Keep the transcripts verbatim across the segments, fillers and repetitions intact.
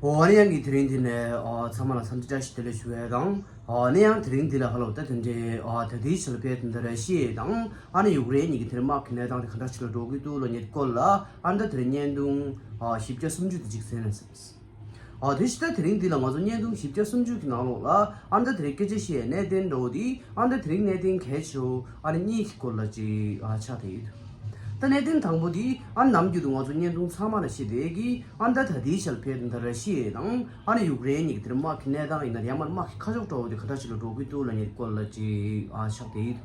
ཨོ་ཨ་ནི་ཡང་གི་དེ་རིང་འདི་ནས་ཨ་ཚང་མ་ལ་འཚམས་འདྲི་བཀྲ་ཤིས་བདེ་ལེགས་ཞུ་ཡས་དང་། ཨ་ནི་ཡང་དེ་རིང་འདི་ལ་ཧ་ལོ་ད་དེ་འདྲའི་ཨ་ད་ལྟའི་ཆར་ཕེ་དེ་འདྲ་ར་ཤི་ཡ་དང་ཨ་ནི་ཡུཀ་རེན་གཉིས་ཀྱི་དེ་རིང་དམག་གི་གནས་སྟངས་དེ་ག་འདྲ་ཞིག་ལ་འགྲོ་གི་འདུག་ལབ་མཁན་སྐོར་ལ་ཨ་ནི་ད་དེ་རིང་བརྙན་ཐུང་ཨ་བཞི་བརྒྱ་སུམ་ཅུ་དེ་ཅིག་གསན་ན་བསམ། ཨ་དེ་བཞིན་ད་དེ་རིང་འདི་ལ་ང་ཚོ་བརྙན་ཐུང་བཞི་བརྒྱ་སུམ་ཅུ་གི་ནང་ལོགས་ལ་ཨ་ནི་ད་དེ་རིང་སྐད་ཆ་བཤད་ཡས་གནད་དོན་འདྲ་བོ་དེ་ཨ་ནི་ད་དེ་རིང་གནད་དོན་གལ་ཆེ་བོ་ཨ་ནི་གཉིས་ཀྱི་སྐོར་ལ་ཅིག་ཨ་ཆགས་བསྡད་ཡོད། ད་གནད་དོན་དང་པོ་དེ་ཨ་ནི་ནམ་རྒྱུན་དུ་ང་ཚོ་བརྙན་ཐུང་ཚང་མ་ལ་བཤད་བསྡད་ཀྱི་ཨ་ནི་ད་ད་ལྟའི་ཆར་ཕེ་དེ་འདྲ་ར་ཤི་ཡ་དང་ཨ་ནི་ཡུཀ་རེན་གཉིས་ཀྱི་དེར་དམག་གི་གནས་སྟངས་ཡིན་ན་ཡང་མ་དམག་གི་ཁ་ཕྱོགས་འདྲ་བོ་དེ་ག་འདྲ་ཞིག་ལ་འགྲོ་གི་འདུག་ལབ་མཁན་སྐོར་ལ་ཅིག་ཨ་ཆགས་བསྡད་ཡོད།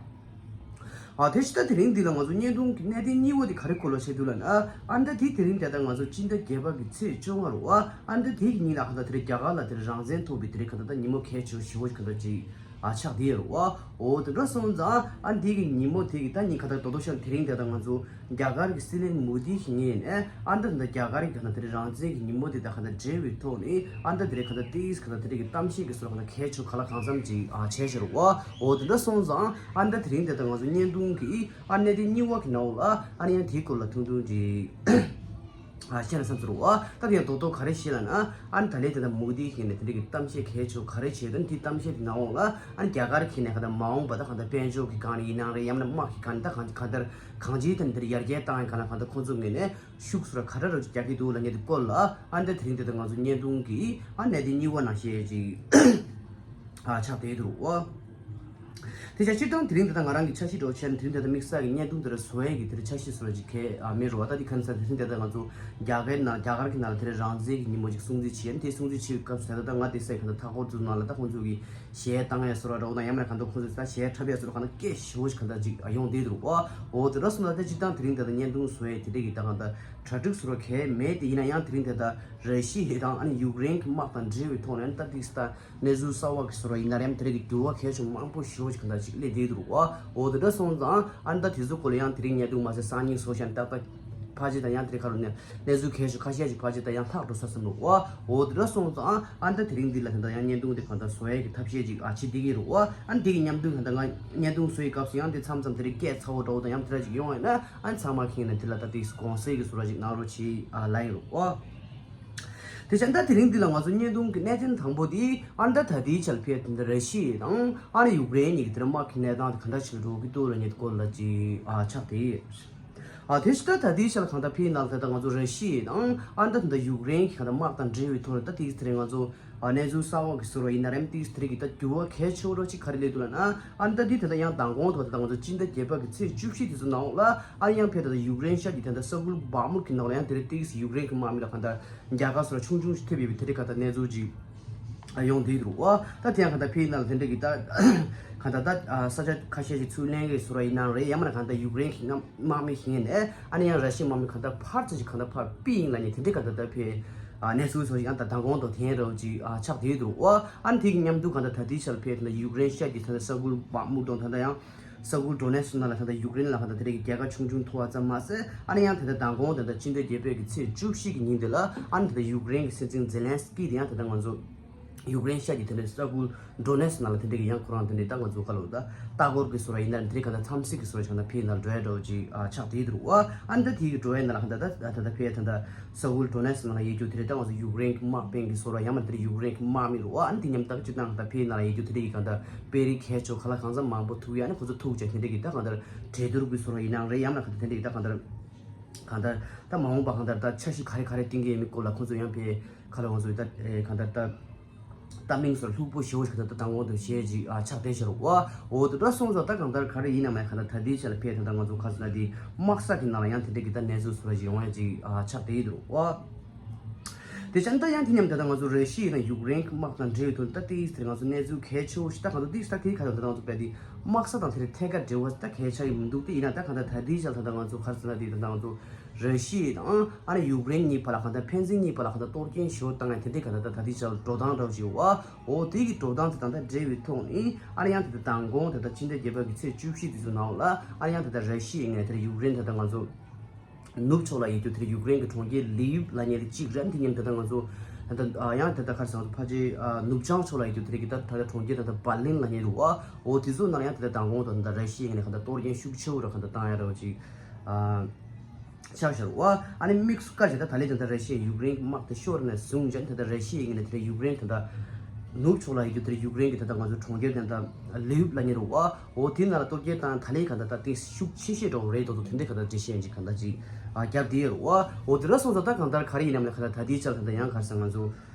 ཨ་དེ་བཞིན་ད་དེ་རིང་འདི་ལ་ང་ཚོ་བརྙན་ཐུང་གི་གནད་དོན་གཉིས་པ་དེ་ག་རེ་སྐོར་ལ་བཤད་འདུག་ལབ་ན། ཨ་ནི་ད་དེ་དེ་རིང་དེ་ལྟ་ང་ཚོ་སྤྱི་ཟླ་བརྒྱད་པ་གི་ཚེས་བཅོ་ལྔ་རུ་ཨ་ཨ་ནི་ད་དེ་གི་ཉིན་ལ་ག་ད་དེ་རིང་རྒྱ་གར་ལ་དེ་རིང་རང་བཙན་ཐོབ་པའི་དེ་རིང་ག་ད་ད་ཉིན་མོ་གལ་ཆེ་ཞེ་པོ་ག་ད་ཅིག་ཨ་ཆགས་བསྡད་ཡོད་རེད་བ། འོ་དེ་འདྲ་སོང་ཙང་ཨ་ནི་དེ་གི་ཉིན་མོ་དེ་གི་ད་ཉིན་ག་ད་རྡོག་རྡོག་ཤར་དེ་རིང་དེ་ལྟ་ང་ཚོ་རྒྱ་གར་གི་སྲིད་བློན་མོ་དི་གི་ངོས་ནས་ཨ་ནི་ད་ད་རྒྱ་གར་གི་ག་ད་དེ་རིང་རང་བཙན་གི་ཉིན་མོ་དེ་ད་ག་ད་འབྲེལ་བའི་ཐོག་ནས་ཨ་ནི་ད་དེ་རིང་ག་ད་ཏིས་ག་ད་དེ་རིང་གི་གཏམ་བཤད་གི་སོར་ག་ད་གལ་ཆེ་ག་ལ་གང་འཚམ་ཅིག་ཨ་བྱས་ཤར་བ། འོ་དེ་འདྲ་སོང་ཙང་ཨ་ནི་ད་དེ་རིང་དེ་ད་ང་ཚོ་བརྙན་ཐུང་གི་ཨ་གནད་དོན་གཉིས་པ་གི་ནང་ལ་ཨ་ནི་ཡང་དེའི་སྐོར་ལ་ཐུང་ཐུང་ཅིག་ཨ་བཤད་ན་བསམ་ཚུལ་རོ། ཨ་ད་དེ་ཡང་རྡོག་རྡོག་ག་རེ་བཤད་ལབ་ན། ཨ་ནི་ད་ལན་དེ་ད་མོ་དི་ཁེ་ནས་དེ་འདྲ་གི་གཏམ་བཤད་གལ་ཆེ་ག་རེ་བྱས་དོན་དེ་གཏམ་བཤད་དེ་ནང་འོག་ལ་ཨ་ནི་རྒྱ་གར་ཁེ་ནས་ག་ད་མ་འོངས་པ་ད་ག་ད་དཔལ་འབྱོར་གི་སྒང་ནས་ཡིན་ནའང་རེད། ཡང་ན་དམག་གི་སྒང་ནས་ད་གང་ག་ད་གང་ཅིའི་ཐད་ནས་དེ་ཡར་རྒྱས་བཏང་ཡིན་ག་ན་ག་ད་ཁོང་ཚོ་ངོས་ནས་ཤུགས་སུ་ར་ག་རེ་ར་རྒྱག་གི་འདུག་ལབ་མཁན་དེ་སྐོར་ལ་ཨ་ནི་ད་དེ་རིང་དེ་ད་ང་ཚོ་བརྙན་ཐུང་གི་ཨ་གནད་དོན་གཉིས་པ་ནང་བཤད་ཅིག་ཨ་ཆགས་བསྡད་འདུག་ཨོ། དེ་ཆ་སྤྱིར་བཏང་དེ་རིང་དེ་ད་ང་རང་གི་འཆར་གཞི་འདྲ་བོ་བྱས་ན་དེ་རིང་དེ་ད་དམིགས་བསལ་གྱི་བརྙན་ཐུང་དེ་འདྲ་བཟོ་ཡས་ཀྱི་དེ་འདྲ་འཆར་གཞི་བཟོ་ར་ཅིག་གས་ཨ་མེད་རོ་བ། ད་དེ་ཁ་ན་ས་དེ་རིང་དེ་ད་ང་ཚོ་རྒྱ་གར་ནང་རྒྱ་གར་གྱི་ནང་ལ་དེ་འདྲ་རང་བཙན་གྱི་ཉིན་མོ་ཅིག་སྲུང་བརྩི་བྱས་ཡིན། དེ་སྲུང་བརྩི་བྱེད་པའི་སྐབས་སུ་ད་ལྟ་ང་དེ་སའི་ག་ད་མཐའ་འཁོར་ཚོ་ནང་ལ་ད་ཁོང་ཚོ་གི་གཞས་བཏང་ཡས་བཟོ་ར་འདྲ་བོ་དང་། ཡང་མིན་ན་ག་ད་ཁོང་ཚོ་ད་གཞས་འཁྲབ་ཡས་བཟོ་ར་ག་ད་སྐད་ཞེ་པོ་ཅིག་ག་ད་ཅིག་ཨ་ཡོང་བསྡད་འདུག་ཨོ། འོ་དེ་འདྲ་སོང་ན་ད་སྤྱིར་བཏང་དེ་རིང་དེ་ད་བརྙན་ཐུང་བཟོ་ཡས་དེ་འདྲ་གི་ད་ག་ད་གྲ་སྒྲིག་བཟོ་ར་གས་མེད། དེ་ཡིན་ན་ཡང་དེ་རིང་དེ་ད་ར་ཤི་ཡ་དང་ཨ་ནི་ཡུཀ་རེན་གྱི་དམག་དང་འབྲེལ་བའི་ཐོག་ནས་ཨ་ནི་ད་ཏིག་ས་ད་གནས་ཚུལ་གསར་བ་གི་བཟོ་ར་ཡིན་ན་རེམ་དེ་རིང་གི་འགྱུར་བ་གལ་ཆེན་མང་པོ་ཞེ་པོ་ཅིག་ག་ད་ཅིག་སླེབས་བསྡད་འདུག་ཨོ། འོ་དེ་འདྲ་སོང་ཙང་ཨ་ནི་ད་དེ་ཚོ་སྐོར་ལ་ཡང་དེ་རིང་བརྙན་ཐུང་མ་ཟད་སང་ཉིན་བཟོ་བཞག་ནས་ཏག་ཏག་ཕལ་ཆེར་ད་ཡང་དེ་རིང་ཁ་རུ་ནས་གནས་ཚུལ་གལ་ཆེ་ཁ་ཤས་ཅིག་ཕལ་ཆེར་ད་ཡང་ལྷག་འགྲོ་ས་བསམ་འདུག་ཨོ། འོ་དེ་འདྲ་སོང་ཙང་ཨ་ནི་ད་དེ་རིང་འདི་ལ་དེ་འདྲ་ཡང་བརྙན་ཐུང་དེ་གང་ལྟར་བཟོ་ཡས་ཀྱི་ཐབས་ཤེས་ཅིག་ཨ་བྱེད་བསྡད་ཀྱི་རེད་ཨོ། ཨ་ནི་དེ་གི་མཉམ་དུ་ད་ལྟ་ང་བརྙན་ཐུང་བཟོ་ཡི་སྐབས་སུ་ཡང་དེ་མཚམས་མཚམས་དེ་རིང་སྐད་ཚ་བོ་འདྲ་བོ་དང་ཡང་དེ་འདྲ་ཅིག་ཡོང་བ་ཡིན་ན་ཨ་ནི་ཚང་མ་མཁྱེན་ནས་དེ་ལ་ད་དེ་དགོངས་སེལ་གྱི་བཟོ་འདྲ་ཅིག་གནང་རོགས་གྱིས་ཨ་ལབ་ཡིན་རོ་ཨོ། དེ་བྱས་ད་དེ་རིང་འདི་ལ་ང་ཚོ་བརྙན་ཐུང་གི་གནད་དོན་དང་པོ་དེ་ཨ་ནི་ད་ད་ལྟའི་ཆར་ཕེ་དེ་འདྲ་ར་ཤི་ཡ་དང་ཨ་ནི་ཡུཀ་རེན་གཉིས་ཀྱི་དེ་འདྲ་དམག་གི་གནས་སྟངས་དེ་ག་འདྲ་ཞིག་འགྲོ་གི་འདུག་ལབ་མཁན་དེ་སྐོར་ལ་ཅིག་ཨ་ཆགས་བསྡད་ཡོད། ཨ་དེ་བཞིན་ད་ད་ལྟའི་ཆར་གང་ལྟར་ཕེ་ནང་ལ་ད་ལྟ་ང་ཚོ་ར་ཤི་ཡ་དང་ཨ་ནི་ད་ད་ལྟ་ཡུཀ་རེན་གྱི་གང་ལྟར་དམག་དང་འབྲེལ་བའི་ཐོག་ནས་ད་དེ་དེ་རིང་ང་ཚོ་ཨ་གནས་ཚུལ་གསར་བ་གི་བཟོ་ར་ཡིན་ན་རེམ་ཏིག་དེ་རིང་གི་ད་འགྱུར་བ་གལ་ཆེ་བོ་ར་ཅིག་ག་རེ་སླེབས་འདུག་ལབ་ན། ཨ་ནི་ད་འདི་ད་ལྟ་ཡང་མདང་དགོང་ཐོག་ད་ལྟ་ང་ཚོ་སྤྱི་ཟླ་བརྒྱད་པ་གི་ཚེས་བཅུ་བཞི་དེ་ཚོ་ནང་ལ་ཨ་ནི་ཡང་ཕེ་ད་ལྟ་ཡུཀ་རེན་ཤར་གྱི་ད་ལྟ་ས་ཁུལ་བག་མུག་གི་ནང་ལ་ཡང་དེ་རིང་ཏིག་ཡུཀ་རེན་གི་དམག་མི་ལ་གང་ལྟར་རྒྱལ་ཁ་སོགས་ལ་ཆུང་ཆུང་ཞིག་ཐེབས་ཡོད་པའི་དེ་རིང་གང་ལྟར་གནས་ཚུལ་ཅིག་ཨ་ཡོང་བསྡད་འདུག་ཨ་ད་དེ་ཡང་གང་ལྟར་ཕེ་ནང་ལ་དེ་འདྲ་གི་ད་གང་ལྟར་ད་ས་ཆ་ཁ་ཤས་ཤིག་ཚུར་ལེན་གི་བཟོ་ར་ཡིན་ནའང་རེད། ཡང་མིན་ན་གང་ལྟར་ཡུཀ་རེན་གི་དམག་མི་ཞིག་ཡིན་ནས་ཨ་ནི་ཡང་ར་ཤི་ཡའི་དམག་མི་གང་ལྟར་ཕར་ཚུར་ཅིག་གང་ལྟར་ཕར་ཕུད་ཡིན་ལབ་ནས་དེ་འདྲའི་གང་ལྟར་ད་ཕེ་ཨ་གནས་ཚུལ་སོགས་ཤིག་ཡང་ད་མདང་དགོང་དང་དེ་རུ་ཅིག་ཨ་ཆགས་བསྡད་འདུག་ཨ་ཨ་ནི་དེ་གི་མཉམ་དུ་གང་ལྟར་ད་ལྟའི་ཆར་ཕེ་དེ་ན་ཡུཀ་རེན་ཤར་གྱི་ད་ལྟ་ས་ཁུལ་བག་མུག་དང་ད་ལྟ་ཡང་ས་ཁུལ་ཌོ་ནེ་སི་ནང་ལ་ད་ལྟ་ཡུཀ་རེན་ལ་གང་ལྟར་དེ་རིང་གི་རྒྱལ་ཁ་ཆུང་ཆུང་ཐོབ་པ་ཙམ་མ་ཟད། ཨ་ནི་ཡང་ད་ལྟ་མདང་དགོང་ད་ལྟ་སྤྱི་ཟླ་བརྒྱད་པའི་གི་ཚེས་བཅུ་བཞི་གི་ཉིན་དེ་ལ་ཨ་ནི་ད་ལྟ་ཡུཀ་རེན་གི་སྲིད་འཛིན་ཛེ་ལན་སི་ཀི་དེ་ཡང་ད་ལྟ་ང་ཚོ་ཡུཀ་རེན་ཤར་གྱི་དེ་འདྲའི་ས་ཁུལ་ཌོ་ནེ་སི་ནང་ལ་དེ་འདྲའི་གི་ཡང་ཁོ་རང་དེ་འདྲའི་ད་ང་ཚོ་ག་ལ་ད་ལྟ་སྐོར་གི་བཟོ་ར་ཡིན་ན་དེ་འདྲའི་གང་ལྟར་འཚམས་གཟིགས་གི་བཟོ་ར་ཆགས་ན་ཕེ་ནང་འགྲོ་ཡ་འདྲ་བོ་ཅིག་ཨ་ཆགས་བསྡད་འདུག་ཨ། ཨ་ནི་ད་དེ་གི་འགྲོ་ཡ་ནང་ལ་གང་ལྟར་ད་ད་ད་ཕེ་ད་ལྟ་ས་ཁུལ་ཌོ་ནེ་སི་ནང་ལ་ཡོད་རྒྱུ་དེ་རེད། ད་ང་ཚོ་ཡུཀ་རེན་གྱི་དམག་དཔོན་གྱི་བཟོ་ར་ཡང་མ་དེ་རེད་ཡུཀ་རེན་གྱི་དམག་མི་རུ་ཨ་ནི་དེ་མཉམ་དུ་སྤྱིར་བཏང་ད་ཕེ་ནང་ལ་ཡོད་རྒྱུ་དེ་རེད་ཀྱི་གང་ལྟར་དཔེ་རིག་ཁྱད་ཆོས་ག་ལ་གང་འཚམ་མང་པོ་ཐུག་ཡ་ནི་ཁོ་ཚོ་ཐུག་བྱས་དེ་འདྲ་གི་ད་གང་ལྟར་གྲོས་བསྡུར་གྱི་བཟོ་ར་ཡིན་ནའང་རེད། ཡང་ན་གང་ལྟར་དེ་འདྲ་གི་ད་གང་ལྟར་གང་ལྟར་ད་མ་འོངས་པ་གང་ལྟར་ད་འཆར་གཞི་ག་རེ་ག་རེ་བཏིང་གི་ཡོད་མེད་སྐོར་ལ་ཁོ་ཚོ་ཡང་ཕེ་ག་ལ་ང་ཚོ་ད་གང་ལྟར་ད། ད་མིང་སོར་ལྷུག་པོ་ཞེ་པོ་ཞིག་ད་ལྟ་དང་པོ་དུ་བཤད་ཅིག་ཨ་ཆགས་བསྡད་ཤར་བ། འོ་དེ་འདྲ་སོང་ཙང་ད་གང་ལྟར་ག་རེ་ཡིན་ན་མེད་གང་ལྟར་ད་ལྟའི་ཆ་ལ་ཕེ་ད་ལྟ་ང་ཚོ་ཁ་སང་ན་དེ་དམག་ས་གི་ནང་ལ་ཡང་དེ་འདྲ་གི་ད་གནས་ཚུལ་སོར་ཞིག་ཡོང་ཡ་ཅིག་ཨ་ཆགས་བསྡད་ཡོད་རེད་བ། དེ་ཆ་ད་ཡང་དེ་མཉམ་ད་ལྟ་ང་ཚོ་ར་ཤི་ཡ་དང་ཡུཀ་རེན་གི་དམག་དང་འབྲེལ་བའི་ཐོག་ད་ལྟའི་ཟེར་ང་ཚོ་གནས་ཚུལ་གལ་ཆེ་བོ་ཞིག་ད་གང་ལྟར་ཏིག་ས་དེའི་ཁ་ལ་ད་ལྟ་ང་ཚོ་ཕེ་དེ་དམག་ས་དང་དེ་རེ་ཐད་ཀར་འབྲེལ་བ་ད་གལ་ཆེ་ཡི་མི་འདུག་དེ་ཡིན་ན་ད་གང་ལྟར་ད་ལྟའི་ཆ་ལ་ད་ལྟ་ང་ཚོ་ཁ་སང་ན་དེ་ད་ལྟ་ང་ཚོ། ར་ཤི་ཡ་དང་ཨ་ནི་ཡུཀ་རེན་གཉིས་བར་ལ་གང་ལྟར་ཕན་ཚུན་གཉིས་བར་ལ་གང་ལྟར་གཏོར་སྐྱོན་ཞེ་པོ་བཏང་ཡ་དེ་འདྲའི་གང་ལྟར་ད་ལྟའི་ཆར་འགྲོ་སྟངས་འདྲ་བོ་ཞིག་ཡོད་བ། འོ་དེ་གི་འགྲོ་སྟངས་དེ་དང་ད་འབྲེལ་བའི་ཐོག་ནས་ཨ་ནི་ཡང་དེ་ལྟར་མདང་དགོང་དེ་ལྟར་ཕྱི་ཟླ་བརྒྱད་པ་གི་ཚེས་བཅུ་བཞི་དེ་ཚོ་ནང་ལ་ཨ་ནི་ཡང་དེ་ལྟར་ར་ཤི་ཡའི་ངོས་ནས་དེ་ལྟར་ཡུཀ་རེན་དེ་ལྟར་ང་ཚོ་ནུབ་ཕྱོགས་ལ་ཡོད་རྒྱུ་དེ་ལྟར་ཡུཀ་རེན་གི་གྲོང་ཁྱེར་ལིབ་ལབ་མཁན་དེ་གཅིག་རེད། དེ་མཉམ་དུ་ད་ལྟ་ང་ཚོ་ད་ལྟ་ཡང་དེ་ལྟར་ཁར་སང་ཕལ་ཆེར་ནུབ་བྱང་ཕྱོགས་ལ་ཡོད་རྒྱུ་དེ་ལྟར་གི་ད་ད་ལྟ་གྲོང་ཁྱེར་ད་ལྟ་བར་ལིན་ལབ་མཁན་རེད་བ། འོ་དེ་ཚོ་ནང་ཡང་དེ་ལྟར་མདང་དགོང་དང་ད་ལྟ་ར་ཤི་ཡའི་ངོས་ནས་གང་ལྟར་གཏོར་སྐྱོན་ཤུགས་ཆེ་བོ་ར་གང་ལྟར་བཏང་ཡ་འདྲ་བོ་ཅིག་ཨ། ཆགས་ཤར་བ། ཨ་ནི་དམིགས་སུ་བཀར་བྱས་ད་ད་ལན་ད་ལྟ་ར་ཤི་ཡ་ཡུཀ་རེན་གྱི་དམག་དེ་ཤོར་ནས་བཟུང་བྱས་ད་ལྟ་ར་ཤི་ཡའི་ངོས་ནས་དེ་ཡུཀ་རེན་ད་ལྟ་ནུབ་ཕྱོགས་ལ་ཡོད་རྒྱུ་དེ་ཡུཀ་རེན་གྱི་ད་ལྟ་ང་ཚོ་གྲོང་ཁྱེར་དེ་ད་ལི་བིབ་ལབ་མཁན་རེད་བ། འོ་དེ་ནང་ལ་གཏོར་རྒོལ་བཏང་ད་ལན་ག་ད་ད་དེ་ཤུགས་ཆེ་ཤོས་འདྲ་བོ་རེད་དོ་དོ་དེ་འདྲའི་ག་ད་འགྲེལ་བཤད་ཅིག་ག་ད་ཅིག་ཨ་རྒྱབ་དེ་ཡོད་རེད་བ། འོ་དེ་འདྲ་སོང་ཙང་ད་གང་ལྟར་ག་རེ་ཡིན་ནམ་ལ་ག་ད་ད་དེའི་ཆར་ད་ད་ཡང་ག་རེ་ཟེར་ང་ཚོ་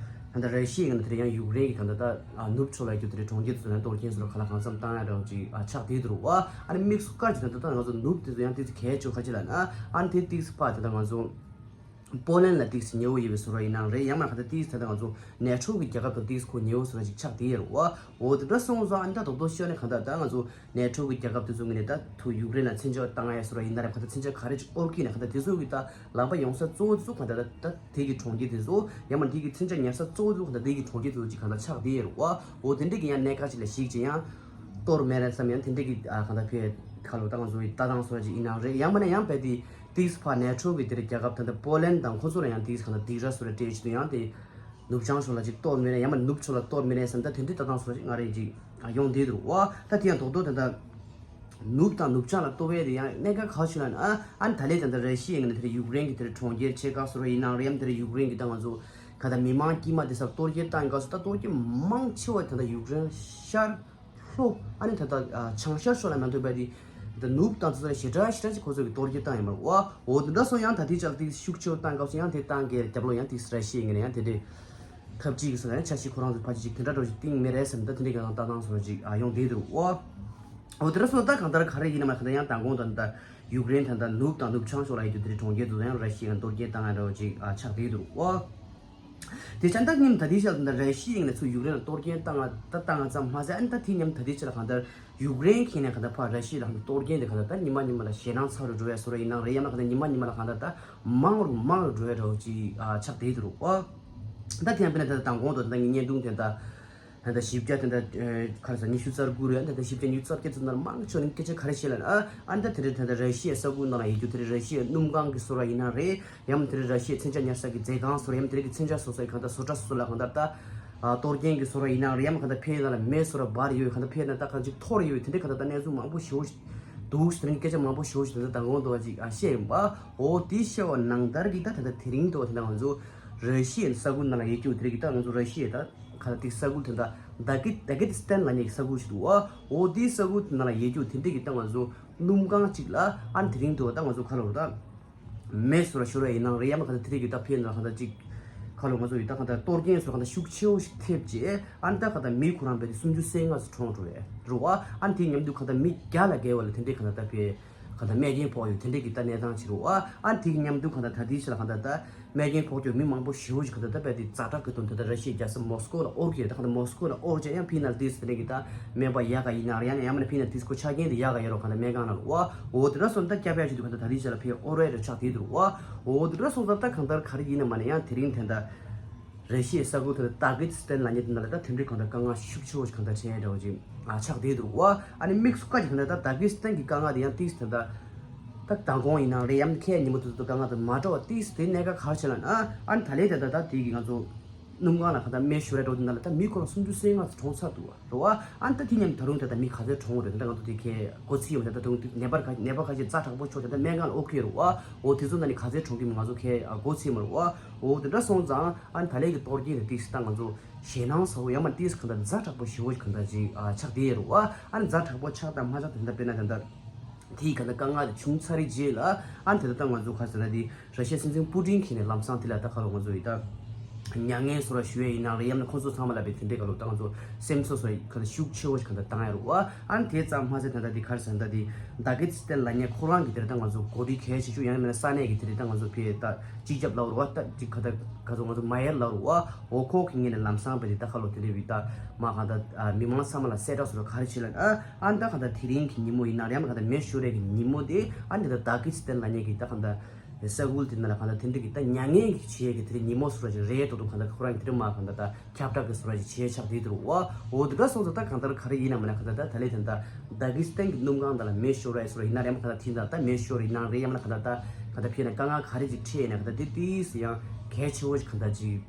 ད་ལྟ་ར་ཤི་ཡའི་ངོས་ནས་དེ་ཡང་ཡུཀ་རེན་གྱི་ག་ད་ད་ནུབ་ཕྱོགས་ལ་ཡོད་རྒྱུ་དེ་གྲོང་ཁྱེར་དེ་ཚོ་ཡང་གཏོར་རྒོལ་སོགས་ག་ལ་གང་འཚམ་བཏང་ཡ་འདྲ་བོ་ཅིག་ཨ་ཆགས་དེ་འདུག་རེད་བ། ཨ་ནི་དམིགས་སུ་བཀར་ཅིག་ད་ད་ད་ང་ཚོ་ནུབ་དེ་ཚོ་ཡང་དེ་ཚོ་གལ་ཆེ་ག་ཅི་ལ་ན་ཨ་ནི་དེ་དམིགས་སུ་བཀར་ད་ད་ང་ཚོ། པོ་ལན་ལ་ཏིག་ཙམ་ཉེ་བོ་ཡོད་པའི་བཟོ་འདྲ་ཡིན་ནའང་རེད། ཡང་མིན་ན་ག་ད་ཏིག་ཙམ་ད་ལྟ་ང་ཚོ་ནེ་ཊོ་གི་རྒྱལ་ཁབ་དང་ཏིག་ཙམ་ཁོ་ཉེ་བོ་བཟོ་འདྲ་ཅིག་ཆགས་བསྡད་ཡོད་རེད་བ། འོ་དེ་འདྲ་སོང་ཙང་ཨ་ནི་ད་རྡོག་རྡོག་ཤོད་ནས་གང་ལྟར་ད་ང་ཚོ་ནེ་ཊོ་གི་རྒྱལ་ཁབ་དེ་ཚོ་ངོས་ནས་ད་ཐུ་ཡུཀ་རེན་ལ་མཚོན་ཆ་བཏང་ཡ་བཟོ་འདྲ་ཡིན་ན་རེད། ག་ད་མཚོན་ཆ་ག་རེ་ཅིག་དབོར་གི་ཡིན་ན་ག་ད་དེ་ཚོ་གི་ད་ལམ་པ་ཡོང་ས་གཙོ་བོ་དེ་ཚོ་ག་ད་ད་ད་དེ་གི་གྲོང་ཁྱེར་དེ་ཚོ་ཡང་མིན་ན་དེ་གི་མཚོན་ཆ་ཉར་ས་གཙོ་བོ་དེ་ཚོ་ག་ད་དེ་གི་གྲོང་ཁྱེར་དེ་ཚོ་ཅིག་གང་ལྟར་ཆགས་བསྡད་ཡོད་རེད་བ། འོ་དེ་འདྲ་གི་ཡང་གནད་འགག་ཅིག་ལ་གཞིགས་ཅིག་ཡང་གཏོར་མེད་རེད་བསམ་ཡང་དེ་འདྲ་གི་ཨ་གང་ལྟར་ཕེ་ཁ་ལོ་ད་ང་ཚོ་ཡི་ལྟ་སྟངས་བཟོ་འདྲ་ཅིག་ཡིན་ནའང་རེད། ཡང་མིན་ན་ཡང་རྦད་དེ། ཏིག་ཙམ་ཕར་ནེ་ཊོ་གི་དེར་རྒྱལ་ཁབ་ད་ལྟ་པོ་ལན་དང་ཁོ་ཚོ་ལ་ཡང་ཏིག་ཙམ་གང་ལྟར་སྡིགས་ར་བཟོ་འདྲ་སྤྲད་བྱེད་དུ་ཡང་དེ་ནུབ་བྱང་ཕྱོགས་ལ་ཅིག་གཏོར་མེད་ན་ཡང་མ་ནུབ་ཕྱོགས་ལ་གཏོར་མེད་ན་བསམ་ད་དེ་འདྲའི་ལྟ་སྟངས་བཟོ་འདྲ་ཅིག་ང་རེ་ཅིག་ཡོང་བསྡད་འདུག་བ། ད་དེ་ཡང་རྡོག་རྡོག་ད་ལྟ་ནུབ་དང་ནུབ་བྱང་ལ་གཏོར་བས་དེ་ཡང་གནད་འགག་ག་ཞིག་ལ་ན་ཨ་ནི་ད་ལན་ད་ལྟ་ར་ཤི་ཡའི་ངོས་ནས་དེར་ཡུཀ་རེན་གྱི་དེར་གྲོང་ཁྱེར་ཆེ་ཁག་བཟོ་འདྲ་ཡིན་ནའང་རེད། ཡང་དེར་ཡུཀ་རེན་གྱི་ད་ང་ཚོ་ག་ད་མི་མང་དཀྱུས་མ་དེ་སར་གཏོར་རྒོལ་བཏང་ཡིན་སྐབས་སུ་ད་གཏོར་རྒོལ་མང་ཆེ་བ་ད་ལྟ་ཡུཀ་རེན་ཤར། ལྷོ། ཨ་ནི་ད་ལྟ་ཨ་བྱང་ཤར་ཕྱོགས་ལ་མ་ཐུག་པ་དེ། ད་ནུབ་དང་ཚོ་ཞེ་དྲག་ཞེ་དྲག་ཅིག་ཁོ་ཚོ་གི་གཏོར་རྒོལ་བཏང་ཡོད་མ་རེད་བ། འོ་དེ་འདྲ་སོང་ཡང་ད་ལྟའི་ཆར་དེ་ཤུགས་ཆེ་བོ་བཏང་སྐབས་སུ་ཡང་དེ་བཏང་གི་རྒྱབ་ལོགས་ཡང་དེ་ར་ཤི་ཡའི་ངོས་ནས་ཡང་དེ་འདྲའི་ཐབས་ཅིག་གི་སོང་ཡང་འཆར་གཞི་ཁོ་རང་ཚོ་ཕལ་ཆེར་ཅིག་དེ་འདྲ་འདྲ་ཞིག་བཏིང་མེད་རེད་བསམ། ད་དེ་འདྲའི་གང་ལྟ་སྟངས་སོང་ཅིག་ཨ་ཡོང་བསྡད་འདུག་བ། འོ་དེ་འདྲ་སོང་ད་གང་ལྟར་ག་རེ་ཡིན་ན་མ་གང་ལྟར་ཡང་མདང་དགོང་ད་ད་ཡུཀ་རེན་ད་ད་ནུབ་དང་ནུབ་བྱང་ཕྱོགས་ལ་ཡོད་རྒྱུ་དེ་འདྲའི་གྲོང་ཁྱེར་དུ་ཡང་ར་ཤི་ཡའི་གཏོར་རྒོལ་བཏང་ཡ་འདྲ་བོ་ཅིག་ཨ་ཆགས་བསྡད་འདུག་བ། དེ་ཆ་ད་མཉམ་ད་ལྟའི་ཆར་ད་ར་ཤི་ཡའི་ངོས་ནས་ཚུར་ཡུཀ་རེན་ལ་གཏོར་རྒོལ་བཏང་ང་ད་བཏང་ང་ཙམ་མ་ཟད་ཨ་ནི་ད་དེ་མཉམ་ད་ལྟའི་ཆར་ལ་གང་ལྟར་ཡུཀ་རེན་གྱི་ནས་གང་ལྟར་ཕར་ར་ཤི་ཡ་ལ་གཏོར་རྒོལ་དེ་གང་ལྟར་ད་ཉི་མ་ཉི་མ་ལ་ཞེད་སྣང་ཚ་རུ་འགྲོ་བའི་བཟོ་འདྲ་ཡིན་ནའང་རེད། ཡང་ན་གང་ལྟར་ཉི་མ་ཉི་མ་ལ་གང་ལྟར་ད་མང་རུ་མང་རུ་འགྲོ་བའི་འདྲ་བོ་ཅིག་ཨ་ཆགས་བསྡད་འདུག་རོ། ད་དེ་ཡང་དཔེར་ན་ད་ལྟ་མདང་དགོང་དུ་ད་ལྟ་ངའི་བརྙན་ཐུང་དེ་ད་ད་ལྟ་བཞི་བརྒྱ་དེ་འདྲ་ཨ་ག་རེ་ཟེར་ཉི་ཤུ་རྩ་དགུ་རེད། ད་ལྟ་བཞི་བརྒྱ་ཉི་ཤུ་རྩ་བརྒྱད་ཙམ་ནང་མང་ཆེ་བ་ནི་སྐད་ཆ་ག་རེ་བཤད་ལབ་ན་ཨ་ནི་ད་དེ་རིང་ད་ལྟ་ར་ཤི་ཡའི་ས་ཁུལ་ནང་ལ་ཡོད་རྒྱུ་དེ་རིང་ར་ཤི་ཡའི་སྣུམ་ཁང་གི་བཟོ་འདྲ་ཡིན་ནའང་རེད། ཡང་མིན་དེ་རིང་ར་ཤི་ཡའི་མཚོན་ཆ་ཉར་ས་གི་མཛོད་ཁང་བཟོ་འདྲ། ཡང་མིན་དེ་རིང་གི་མཚོན་ཆ་བཟོ་ས་གི་གང་ལྟར་བཟོ་གྲྭ་སོ་སོ་ལ་གང་ལྟར་ད་ཨ་གཏོར་སྐྱོན་གི་བཟོ་འདྲ་ཡིན་ནའང་རེད། ཡང་མིན་གང་ལྟར་ཕའི་ནང་ལ་མེ་བཟོ་འདྲ་འབར་ཡོད། གང་ལྟར་ཕའི་ནང་ད་གང་ཅིག་འཐོར་ཡོད། དེ་འདྲའི་གང་ལྟར་ད་གནས་ཚུལ་མང་པོ་ཞེ་པོ་ཞིག་འདུག་དེ་རིང་སྐད་ཆ་མང་པོ་ཞེ་པོ་ཞིག་དེ་འདྲ་མདང་དགོང་དུ་བ་ཅིག་ཨ་བཤད་ཡིན་པ། འོ་དེ་བཤད་པ་ནང་ལྟར་གི་ད་ད་ལྟ་དེ་རིང་དུ་བ་དེ་འདྲ་ང་ཚོ་ར་ཤི་ཡའི་ས་ཁུལ་ནང་ལ་ཡོད་རྒྱུ་དེ་རིང་གི་ད་ང་ཚོ་ར་ཤི་ཡའི་ད། ག་ལ་དེ་ས་ཁུལ་དེ་འདྲ་ད་ཀི་ད་ཀི་སི་ཐན་ལབ་མཁན་གྱི་ས་ཁུལ་ཞིག་འདུག་བ། འོ་དེའི་ས་ཁུལ་དེ་ནང་ལ་ཡོད་རྒྱུ་དེ་འདྲ་གི་ད་ང་ཚོ་སྣུམ་ཁང་གཅིག་ལ་ཨ་ནི་དེ་རིང་དུ་ད་ང་ཚོ་ཁ་ལོ་རུ་ད་མེ་སོ་ར་ཤོར་བ་ཡིན་ནའང་རེད། ཡང་མིན་གང་ལྟར་དེ་རིང་གི་ད་ཕའི་ནང་གང་ལྟར་གཅིག་ཁ་ལོ་ང་ཚོ་ཡི་ད་གང་ལྟར་གཏོར་སྐྱོན་སོགས་གང་ལྟར་ཤུགས་ཆེ་བོ་ཞིག་ཐེབས་རྗེས་ཨ་ནི་ད་གང་ལྟར་མི་ཁོ་རང་རྦད་དེ་སུམ་ཅུ་སོ་ལྔ་ཙམ་གྲོངས་འགྲོ་བས་རུ་བ། ཨ་ནི་དེ་མཉམ་དུ་གང་ལྟར་མི་བརྒྱ་ལ་བརྒལ་བ་ལ་དེ་འདྲའི་གང་ལྟར་ད་ཕའི་གང་ལྟར་རྨས་སྐྱོན་ཕོག་ཡོད། དེ་འདྲའི་གི་ད་གནས་སྟངས་ཅིག་རུ་བ། ཨ་ནི་དེ་གི་མཉམ་དུ་གང་ལྟར་ད་ལྟའི་ཆ་ལ་གང་ལྟར་ད། རྨས་སྐྱོན་ཕོག་རྒྱུ་མི་མང་པོ་ཞེ་པོ་ཞིག་ག་ད་ལྟ་རྦད་དེ་ཛ་དྲག་གི་དོན་དུ་ད་ར་ཤི་ཡའི་རྒྱལ་ས་མོ་སི་ཀོ་ལ་དབོར་གྱི་རེད། ད་ག་ད་མོ་སི་ཀོ་ལ་དབོར་རྗེས་ཡང་ཕི་ནལ་ཏིས་དེ་འདྲ་གི་ད་སྨན་པ་ཡག་ག་ཡིན་ནའང་རེད། ཡང་ཡང་མིན་ན་ཕི་ནལ་ཏིས་ཁོ་ཆ་རྐྱེན་དེ་ཡག་ག་ཡོད་རོགས་ག་ད་སྨན་ཁང་ནང་ལ་བ། འོ་དེ་འདྲ་སོང་ད་སྐྱབས་ཡག་ཅིག་འདུག་ག་ད་ད་རེས་ཆ་ལ་ཕི་དབོར་བའི་རེ་ཆགས་དེ་འདུག་བ། འོ་དེ་འདྲ་སོང་ད་ད་གང་ལྟར་ག་རེ་ཡིན་ན་མ་ན་ཡང་དེ་རིང་དེ་ད་ར་ཤི་ཡའི་ས་ཁུལ་དེ་ད་ད་ཀི་སི་ཐན་ལབ་མཁན་དེ་ནང་ལ་ད་དེ་འདྲའི་གང་ལྟར་དཀའ་ངལ་ཤུགས་ཆེ་བོ་ཞིག་གང་ལྟར་འཕྲད་ཡག་འདྲ་བོ་ཅིག་ཆགས་དེ་འདུག་བ། ཨ་ནི་དམིགས་སུ་བཀར་གྱི་གང་ལྟར་ད་ད་ཀི་སི་ཐན་གི་དཀའ་ངལ་དེ་ཡང་ཏིས་དེ་ད། ད་མདང་དགོང་ཡིན་ནའང་རེད། ཡང་ཁྱེད་ཉིན་མོ་དུས་ཚོད་གང་ང་དང་མ་འདྲ་བ་ཏིས་དེ་གནད་འགག་ག་རེ་བྱས་ལབ་ན་ཨ་ནི་ད་ལས་ད་ད་ད་དེ་གི་ང་ཚོ་སྣུམ་ཁང་ལ་ག་ད་མེ་ཤོར་ར་འགྲོ་དེ་ན་ལ་ད་མི་ཁོ་ལ་སུམ་ཅུ་སོ་ལྔ་ཙམ་གྲོངས་ཚར་འདུག་བ་རེད་བ། ཨ་ནི་ད་དེ་མཉམ་ད་རུང་ད་ད་མི་ག་ཚོད་གྲོངས་རེད། ད་ད་ང་ཚོ་དེ་ཁའི་མགོ་ཚིག་ཡོད་མ་ད་ད་དུང་ནད་པར་ག་ནད་པ་ཁ་ཤས་ཛ་དྲག་པོ་ཤོར་ད་ད་སྨན་ཁང་ལ་ཨོ་ཁེ་རེད་བ། འོ་དེ་ཚོ་ད་ནི་ག་ཚོད་གྲོངས་གི་མི་ང་ཚོ་ཁའི་མགོ་ཚིག་མ་རེད་བ། འོ་དེ་འདྲ་སོང་ཙང་ཨ་ནི་ད་ལས་ཀྱི་གཏོར་སྐྱོན་དེ་ཏིས་ད་ང་ཚོ་ཞེད་སྣང་ཚ་བོ་ཡང་མ་ཏིས་གང་ད་ཛ་དྲག་པོ་ཞེ་བོ་གང་ད་ཅིག་ཆགས་དེ་རེད་བ། ཨ་ནི་ཛ་དྲག་པོ་ཆགས་ད་མ་ཆགས་ད་ད་དཔེར་ན་ད་ད། དེའི་ག་ད་དཀའ་ངལ་དེ་བྱུང་ཚར་རེད་རྗེས་ལ་ཨ་ནི་དེ་ད་ལྟ་ང་ཚོ་ག་ཟེར་ན་དེ་ར་ཤི་ཡའི་སྲིད་འཛིན་པུ་ཏིན་གྱིས་ནས་ལམ་སང་དེ་ལ་ད་ག་ལོ་ང་ཚོ་ཡི་ད་མྱ་ངན་སོ་ར་ཞུ་ཡས་ཡིན་ནའང་རེད། ཡང་ན་ཁོང་ཚོ་ཚང་མ་ལ་བས་དེ་འདྲའི་ག་ལོ་ད་ང་ཚོ་སེམས་གསོ་སོ་ཡི་ག་ད་ཤུགས་ཆེ་བོ་ཞིག་ག་ད་བཏང་ཡ་རེད་བ། ཨ་ནི་དེ་ཙམ་མ་ཟད་ད་ད་དེ་ག་རེ་ཟེར་ན་ད་དེ་ད་ཀི་སི་ཐན་ལབ་མཁན་ཁོ་རང་གི་དེ་ད་ང་ཚོ་འགོ་ཁྲིད་གལ་ཆེ་ཤོས་ཡང་ན་ས་གནས་ཀྱི་དེ་ད་ང་ཚོ་ཕེ་ད་སྤྱི་ཁྱབ་ལབ་རེད་བ། ད་ཅིག་ག་ད་ག་ཚོ་ང་ཚོ་མ་ཡར་ལབ་རེད་བ། འོ་ཁོ་གི་ངོས་ནས་ལམ་སང་བས་དེ་ད་ག་ལོ་དེ་འདྲའི་བི་ད་མ་ག་ད་མི་མང་ཚང་མ་ལ་གསལ་བསྒྲགས་སོ་ར་ག་རེ་བྱེད་ལབ་ན། ཨ་ནི་ད་གང་ལྟར་དེ་རིང་གི་ཉིན་མོ་ཡིན་ན་རེད། ཡང་མིན་གང་ལྟར་མེ་ཤོར་རེས་ཀྱི་ཉིན་མོ་དེ་ཨ་ནི་ད་ད་ཀི་སི་ཐན་ལབ་མཁན་གྱི་ད་གང་ལྟར་ས་ཁུལ་དེ་ནང་ལ་གང་ལྟར་དེ་འདྲ་གི་ད་མྱ་ངན་གྱི་བྱེད་ཀྱི་དེ་རིང་ཉིན་མོ་སོ་ར་ཅིག་རེད་དོ་དོ། གང་ལྟར་ཁོ་རང་གི་དེ་རིང་མ་གང་ལྟར་ད་ཁྱབ་བསྒྲགས་ཀྱི་སོ་ར་ཅིག་བྱེད་ཆགས་དེ་དུ་རུ་བ། འོ་དེ་འདྲ་སོང་ཙང་ད་གང་ལྟར་ག་རེ་ཡིན་ན་མིན་ན་གང་ལྟར་ད་ད་ལས་དེ་ད་ད་ཀི་སི་ཐན་གྱི་སྣུམ་ཁང་དང་ལ་མེ་ཤོར་རེས་སོ་ར་ཡིན་ན་རེད། ཡང་མིན་གང་ལྟར་དེ་ད་ད་མེ་ཤོར་ཡིན་ན་རེད། ཡང་མིན་གང་ལྟར་ད་གང་ལྟར་ཕེ་ན་དཀའ་ངལ་ག་རེ་ཅིག་འཕྲད་ཡིན་ན་གང་ལྟར་དེ་དེ་སུ་ཡང་གལ་ཆེ་བོ་ཞིག་གང་ལྟར་ཅིག་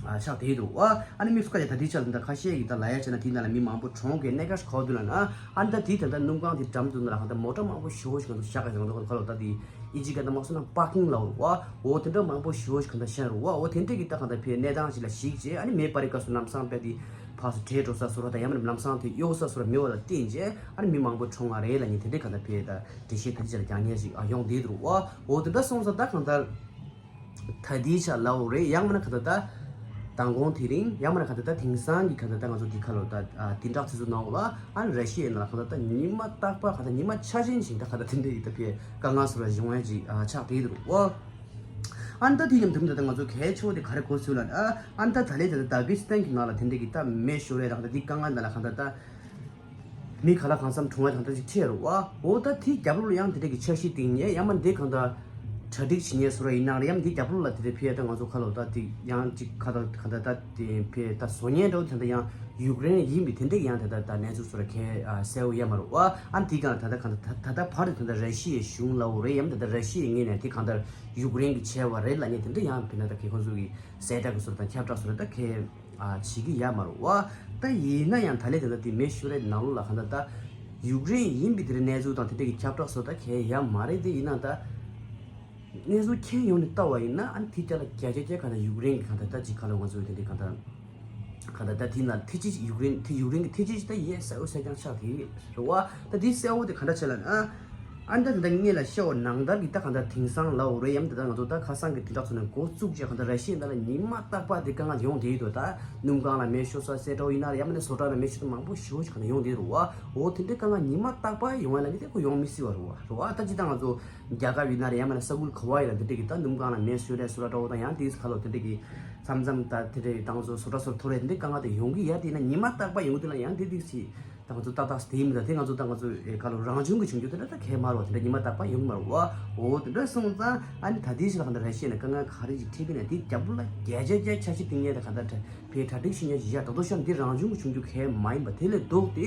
ཨ་ཆགས་བསྡད་འདུག་བ། ཨ་ནི་དམིགས་སུ་བཀར་ཏེ་ད་ལྟའི་ཆར་ད་ཁ་ཤས་ཀྱིས་ད་ལབ་ཡ་བྱས་ན་དེའི་ནང་ལ་མི་མང་པོ་གྲོངས་ཀྱི་གནད་འགག་ཞིག་ག་བ་འདུག་ལབ་ན། ཨ་ནི་ད་དེའི་ད་ལྟ་སྣུམ་ཁང་དེ་འགྲམ་དུ་ན་ལ་གང་ལྟར་མོ་ཊ་མང་པོ་ཞེ་པོ་ཞིག་གང་འདུག་ཤག་ག་ཞིག་གང་འདུག་ག་ལོ་ད་དེ་ ཨི་ཇི་ག་ད་མ་སོང་ན་པར་ཀིང་ལ་བ། འོ་དེ་འདྲ་མང་པོ་ཞེ་པོ་ཞིག་གང་ལྟར་ཤར་བ། འོ་དེ་འདྲ་གི་ད་གང་ལྟར་ཕའི་གནས་སྟངས་ཤིག་ལ་གཞིགས་བྱས། ཨ་ནི་མེ་འབར་རི་སྐབས་སུ་ལམ་སང་དཔེ་དེ་ཕར་ཚུར་བྲོས་འགྲོ་ས་བཟོ་འདྲ་དང་། ཡང་མིན་ན་ལམ་སང་དེ་གཡོལ་ས་བཟོ་འདྲ་མེད་པ་ལ་བརྟེན་བྱས། ཨ་ནི་མི་མང་པོ་གྲོངས་པ་རེད་ལབ་མཁན་དེ་འདྲ་གང་ལྟར་ཕའི་ད་འགྲེལ་བཤད་ད་ཅི་ལ་རྒྱག་མཁན་ཞིག་ཨ་ཡོང་བསྡད་འདུག་བ། འོ་དེ་འདྲ་སོང་ཙང་ད་གང་ལྟར། ད་ལྟའི་ཆར་ལབ་དགོས་རེད། ཡང་མིན་ན་གང་ལྟར་ད་མདང་དགོང་དེ་རིང་། ཡང་མིན་ན་གང་ལྟར་ད་དེང་སང་གི་གང་ལྟར་ད་ང་ཚོ་འདི་ཁ་ལོ་ད་ཨ་དེ་འདྲ་ཚོད་ཚོད་ནང་ལ། ཨ་ར་ཤི་ཡའི་ནང་ལ་གང་ལྟར་ད་ཉི་མ་རྟག་པར་གང་ལྟར་ཉི་མ་འཆར་ཅན་བཞིན་ད་གང་ལྟར་དེ་འདྲ་ཡི་ད་ཕའི་དཀའ་ངལ་སོགས་ལ་བྱུང་བ་ཅིག་ཨ་ཆགས་བསྡད་འདུག་བ། ཨ་ནི་ད་དེ་མཉམ་དུ་ད་ང་ཚོ་གལ་ཆེ་བོ་དེ་ག་རེ་གོ་ཚུལ་ལ། ཨ་ཨ་ནི་ད་ད་ལན་ད་ད་དཱ་གི་སི་ཐན་གྱི་ནང་ལ་དེ་འདྲ་གི་ད་མེ་ཤོར་རེད། ད་གང་ལྟར་འདི་དཀའ་ངལ་ནང་ལ་གང་ལྟར་ད། མི་ག་ལ་གང་འཚམ་གྲོངས་ཡ་གང་ལྟར་ཅིག་འཕྲད་རེད་བ། འོ་ད་དེའི་རྒྱབ་ལོགས་ལ་ཡང་དེ་འདྲ་གི་འཆར་གཞི་བཏིང་ནས། ཡང་མིན་ན་འདི་གང་ལྟར་གྲ་སྒྲིག་བྱེད་མཁན་བཟོ་འདྲ་ཡིན་ན་རེད། ཡང་མིན་ན་འདིའི་རྒྱབ་ལོགས་ལ་དེ་འདྲ་ཕེ་ད་ང་ཚོ་ཁ་ལོ་ད་དེ་ཡང་ཅིག་ཁ་ད་གང་ལྟར་ད་དེ་ཕེ་ད་བཟོ་མཁན་འདྲ་བོ་དེ་འདྲ་ཡང་ཡུཀ་རེན་ཡིན་པའི་དེ་འདྲ་གི་ཡང་དེ་ད་ད་གནས་ཚུལ་བཟོ་འདྲ་གལ་ཨ་གསལ་བོ་ཡོད་མ་རེད་བ། ཨ་ནི་དེའི་སྒང་ལ་ད་ད་གང་ལྟར་ད་ད་ད་བར་དུ་དེ་འདྲ་ར་ཤི་ཡའི་གཞུང་ལབ་དགོས་རེད། ཡང་མིན་ད་ད་ར་ཤི་ཡའི་ངོས་ནས་དེ་གང་ལྟར་ཡུཀ་རེན་གྱིས་བྱས་པ་རེད་ལབ་མཁན་དེ་འདྲ་ཡང་ཕེ་ན་ད་གལ་ཁོང་ཚོ་གི་གསལ་བསྒྲགས་གི་བཟོ་འདྲ་དང་ཁྱབ་བསྒྲགས་བཟོ་འདྲ་ད་གལ། ཨ་བྱེད་ཀྱི་ཡོད་མ་རེད་བ། ད་ཡིན་ན་ཡང་ད་ལན་དེ་འདྲ་དེ་མེ་ཤོར་རེད་ནང་ལོགས་ལ་གང་ལྟར་ད་ཡུཀ་རེན་ཡིན་པའི་དེ་འདྲའི་གནས་ཚུལ་དང་དེ་འདྲ་གི་ཁྱབ་བསྒྲགས་སོགས་ད་གལ་ཡོད་མ་རེད། དེ་ཡིན་ན་ད་གནས་ཚུལ་ཁྱོན་ཡོངས་ནས་ལྟ་བ་ཡིན་ན། ཨ་ནི་དེ་རྒྱ་ལ་བརྒྱ་ཆ་བརྒྱ་གང་ལྟར་ཡུཀ་རེན་གྱི་གང་ལྟར་ད་ཅིག་ག་ལ་ང་ཚོའི་དེ་འདྲའི་གང་ལྟར་གང་ལྟར་ད་དེ་ན་ཐེ་ཅི་ཡུཀ་རེན་དེ་ཡུཀ་རེན་གྱི་ཐེ་ཅི་ཅིག་ད་ཡས་གསལ་བོ་གསལ་རྐྱང་ཆགས་དེ་རེད་བ། ད་དེ་གསལ་བོ་དེ་ག་འདྲ་བྱས་ལབ་ན། ཨ་ནི་ད་དེ་འདྲ་ངེད་ལ་ཤ་བོ་ནང་ལྟར་གྱི་ད་གང་ལྟར་དེང་སང་ལབ་དགོས་རེད། ཡང་ད་ལྟ་ང་ཚོ་ད་ཁ་སང་གི་དེ་འདྲ་ཚོ་ནས་འགོ་བཙུགས་བྱས་གང་ལྟར་ར་ཤི་ཡའི་ནང་ལ་ཉི་མ་རྟག་པར་དེ་དཀའ་ངལ་ཡོང་བསྡད་ཡོད་དོ། ད་སྣུམ་ཁང་ལ་མེ་ཤོར་ས་གསལ་བསྒྲགས་ཡིན་ན་རེད། ཡང་མིན་ན་བཟོ་གྲྭ་ལ་མེ་ཤོར་ས་མང་པོ་ཞེ་པོ་ཞིག་གང་ལྟར་ཡོང་བསྡད་ཡོད་རེད་བ། འོ་དེ་འདྲའི་དཀའ་ངལ་ཉི་མ་རྟག་པར་ཡོང་བ་ལ་ནི་དེ་ཁོ་ཡོང་མི་སྲིད་པ་རེད་བ། རེད་བ། ད་ཅི་ད་ང་ཚོ་རྒྱ་གར་ཡིན་ན་རེད། ཡང་མིན་ན་ས་ཁུལ་ག་བ་ཡིན་ན་དེ་འདྲ་གི་ད་སྣུམ་ཁང་ལ་མེ་ཤོར་རེད་བཟོ་གྲྭ་འདྲ་བོ་དང་། ཡང་དེ་ཁ་ལོ་དེ་འདྲ་གི་མཚམས་མཚམས་ད་དེ་འདྲ་ད་ང་ཚོ་བཟོ་གྲྭ་སོགས་འཐོར་རེད། དེ་འདྲའི་དཀའ་ངལ་དེ་ཡོང་གི་ཡ། དེ་ན་ཉི་མ་རྟག་པར་ཡོང་གི་དེ་ལ་ཡང་དེ་དེ་སྲིད། ད་ང་ཚོ་ཏག་ཏག་དེ་མི་ད་དེ་ང་ཚོ་ད་ང་ཚོ་ཨེ་ག་ལོ་རང་བྱུང་གི་བྱུང་རྒྱུ་དེ་འདྲ་ད་གས་མ་རེད་བ། དེ་འདྲ་ཉི་མ་རྟག་པར་ཡོང་གི་མ་རེད་བ། འོ་དེ་འདྲ་སོང་ཙང་ཨ་ནི་ད་ལྟའི་ཆར་ལ་གང་ལྟར་ར་ཤི་ཡ་ནས་དཀའ་ངལ་ག་རེ་ཞིག་འཕྲད་ཀྱི་ན་དེ་རྒྱབ་ལོགས་ལ་བརྒྱ་ཆ་བརྒྱ་འཆར་གཞི་བཏིང་མཁན་དང་གང་ལྟར་ཕའི་གྲ་སྒྲིག་བྱེད་མཁན་ཞིག་ཡ་ད་དོ་ཤོར་འདི་རང་བྱུང་གི་བྱུང་རྒྱུ་གས་མ་ཡིན་པ་དེ་ལས་ལྡོག་སྟེ།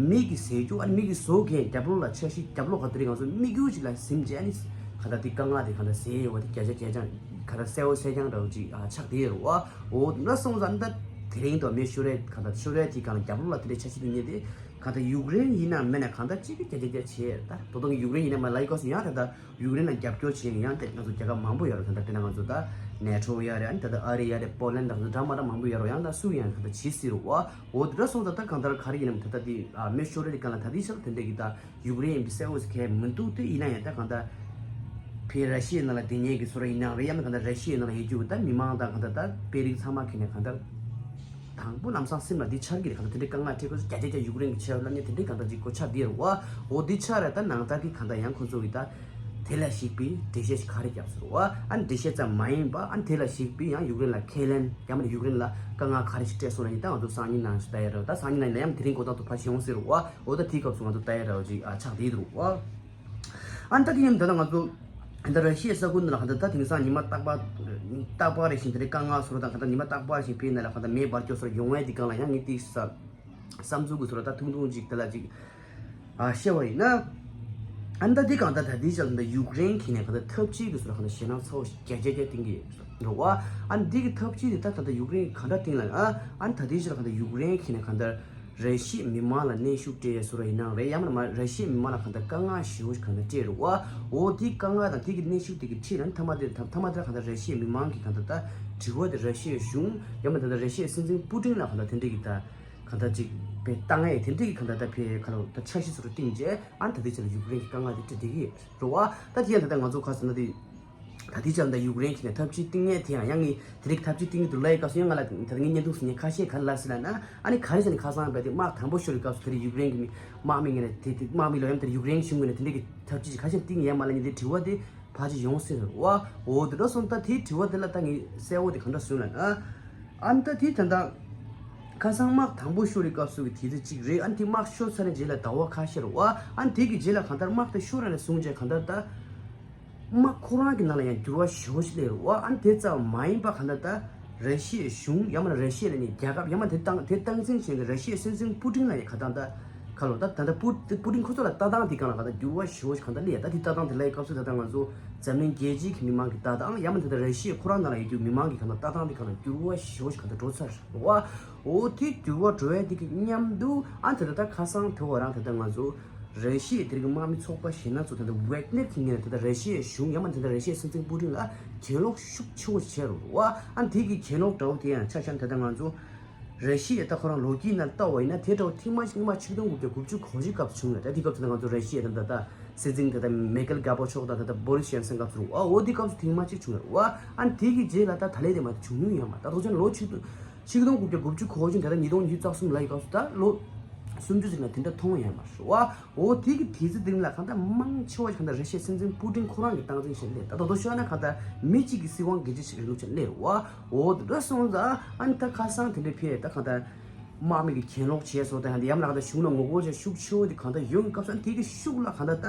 མི་གིས་བཟོ་རྒྱུ། ཨ་ནི་མི་གིས་བཟོ་མཁན་རྒྱབ་ལོགས་ལ་འཆར་གཞི་རྒྱབ་ལོགས་ག་དེ་རིང་ང་ཚོ་དམིགས་ཡུལ་ཅིག་ལ་ཟིན་བྱས། ཨ་ནི་གང་ལྟར་དེ་དཀའ་ངལ་དེ་གང་ལྟར་ཟེར་ཡོད་པ་དེ་བརྒྱ་ཆ་བརྒྱ་ཆ་གང་ལྟར་གསལ་བོ་གསལ་རྐྱང་འདྲ་བོ་ཅིག་ཨ་ཆགས་བསྡད་ཡོད་རེད་བ། འོ་ན་སོང་ཙང་ད་དེ་རིང་དུ་མེ་ཤོར་རེད། གང་ལྟར་ཤོར་རེད། དེ་གང་ལ་རྒྱབ་ལོགས་ལ་དེ་འདྲའི་འཆར་གཞི་དེ་རྙེད་དེ་གང་ལྟར་ཡུཀ་རེན་ཡིན་ན་མིན་ན་གང་ལྟར་གཅིག་གི་བརྒྱ་ཆ་བརྒྱ་བྱས། ད་དོ་དང་གི་ཡུཀ་རེན་ཡིན་ན་མ་ལ་ཡི་སྐབས་སུ་ཡང་ད་ལྟ་ཡུཀ་རེན་ལ་རྒྱབ་སྐྱོར་བྱེད་མཁན་ཡང་ད་ང་ཚོ་རྒྱལ་ཁབ་མང་པོ་ཡོད་རེད། ད་ལྟ་དཔེར་ན་ང་ཚོ་ད་ནེ་ཊོ་ཡ་རེད། ཨ་ནི་ད་ལྟ་ཨ་རི་ཡ་རེད། པོ་ལན་ད་ང་ཚོ་འདྲ་མ་འདྲ་མང་པོ་ཡོད་རེད། ཡང་ད་སུ་ཡང་ད་ལྟ་བྱེད་སྲིད་རེད་བ། འོ་དེ་འདྲ་སོང་ཙང་ད་གང་ལྟར་ག་རེ་ཡིན་ནམ། ད་ལྟ་དེ་ཨ་མེ་ཤོར་རེད། དེ་གང་ལ་ད་དེ་ཤར་དེ་འདྲ་གི་ད་ཡུཀ་རེན་ཡིན་པའི་གསལ་བོ་ཞིག་གས་མི་འདུག་དེ་ཡིན་ན་ཡང་ད་གང་ལྟར་ཕའི་ར་ཤི་ཡའི་ནང་ལ་དེ་ཉེ་གི་སོ་ར་ཡིན་ནའང་རེད། ཡང་ན་གང་ལྟར་ར་ཤི་ཡའི་ནང་ལ་ཡོད་རྒྱུ་ད་མི་མང་དང་གང་ལྟར་ད་དཔོན་རིགས་ཚང་མ་གི་ནས་གང་ལྟར་དང་པོ་ལམ་སང་སེམས་ལ་འདི་འཆར་གི་རེད། གང་ལྟར་དེ་འདྲའི་དཀའ་ངལ་འཕྲད་དགོས་ས་བརྒྱ་ཆ་བརྒྱ་ཡུཀ་རེན་གི་ཆེ་བ་ལབ་ནས་དེ་འདྲའི་གང་ལྟར་ཅིག་གོ་ཆགས་བསྡད་རེད་བ། འོ་འདི་ཆགས་རེད། ད་ནང་ལྟར་གི་གང་ལྟར་ཡང་ཁོ་ཚོ་གི་ད་དེ་ལ་གཞིགས་པའི་འགྲེལ་བཤད་ཞིག་ག་རེ་བརྒྱབ་ཟེར་བ། ཨ་ནི་འགྲེལ་བཤད་ཙམ་མ་ཡིན་པ། ཨ་ནི་དེ་ལ་གཞིགས་པའི་ཡང་ཡུཀ་རེན་ལ་ཁས་ལེན། ཡང་མིན་ན་ཡུཀ་རེན་ལ་དཀའ་ངལ་ག་རེ་ཞིག་སྤྲད་སོང་ན་ཡིན། ད་ང་ཚོ་སང་ཉིན་ནང་ཞིག་ལྟ་ཡ་རེད། ད་སང་ཉིན་ནང་ཡིན་ན་ཡང་དེ་རིང་གོ་ཐོག་ཏུ་ཕར་ཞིག་ཡོང་སྲིད་རེད་བ། འོ་ད་དེའི་སྐབས་སུ་ང་ཚོ་ལྟ་ཡ་རེད་བ་ཅིག་ཨ་ཆགས་བསྡད་རེད་བ། ཨ་ནི་ད་དེ་ཡིན་ད་ལྟ་ང་ཚོ་ད་ར་ཤི་ཡའི་ས་ཁུལ་འདི་ལ་གང་ལྟར་ད་དེང་སང་ཉི་མ་རྟག་པར་རྟག་པར་རེ་བཞིན་དེ་འདྲའི་དཀའ་ངལ་སོགས་དང་གང་ལྟར་ཉི་མ་རྟག་པར་རེ་བཞིན་བོད་ནང་ལ་གང་ལྟར་མེ་འབར་སྐྱོ་སོགས་ཡོང་བའི་དེ་སྒང་ལ་ཡང་ངས་དེ་བསམ་བསམ་ཚུལ་གྱི་ཚོར་བ་ད་ཐུང་ཐུང་ཅིག་དེ་ལ་ཅིག་ཨ་བཤད་པ་ཡིན་ན། ཨ་ནི་ད་དེ་གང་ལྟར་ད་དེའི་ཆར་ད་ཡུཀ་རེན་གྱི་ནས་གང་ལྟར་འཐབ་ཇུས་ཀྱི་ཚོར་བ་གང་ལྟར་ཞེད་སྣང་ཚ་བོ་ཞིག་བརྒྱ་ཆ་བརྒྱ་བསྟན་གྱི་ཡོད་རེད་བ། ཨ་ནི་དེ་གི་འཐབ་ཇུས་དེ་ད་ད་ལྟ་ཡུཀ་རེན་གྱིས་གང་འདྲ་བསྟན་ལབ་ན། ཨ་ནི་ད་དེའི་ཆར་གང་ལྟར་ཡུཀ་རེན་གྱི་ནས་གང་ལྟར་ར་ཤི་ཡའི་མི་མང་ལ་གནོན་ཤུགས་སྤྲད་ཡས་བཟོ་འདྲ་ཡིན་ནའང་རེད། ཡང་མིན་ན་མ་ར་ཤི་ཡའི་མི་མང་ལ་གང་ལྟར་དཀའ་ངལ་ཞེ་པོ་ཞིག་གང་ལྟར་སྤྲད་རེད་བ། འོ་དེའི་དཀའ་ངལ་དང་དེ་གི་གནོན་ཤུགས་དེ་གི་ཁྲིད་ལ་ནི་མཐའ་མ་དེར་མཐའ་མ་དེར་གང་ལྟར་ར་ཤི་ཡའི་མི་མང་གིས་གང་ལྟར་ད་དྲི་བ་དེ་ར་ཤི་ཡའི་གཞུང་ཡང་མིན་ད་ལྟ་ར་ཤི་ཡའི་སྲིད་འཛིན་པུ་ཏིན་ལ་གང་ལྟར་དེ་འདྲ་གི་ད་གང་ལྟར་ཅིག་དཔེ་བཏང་ཡས་དེ་འདྲ་གི་གང་ལྟར་ད་ཕའི་ཁ་ལོ་ད་འཆར་གཞི་ཚོ་རུ་བཏིང་རྗེས། ཨ་ནི་ད་ལྟའི་ཆར་ལ་ཡུཀ་རེན་གྱི་དཀའ་ངལ་དེ་འཕྲད་བསྡད་ཀྱི་ཡོད་རེད་བ། ད་དེ་ཡང་ད་ལྟ་ང་ཚོ་ག་ཟེར་ན་དེ། ད་ལྟའི་ཆར་ད་ཡུཀ་རེན་གྱི་ནས་འཐབ་ཇུས་བཏིང་ཡས་དེ་ཡང་ཡང་ངས་དེ་རིང་འཐབ་ཇུས་བཏིང་གི་འདུག་ལབ་ཡས་སྐབས་སུ་ཡང་ང་ལ་ད་ངས་བརྙན་ཐུང་ཟིན་ནས་ཁ་ཤས་ག་རེ་ལབ་སྲིད་ལབ་ན། ཨ་ནི་ག་རེ་ཟེར་ནས་ཁ་སང་བས་དེ་དམག་དང་པོ་ཤོར་བའི་སྐབས་སུ་དེ་རིང་ཡུཀ་རེན་གྱི་མི་དམག་མི་ངོས་ནས་དེ་དེ་དམག་མི་ལོ་ཡང་དེར་ཡུཀ་རེན་གཞུང་ངོས་ནས་དེ་འདྲ་གི་འཐབ་ཇུས་ཀྱི་ཁ་ཤས་བཏིང་ཡས་མ་ལབ་མཁན་དེ་དྲི་བ་དེ་ཕལ་ཆེར་ཡོང་སྲིད་རེད་བ། འོ་དེ་འདྲ་སོང་ད་དེའི་དྲི་བ་དེ་ལ་ད་ངས་གསལ་བོ་དེ་ག་འདྲ་ཟེར་ལབ་ན། ཨ་ནི་ད་དེ་ད་ལྟ་ཁ་སང་དམག་དང་པོ་ཤོར་བའི་སྐབས་སུ་གི་དུས་ཚོད་གཅིག་རེད། ཨ་ནི་དེ་དམག་ཤོར་ཚར་ནས་རྗེས་ལ་ཟླ་བ་ཁ་ཤས་རེད་བ། ཨ་ནི་དེ་གི་རྗེས་ལ་གང་ལྟར་དམག་དེ་ཤོར་ར་ནས་བཟུང་རྗེས་གང་ལྟར་ད། དམག་ཁོ་རང་གི་ནང་ལ་ཡང་འགྱུར་བ་ཞེ་པོ་ཞིག་སླེབས་རེད་བ། ཨ་ནི་དེ་ཙམ་མ་ཡིན་པ་གང་ལྟར་ད་ར་ཤི་ཡའི་གཞུང་ཡང་མིན་ན་ར་ཤི་ཡ་ལ་ནི་རྒྱལ་ཁབ་ཡང་མིན་ན་དེ་སྟངས་དེ་སྟངས་འཛིན་བྱེད་མཁན་ར་ཤི་ཡའི་སྲིད་འཛིན་པུ་ཏིན་ལ་ཡང་གང་ལྟར་ད་ཁ་ལོ་ད་ད་ལྟ་པུ་པུ་ཏིན་ཁོ་ཚོ་ལ་ལྟ་སྟངས་དེ་གང་ལ་གང་ལྟར་འགྱུར་བ་ཞེ་པོ་ཞིག་གང་ལྟར་སླེབས་ཡ། ད་དེ་ལྟ་སྟངས་དེ་ལ་ཡི་སྐབས་སུ་ད་ལྟ་ང་ཚོ་འཛམ་གླིང་རྒྱལ་སྤྱིའི་གི་མི་མང་གི་ལྟ་སྟངས་ཡང་མིན་ད་ལྟ་ར་ཤི་ཡ་ཁོ་རང་ནང་ལ་ཡོད་རྒྱུ་མི་མང་གི་གང་ལྟར་ལྟ་སྟངས་དེ་གང་ལ་འགྱུར་བ་ཞེ་པོ་ཞིག་གང་ལྟར་འགྲོ་ཚར་རེད་བ། འོ་དེ་འགྱུར་བ་འགྲོ་ཡ་དེ་གི་མཉམ་དུ་ཨ་ད་ལྟ་ད་ཁ་སང་དེ་བ་རང་ད་ལྟ་ང་ཚོ། ར་ཤི་ཡའི་དེ་རིང་གི་དམག་མི་ཚོགས་པ་གཞན་སྣ་ཚོགས་དེ་འདྲ་ཝེག་ནེར་གྱི་ངོས་ནས་ད་ལྟ་ར་ཤི་ཡའི་གཞུང་ཡང་མིན་ད་ལྟ་ར་ཤི་ཡའི་སྲིད་འཛིན་པུ་ཏིན་ལ་གྱེན་ལོག་ཤུགས་ཆེ་བོ་ཞིག་བྱས་རེད་བ། ཨ་ནི་དེ་གི་གྱེན་ལོག་འདྲ་བོ་དེ་ཡང་ཆ་བཞག་ན་ད་ལྟ་ང་ཚོ་ར་ཤི་ཡའི་ད་ཁོ་རང་ལོ་རྒྱུས་ནང་ལྟ་བ་ཡིན་ན་དེ་འདྲ་བོ་ཐེངས་མ་གཅིག་སྔོན་མ་ཆིག་སྟོང་དགུ་བརྒྱ་དགུ་བཅུ་གོ་གཅིག་སྐབས་སུ་བྱུང་ཡོད། ད་དེ་སྐབས་སུ་ད་ང་ཚོ་ར་ཤི་ཡའི་ད་ད་ལྟ་སྲིད་འཛིན་ད་ལྟ་མེ་ཁེལ་གར་བ་ཆོག་དང་ད་ལྟ་བོ་རིས་ཡེལ་སིན་སྐབས་སུ་རེད་བ། འོ་དེ་སྐབས་སུ་ཐེངས་མ་གཅིག་བྱུང་ཡོད་རེད་བ། ཨ་ནི་དེ་གི་རྗེས་ལ་ད་ད་ལས་དེ་མ་བྱུང་མྱོང་ཡོད་མ་རེད། ད་ཐོག་ཆེན་ལོ་ཆིག་སྟོང་ཆིག་སྟོང་དགུ་བརྒྱ་དགུ་བཅུ་གོ་གཅིག་ད་ལྟ་ཉིས་སྟོང་ཉི་ཤུ་རྩ་གསུམ་ལ་ཡི་སྐབས་སུ་ད་ལོ་སུམ་ཅུ་ཙམ་ལ་དེ་འདྲ་མཐོང་ཡོད་མ་རེད་བ། འོ་དེ་གི་དུས་ཚོད་དེ་རིང་ལ་གང་ལྟར་མང་ཆེ་བ་གང་ལྟར་ར་ཤི་ཡའི་སྲིད་འཛིན་པུ་ཏིན་ཁོ་རང་གི་སྟངས་འཛིན་བྱས་སླེབས། ད་ད་དུང་ཤོད་ན་གང་ལྟར་མི་གཅིག་གི་སྲིད་དབང་སྒེར་གཅོད་བྱེད་ཀྱི་ལུགས་ཆ་སླེབས་རེད་བ། འོ་དེ་འདྲ་སོང་ཙང་ཨ་ནི་ད་ཁ་སང་དེ་འདྲའི་ཕེ་ད་གང་ལྟར་དམག་མི་གི་གྱེན་ལོག་བྱས་སོང་། ད་ཡང་ཡང་ན་གང་ལྟར་གཞུང་ལ་ངོ་རྒོལ་བྱས་ཤུགས་ཆེ་བོ་དེ་གང་ལྟར་ཡོང་སྐབས་སུ་ཨ་ནི་དེ་གི་ཤུགས་ལ་གང་ལྟར་ད་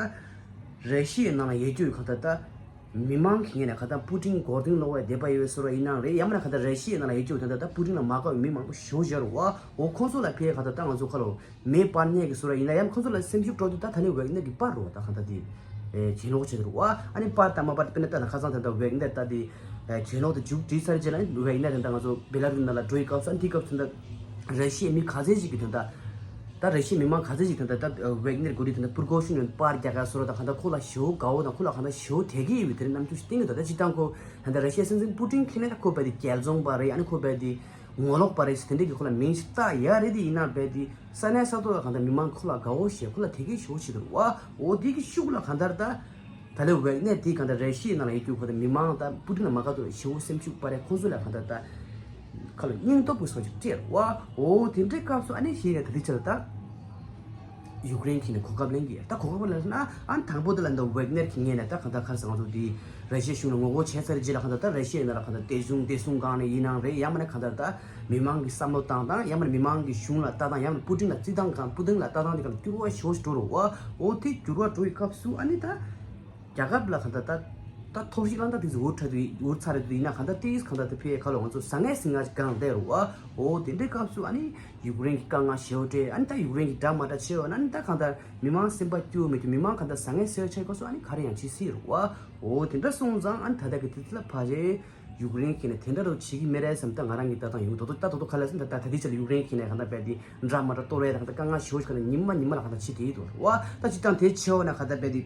ར་ཤི་ཡའི་ནང་ལ་ཡོད་རྒྱུ་གང་ལྟར་ད། མི་མང་གི་ངོས་ནས་གང་ལྟར་པུ་ཏིན་མགོ་རྟིང་སློག་པའི་དད་པ་ཡོད་པའི་བཟོ་འདྲ་ཡིན་ནའང་རེད། ཡང་མིན་ན་གང་ལྟར་ར་ཤི་ཡའི་ནང་ལ་ཡོད་རྒྱུ་དེ་འདྲ་ད་པུ་ཏིན་ལ་མ་དགའ་བའི་མི་མང་པོ་ཞེ་པོ་ཅིག་ཡོད་རེད་བ། འོ་ཁོང་ཚོ་ལ་ཕེ་གང་ལྟར་ད་ང་ཚོ་ཁ་ལོ་མེ་སྤར་མཁན་གྱི་བཟོ་འདྲ་ཡིན་ན་ཡང་ཁོང་ཚོ་ལ་སེམས་ཤུགས་སྤྲོད་དུས་ད་ད་ནི་ཝེག་ནེར་གྱིས་སྤར་རོགས་ད་གང་ལྟར་དེ་གྱེན་ལོག་བྱེད་དུ་རེད་བ། ཨ་ནི་སྤར་དང་མ་སྤར་དཔེར་ན་ད་ད་ཁ་སང་དེ་འདྲ་ཝེག་ནེར་ད་དེ་གྱེན་ལོག་དེ་མཇུག་སྒྲིལ་ཚར་རྗེས་ལ་ཨ་ནི་ཝེག་ནེར་དེ་འདྲ་ང་ཚོ་བེ་ལ་རུས་ནང་ལ་འགྲོ་ཡི་སྐབས་སུ་ཨ་ནི་དེ་སྐབས་སུ་ད་ར་ཤི་ཡའི་མི་ག་ཚད་ཅིག་གིས་དེ་འདྲ། ད་ར་ཤི་ཡའི་མི་མང་ག་ཚད་ཅིག་དེ་འདྲ་ད་ཝེག་ནེར་འགོ་ཁྲིད་དེ་འདྲ་པུར་གོ་ཤུན་ཡོན་པར་རྒྱག་ག་སོ་ར་དང་གང་ལྟར་ཁོ་ལ་ཞེ་པོ་དགའ་བོ་དང་ཁོ་ལ་གང་ལྟར་ཞེ་པོ་དད་གུས་ཡོད་པའི་དེ་འདྲའི་རྣམ་འགྱུར་ཞིག་བསྟན་གྱི་འདུག་ད་སྤྱིར་བཏང་ཁོ་ད་ལྟ་ར་ཤི་ཡའི་སྲིད་འཛིན་པུ་ཏིན་ཁྱེད་ནས་ད་ཁོ་རྦད་དེ་རྒྱལ་བཙོང་པ་རེད། ཨ་ནི་ཁོ་རྦད་དེ་ངོ་ལོག་པ་རེད་ཟེར་དེ་འདྲའི་གི་ཁོ་ལ་མིང་ཞིག་བཏགས་ཡ་རེད། དེ་ཡིན་ན་རྦད་དེ་ས་གནས་ས་ཐོག་ལ་གང་ལྟར་མི་མང་ཁོ་ལ་དགའ་བོ་ཞེ་ཁོ་ལ་དད་གུས་ཞེ་པོ་བྱེད་འདུག་བ། འོ་དེ་གི་ཤུགས་ལ་གང་ལྟར་ད། ད་ལོའི་ཝེག་ནེར་དེའི་གང་ལྟར་ར་ཤི་ཡའི་ནང་ལ་ཡོད་རྒྱུ་ཁོ་དང་མི་མང་དང་པུ་ཏིན་ལ་མ་དགའ་དུ་ཞེ་པོ་སེམས་ཤུགས་སྤར་རེད། ཁོང་ཚོ་ལ་གང་ལྟར་ད་ཁ་ལ་སྙིང་སྟོབས་ཀྱི་སོགས་ཅིག་སྤྲད་རེད་བ། འོ་དེ་འདྲའི་སྐབས་སུ་ཨ་ནི་ཞིག་ནས་ད་ལྟའི་ཆར་ད་ཡུཀ་རེན་གྱི་ནས་གོ་སྐབས་ལེན་གྱི་ད་གོ་སྐབས་ལེན་ན་ཨ་ནི་དང་པོ་དེ་ལ་འདི་ཝེག་ནེར་གྱི་ངོས་ནས་ད་གང་ལྟར་ཁ་སང་ང་ཚོ་དེ་ར་ཤི་ཡའི་གཞུང་ལ་ངོ་རྒོལ་བྱས་ཚར་རྗེས་ལ་གང་ལྟར་ད་ར་ཤི་ཡའི་ནང་ལ་གང་ལྟར་བདེ་སྲུང་བདེ་སྲུང་སྒང་ནས་ཡིན་ནའང་རེད། ཡང་མིན་ན་གང་ལྟར་ད་མི་མང་གི་བསམ་བློ་བཏང་སྟངས་ཡང་མིན་ན་མི་མང་གི་གཞུང་ལ་ལྟ་སྟངས་ཡང་མིན་ན་པུ་ཏིན་ལ་བརྩི་སྟངས་གང་པུ་ཏིན་ལ་ལྟ་སྟངས་དེ་གང་ལ་འགྱུར་བ་ཞེ་པོ་ཞིག་འགྲོ་རེད་བ། འོ་དེ་འགྱུར་བ་འགྲོ་བའི་སྐབས་སུ་ཨ་ནི་ད། རྒྱལ་ཁབ་ལ་གང་ལྟར་ད་ད་ཐོར་ཞིག་ལ་ད་དེ་ཚོ་འུར་ཁྲ་དུ་འུར་ཚ་རེད་དུ་ཡིན་ན་གང་ལྟར་དེ་གང་ལྟར་དེ་ཕའི་ཁ་ལོ་ང་ཚོ་ཟང་ངེ་ཟིང་ངེ་གང་བསྡད་རུ་བ། འོ་དེ་འདྲའི་སྐབས་སུ་ཨ་ནི་ཡུཀ་རེན་གྱི་དཀའ་ངལ་ཞེ་པོ་སྤྲད། ཨ་ནི་ད་ཡུཀ་རེན་གྱི་འདྲ་མ་འདྲ་ཆེ་བ་ན་ཨ་ནི་ད་གང་ལྟར་མི་མང་སེམས་པ་སྐྱོ་མི་སྐྱོ་མི་མང་གང་ལྟར་ཟང་ངེ་ཟིང་ངེ་ཆགས་སྐབས་སུ་ཨ་ནི་ག་རེ་ཡང་བྱེད་སྲིད་རུ་བ། འོ་དེ་འདྲ་སོང་ཙང་ཨ་ནི་ད་ལྟ་གི་དུས་ཚོད་ལ་ཕ་རེད། ཡུཀ་རེན་གྱི་ནས་དེ་འདྲ་རུ་བྱེད་ཀྱི་མེད་རེད་བསམ་ད་ང་རང་གི་ལྟ་སྟངས་ཡོང་དོ་དོ་ད་དོ་དོ་ག་ལ་སེམས་ད་ད་ད་དེ་ཆ་ལ་ཡུཀ་རེན་གྱི་ནས་གང་ལྟར་བས་དེ་འདྲ་མ་འདྲ་གཏོར་བས་ད་གང་ལྟར་དཀའ་ངལ་ཞེ་པོ་ཞིག་ག་ལ་ཉི་མ་ཉི་མ་ལ་གང་ལྟར་ཕྱི་དེ་ཡིན་དོ་བ། ད་སྤྱིར་བཏང་དེ་ཆེ་བ་ན་ག་ད་བས་དེ་དེ་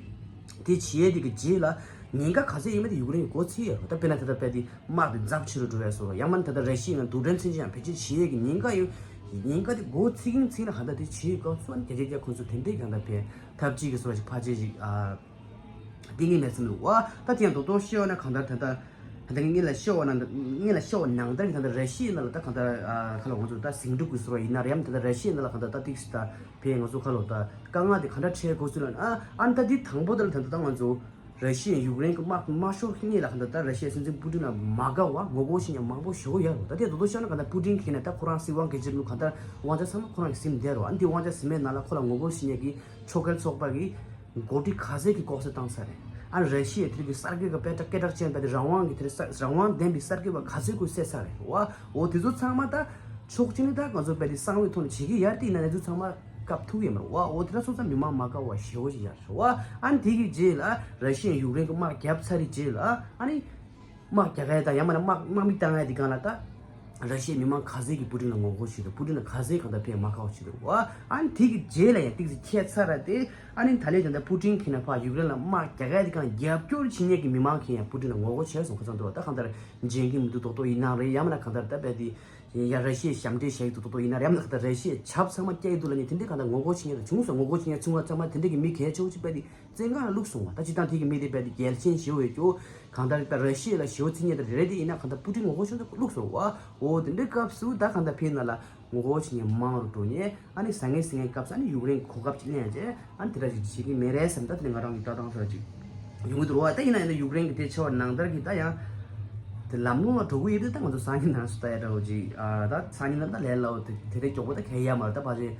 བྱེད་ཡས་དེ་གི་རྗེས་ལ་ཉེན་ཁ་ག་ཚད་ཡིན་མ་དེ་ཡུཀ་རེན་གྱི་མགོ་ཚིག་ཡས་རོ། ད་དཔེར་ན་ད་ད་བས་དེ་དམག་དེ་ཛབ་ཆེ་རུ་འགྲོ་བས་སོ་རོ། ཡང་མ་ད་ད་ར་ཤི་ཡའི་ནང་རྡུལ་ཕྲན་མཚོན་ཆ་ཡང་བེད་སྤྱོད་བྱེད་ཡས་ཀྱི་ཉེན་ཁ་ཡོད། ཉེན་ཁ་དེ་མགོ་ཚིག་གིན་ཚིག་ན་ག་ད་དེ་བྱེད་ཡས་སྐབས་སུ་ཨ་ནི་རྒྱ་རྒྱ་རྒྱ་ཁོང་ཚོ་དེ་འདྲའི་གང་ད་བས་ཐབས་ཅིག་གི་སོ་ཞིག་ཕ་ཆེ་ཞིག་ཨ། ཏིང་ངེ་མེད་ཙམ་འདུག་བ། ད་དེ་ཡང་རྡོག་རྡོག་བཤད་ཡོད་ན་གང་ལྟར་ད་ལྟ་ད་ལྟ་ངེད་ལ་བཤད་ཡོད་ན་ངེད་ལ་བཤད་ཡོད་ནང་ལྟར་གྱི་ད་ལྟ་ར་ཤི་ཡའི་ནང་ལ་ད་གང་ལྟར་ཁ་ལ་ང་ཚོ་ད་ཟིང་འཁྲུག་གི་ཟེར་བ་ཡིན་ན་རེད་ཡང་ད་ལྟ་ར་ཤི་ཡའི་ནང་ལ་གང་ལྟར་ད་ཏིག་སི་ད་བས་ང་ཚོ་ཁ་ལོ་ད་དཀའ་ངལ་དེ་གང་འདྲ་འཕྲད་དགོས་ཚུལ་ལ་ཨ་ཨ་ད་འདི་དང་པོ་ད་ལ་ད་ལྟ་ད་ང་ཚོ་ར་ཤི་ཡའི་ཡུཀ་རེན་གྱི་དམག་དམག་ཤོག་གཉིས་ལ་གང་ལྟར་ད་ར་ཤི་ཡའི་སྲིད་འཛིན་པུ་ཏིན་ལ་མ་དགའ་བ་ངོ་རྒོལ་བྱེད་མཁན་མང་པོ་ཞེ་པོ་ཡོད་རེད། ད་དེ་རྡོག་རྡོག་བཤད་ན་གང་ལྟར་པུ་ཏིན་གྱིས་ནས་ད་ཁོ་རང་སྲིད་དབང་སྒེར་གཅོད་ལུགས་གང་ལྟར་དབང་ཆ་ཚང་མ་ཁོ་རང་གིས་ཟིན་བསྡད་རོ། ཨ་ནི་དེ་དབང་ཆ་ཟིན་པའི་ནང་ལ་ཁོ་ལ་ངོ་རྒོལ་བྱེད་མཁན་གྱི་ཕྱོགས་འགལ་ཚོགས་པ་གི་འགོ་ཁྲིད་ག་ཚད་ཀྱི་ལྐོག་ཟ་བཏང་ས་རེད། ཨ་ནི་ར་ཤི་ཡའི་དེ་གི་གསར་འགོད་པ་པེ་ཏྲ་ཀེ་ཏྲ་ཅན་པ་དེ་རང་དབང་གི་དེ་རེད་ས་རང་དབང་ལྡན་པའི་གསར་འགོད་པ་ག་ཚད་ཀྱི་བསད་ས་རེད་བ། འོ་དེ་ཚོ་ཚང་མ་ད་ཕྱོགས་གཅིག་ནས་ད་ང་ཚོ་པེ་ཏི་གསང་བའི་ཐོག་ནས་བྱེད་ཀྱི་ཡར་དེ་ཡིན་ན་ནས་ཚོ་ཚང་མ་སྐབས་ཐུག་ཡོད་མ་རེད་བ། འོ་དེ་འདྲ་སོང་ཙང་མི་མང་མ་དགའ་བ་ཞེ་པོ་ཞིག་ཡར་རེད་བ། ཨ་ནི་དེ་གི་རྗེས་ལ་ར་ཤི་ཡའི་ཡུཀ་རེན་གྱི་དམག་བརྒྱབ་ཚར་རེད་རྗེས་ལ་ཨ་ནི། དམག་རྒྱག་ཡ་དང་ཡང་མིན་ན་དམག་དམག་མི་བཏང་ཡ་དེ་སྒང་ལ་ད་ར་ཤི་ཡའི་མི་མང་ག་ཚད་ཀྱིས་པུ་ཏིན་ལ་ངོ་རྒོལ་བྱེད་འདུག་པུ་ཏིན་ལ་ག་ཚད་གང་ལྟར་ཕན་མ་ཁག་པོ་བྱེད་འདུག་བ། ཨ་ནི་དེ་གི་རྗེས་ལ་ཡང་ཏིག་ཙི་ཁྱད་མཚར་ར་དེ་ཨ་ནི་ད་ལན་ད་ལྟ་པུ་ཏིན་གྱིས་ན་ཕར་ཡུཀ་རེན་ལ་དམག་རྒྱག་ཡ་དེ་སྒང་རྒྱབ་སྐྱོར་བྱེད་མཁན་གྱི་མི་མང་གིས་ཡང་པུ་ཏིན་ལ་ངོ་རྒོལ་བྱས་སོང་། ཁ་སང་འདུག་བ། ད་གང་ལྟར་འཇལ་གྱི་མི་འདུག་རྡོག་རྡོག་ཡིན་ནའང་རེད། ཡང་མིན་ན་གང་ལྟར་ད་རྦད་དེ་ཡ་ར་ཤི་ཡས་ཞབས་འདྲེན་བྱས་ཀྱི་འདུག་རྡོག་རྡོག་ཡིན་ན་རེད། ཡང་མིན་ན་གང་ལྟར་ར་ཤི་ཡས་ཆབ་ཚང་མ་སྐྱེལ་གྱི་འདུག་ལབ་ནས་དེ་འདྲའི་གང་ལྟར་ངོ་རྒོལ་བྱེད་མཁན་དང་བྱུང་སོང་། ངོ་རྒོལ་བྱེད་མཁན་བྱུང་བ་ཚང་མ་དེ་འདྲའི་གི་མི་གལ་ཆེ་བོ་ཅིག་རྦད་དེ། བཙན་གང་ལ་བླུགས་སོང་བ། ད་སྤྱིར་བཏང་དེ་གི་མི་དེ་རྦད་དེ་རྒྱལ་ཆེན་ཞེ་བོ་ཡོད་རྒྱུ། གང་ལྟར་ད་ར་ཤི་ཡ་ལ་ཞེ་བོ་རྩིས་ཉེས་དེ་རེད་དེ་ཡིན་ན་གང་ལྟར་པུ་ཏིན་ངོ་རྒོལ་ཤོར་དུ་བླུགས་སོང་བ། འོ་དེ་འདྲའི་སྐབས་སུ་ད་གང་ལྟར་ཕེབས་ན་ལ་ངོ་རྒོལ་བྱེད་མཁན་མང་རུ་འགྲོ་ནས་ཨ་ནི་ཟང་ངེ་ཟིང་ངེ་སྐབས་སུ་ཨ་ནི་ཡུཀ་རེན་གྱི་གོ་སྐབས་ཅིག་ལེན་རྗེས་ཨ་ནི་དེ་འདྲ་ཞིག་བྱེད་ཀྱི་མེད་རེད་བསམ། ད་དེ་ནས་ང་རང་གི་ལྟ་སྟངས་ཚོ་ཅིག་ཡོང་གི་འདུག་རོ། ད་ཡིན་ན་ཡིན་ན་ཡུཀ་རེན་གྱི་དེ་ཆེ་བ་ནང་ལྟར་གྱི་ད་ཡང་དེ་ལམ་ལྷོང་ལ་འགྲོ་གི་ཡོད་དུས་ད་ང་ཚོ་སང་ཉིན་ནང་སུ་ལྟ་ཡ་འདྲ་བོ་ཅིག་ཨ་ད་སང་ཉིན་ལ་ད་ལས་སླ་བོ་དེ་དེ་རེད་མགྱོགས་པོ་ད་གས་ཡ་མ་རེད། ད་ཕལ་ཆེར་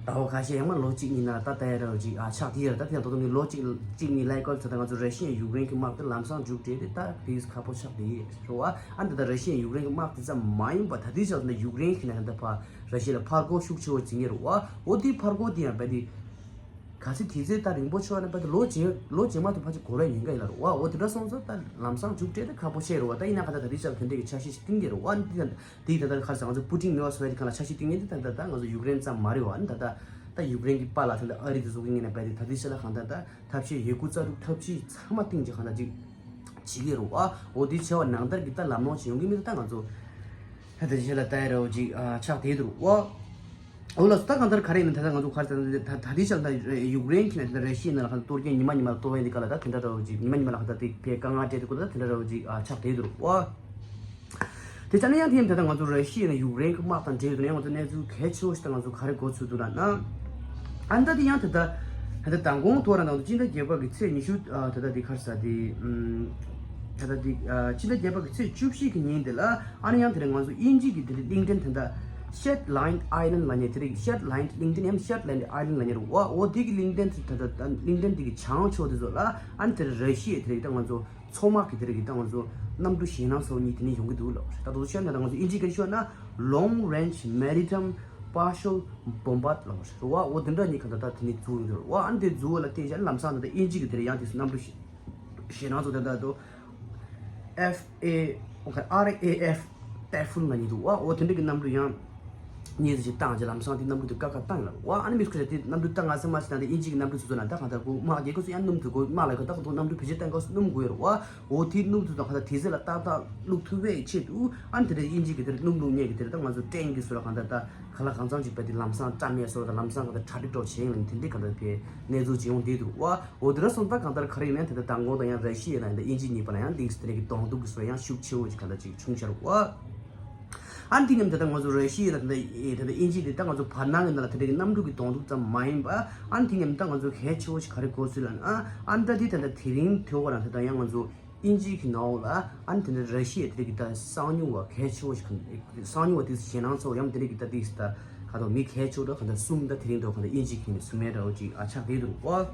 ཟླ་བ་ཁ་ཤས་ཡང་མ་ལོ་གཅིག་གཉིས་ནང་ལ་ད་ལྟ་ཡ་འདྲ་བོ་ཅིག་ཨ་ཆགས་དེ་ཡོད་རེད། ད་དེ་ཡང་ད་དུང་ངས་ལོ་གཅིག་གཅིག་གཉིས་ལ་སྐོར་ཚོ་ད་ང་ཚོ་ར་ཤི་ཡ་ཡུཀ་རེན་གྱི་དམག་དེ་ལམ་སང་མཇུག་སྒྲིལ་ཏེ་ད་ཕིས་ཁག་པོ་ཆགས་དེ་ཡོད་རེད་བ། ཨ་ད་ད་ར་ཤི་ཡ་ཡུཀ་རེན་གྱི་དམག་དེ་ཙམ་མ་ཡིན་པ་ད་དུས་ཆགས་ད་ཡུཀ་རེན་གྱི་ནས་ད་ཕར་ར་ཤི་ཡ་ལ་ཕར་རྒོལ་ཤུགས་ཆེ་བོ་བྱེད་ངེས་རེད་བ། འོ་དེའི་ཕར་རྒོལ་དེ་ཡང་རྦད་དེ་ག་ཚོད་དུས་ཚོད་ད་རིང་པོ་ཆགས་ན་རྦད་དེ་ལོ་རྗེས་ལོ་རྗེས་མ་དེ་ཕལ་ཆེར་འགོར་བའི་ཉེན་ཁ་ཡོད་ལ་རེད་བ། འོ་དེ་འདྲ་སོང་ཙང་ད་ལམ་སང་མཇུག་སྒྲིལ་ད་ཁག་པོ་ཆགས་རེད་བ། ད་ཡིན་ན་ག་ད་ད་དུས་ཆགས་དེ་འདྲ་གི་འཆར་གཞི་ཞིག་བཏིང་གི་རེད་བ། འདི་ད་དེ་ད་ལྟ་ཁ་སང་ང་ཚོ་པུ་ཏིན་མེད་པ་བཟོ་ཡ་དེ་གང་ལ་འཆར་གཞི་བཏིང་མཁན་དེ་ད་ལྟ་ད་ང་ཚོ་ཡུཀ་རེན་ཙམ་མ་རེད་བ། ཨ་ནི་ད་ལྟ་ ད་ཡུཀ་རེན་གྱི་པཱ་ལགས་དང་ད་ཨ་རི་དེ་ཚོ་གི་ངོས་ནས་རྦད་དེ་ད་ལྟའི་ཆ་ལ་གང་ལྟར་ད་ཐབས་ཤེས་ཡོད་རྒུ་རྩལ་སྤྲུགས་ཐབས་ཤེས་ཚང་མ་སྟེང་ཅིག་གང་ལྟར་ཅིག་བྱེད་ཀྱི་རེད་བ། འོ་དེ་བྱས་པ་ནང་ལྟར་གྱི་ད་ལམ་ལྷོང་ཞིག་ཡོང་གི་མི་འདུག་ད་ང་ཚོ་ད་ལྟའི་ཆ་ལ་ད་ཡ་རེད་བ་ཅིག་ཨ་ཆགས་བསྡད་འདུག་བ། འོ་ལགས་སོ། ད་གང་ལྟར་ག་རེ་ཡིན་ན་ད་ལྟ་ང་ཚོ་ག་རེ་ཟེར་ན་ད་ད་ལྟའི་ཆ་ལ་ད་ཡུཀ་རེན་གྱི་ནས་ད་ལྟ་ར་ཤི་ཡའི་ནང་ལ་གང་ལྟར་གཏོར་སྐྱོན་ཉི་མ་ཉི་མ་ལ་གཏོར་བ་ཡིན་དེ་ག་ལ་ད་དེ་འདྲ་རེད་བ་ཅིག་ཉི་མ་ཉི་མ་ལ་གང་ལྟར་དེ་བས་དཀའ་ངལ་འཕྲད་དེ་གོ་ད་དེ་འདྲ་རེད་བ་ཅིག་ཨ་ཆགས་བསྡད་འདུག་བ། དེ་ཆ་ནས་ཡང་དེ་ཡིན་ད་ལྟ་ང་ཚོ་ར་ཤི་ཡ་ནས་ཡུཀ་རེན་གྱི་དམག་དང་འབྲེལ་ཡོད་དུ་ཡང་ང་ཚོ་གནས་ཚུལ་གལ་ཆེ་བོ་ཞིག་ད་ང་ཚོ་ག་རེ་གོ་ཚུལ་འདུག་ལབ་ན། ཨ་ནི་ད་དེ་ཡང་ད་ལྟ་ད་ལྟ་མདང་དགོང་ཐོག་རང་དང་སྤྱི་ཟླ་བརྒྱད་པ་གི་ཚེས་ཉི་ཤུ་ཨ་ད་ལྟ་དེ་ག་རེ་ཟེར་དེ་ཨམ་ད་ལྟ་དེ་ཨ་སྤྱི་ཟླ་བརྒྱད་པ་གི་ཚེས་བཅུ་བཞི་གི་ཉིན་དེ་ལ་ཨ་ནི་ཡང་དེ་རིང་ང་ཚོ་དབྱིན་ཇི་གི་དེ་རིང་གླིང་ཕྲན་ད་ལྟ་Shetland Island་ལབ་མཁན་དེ་རིང་Shetland་གླིང་ཕྲན་ཡང་Shetland Island་ལབ་མཁན་རེད་བ། འོ་དེ་གི་གླིང་ཕྲན་དེ་ད་ལྟ་གླིང་ཕྲན་དེ་གི་བྱང་ཕྱོགས་དེ་ཚོ་ལ་ཨ་ནི་དེ་རིང་ར་ཤི་ཡའི་དེ་རིང་ད་ང་ཚོ། མཚོ་དམག་གི་དེ་རིང་གི་ད་ང་ཚོ་གནམ་གྲུ་ཞེད་སྣང་ཚ་བོ་གཉིས་དེ་ནས་ཡོང་གི་འདུག་ལབ་རེད། ད་དུང་བཤད་ན་ད་ང་ཚོ་དབྱིན་ཇི་སྐད་ཤོད་ན་Long Range Maritime Patrol Bombers་ལབ་རེད་བ། འོ་དེ་འདྲ་གཉིས་ག་ད་ད་དེ་ནས་བཙུགས་ཡོང་གི་རེད་བ། ཨ་ནི་དེ་བཙུགས་ལ་བལྟས་ཤག་ལམ་སང་ད་ད་དབྱིན་ཇི་གི་དེ་རིང་ཡང་དེ་གནམ་གྲུ་ཞེད་སྣང་ཚ་བོ་དེ་ད་དུ་F A R A F Typhoon་ལབ་མཁན་འདུག་བ། འོ་དེ་འདྲ་གི་གནམ་གྲུ་ཡང་། གཉིས་སུ་ཞིག་བཏང་རྗེས་ལམ་སང་དེ་གནམ་གྲུ་དེ་ཀ་ཁ་བཏང་ཡོད་ལ། ཨ་ནི་མི་སྐུ་ཞབས་དེ་གནམ་གྲུ་བཏང་ང་སེ་མ་ཞིག་བཏང་དེ་དབྱིན་ཇི་གི་གནམ་གྲུ་སོ་སོ་ན་ད་གང་ལྟར་ཁོ་དམག་རྒྱལ་ཁབ་སུ་ཡང་སྣུམ་དུ་གོ་དམག་ལ་ག་ད་ཁོ་གནམ་གྲུ་བེད་སྤྱོད་བཏང་ག་སུ་སྣུམ་དགོས་ཡོད་རེད་བ། འོ་དེ་སྣུམ་དུ་དང་ག་ད་དེ་ཚེ་ལ་ཏག་ཏག་བླུག་ཐུབ་པའི་ཆེད་དུ་ཨ་ནི་དེ་འདྲ་དབྱིན་ཇི་གི་དེ་སྣུམ་བླུག་མཁན་གི་དེ་ད་ང་ཚོ་ཀྲེན་གི་སོ་ལ་གང་ལྟར་ད་ག་ལ་གང་འཚམ་ཅིག་བས་དེ་ལམ་སང་བཀྲམ་ཡས་སོ་ད་ལམ་སང་གང་ལྟར་གྲ་སྒྲིག་གྲོགས་བྱེད་ཡིན་ལ་དེ་འདྲའི་གང་ལྟར་བས་གནས་ཚུལ་ཅིག་ཡོང་བསྡད་འདུག་བ། འོ་དེ་འདྲ་སོང་ད་གང་ལྟར་ག་རེ་ཡིན་ན་དེ་ད་མདང་དགོང་དང་ཡང་ར་ཤི་ཡ་ན་ཡང་ད་དབྱིན་ཇི་གཉིས་བར་ལ་ཡང་དེ་དེ་འདྲ་གི་གདོང་གཏུག་གི་སོ་ཡང་ཤུགས་ཆེ་བོ་ཅིག་གང་ལྟར་ཅིག་བྱུང་ཤར་བ། ཨ་ནི་དེ་མཉམ་དུ་ད་ང་ཚོ་ར་ཤི་ཡ་ལ་ད་ལྟ་ཨེ་ད་ལྟ་དབྱིན་ཇི་དེ་ད་ང་ཚོ་བར་སྣང་གི་ནང་ལ་དེ་འདྲ་གི་གནམ་གྲུ་གི་གདོང་གཏུག་ཙམ་མ་ཡིན་པ། ཨ་ནི་དེ་མཉམ་ད་ང་ཚོ་གལ་ཆེ་བོ་ཞིག་ག་རེ་གོ་སྲིད་ལབ་ན། ཨ་ནི་ད་དེ་ད་ལྟ་དེ་རིང་དེ་བར་ལ་ད་ལྟ་ཡང་ང་ཚོ་དབྱིན་ཇི་གི་ནང་ལ་ཨ་ནི་དེ་འདྲ་ར་ཤི་ཡ་དེ་འདྲ་གི་ད་གསང་མྱུལ་བ་གལ་ཆེ་བོ་ཞིག་གསང་མྱུལ་བ་དེ་ཞེད་སྣང་ཚ་བོ་ཡང་དེ་འདྲ་གི་ད་དེ་ད་ག་དོ་མི་གལ་ཆེ་བོ་ད་ག་ད་གསུམ་ད་དེ་རིང་དུ་ག་ད་དབྱིན་ཇི་གི་ནས་གསུམ་མེད་འདྲ་བོ་ཅིག་ཨ་ཆགས་བསྡད་འདུག་གོ།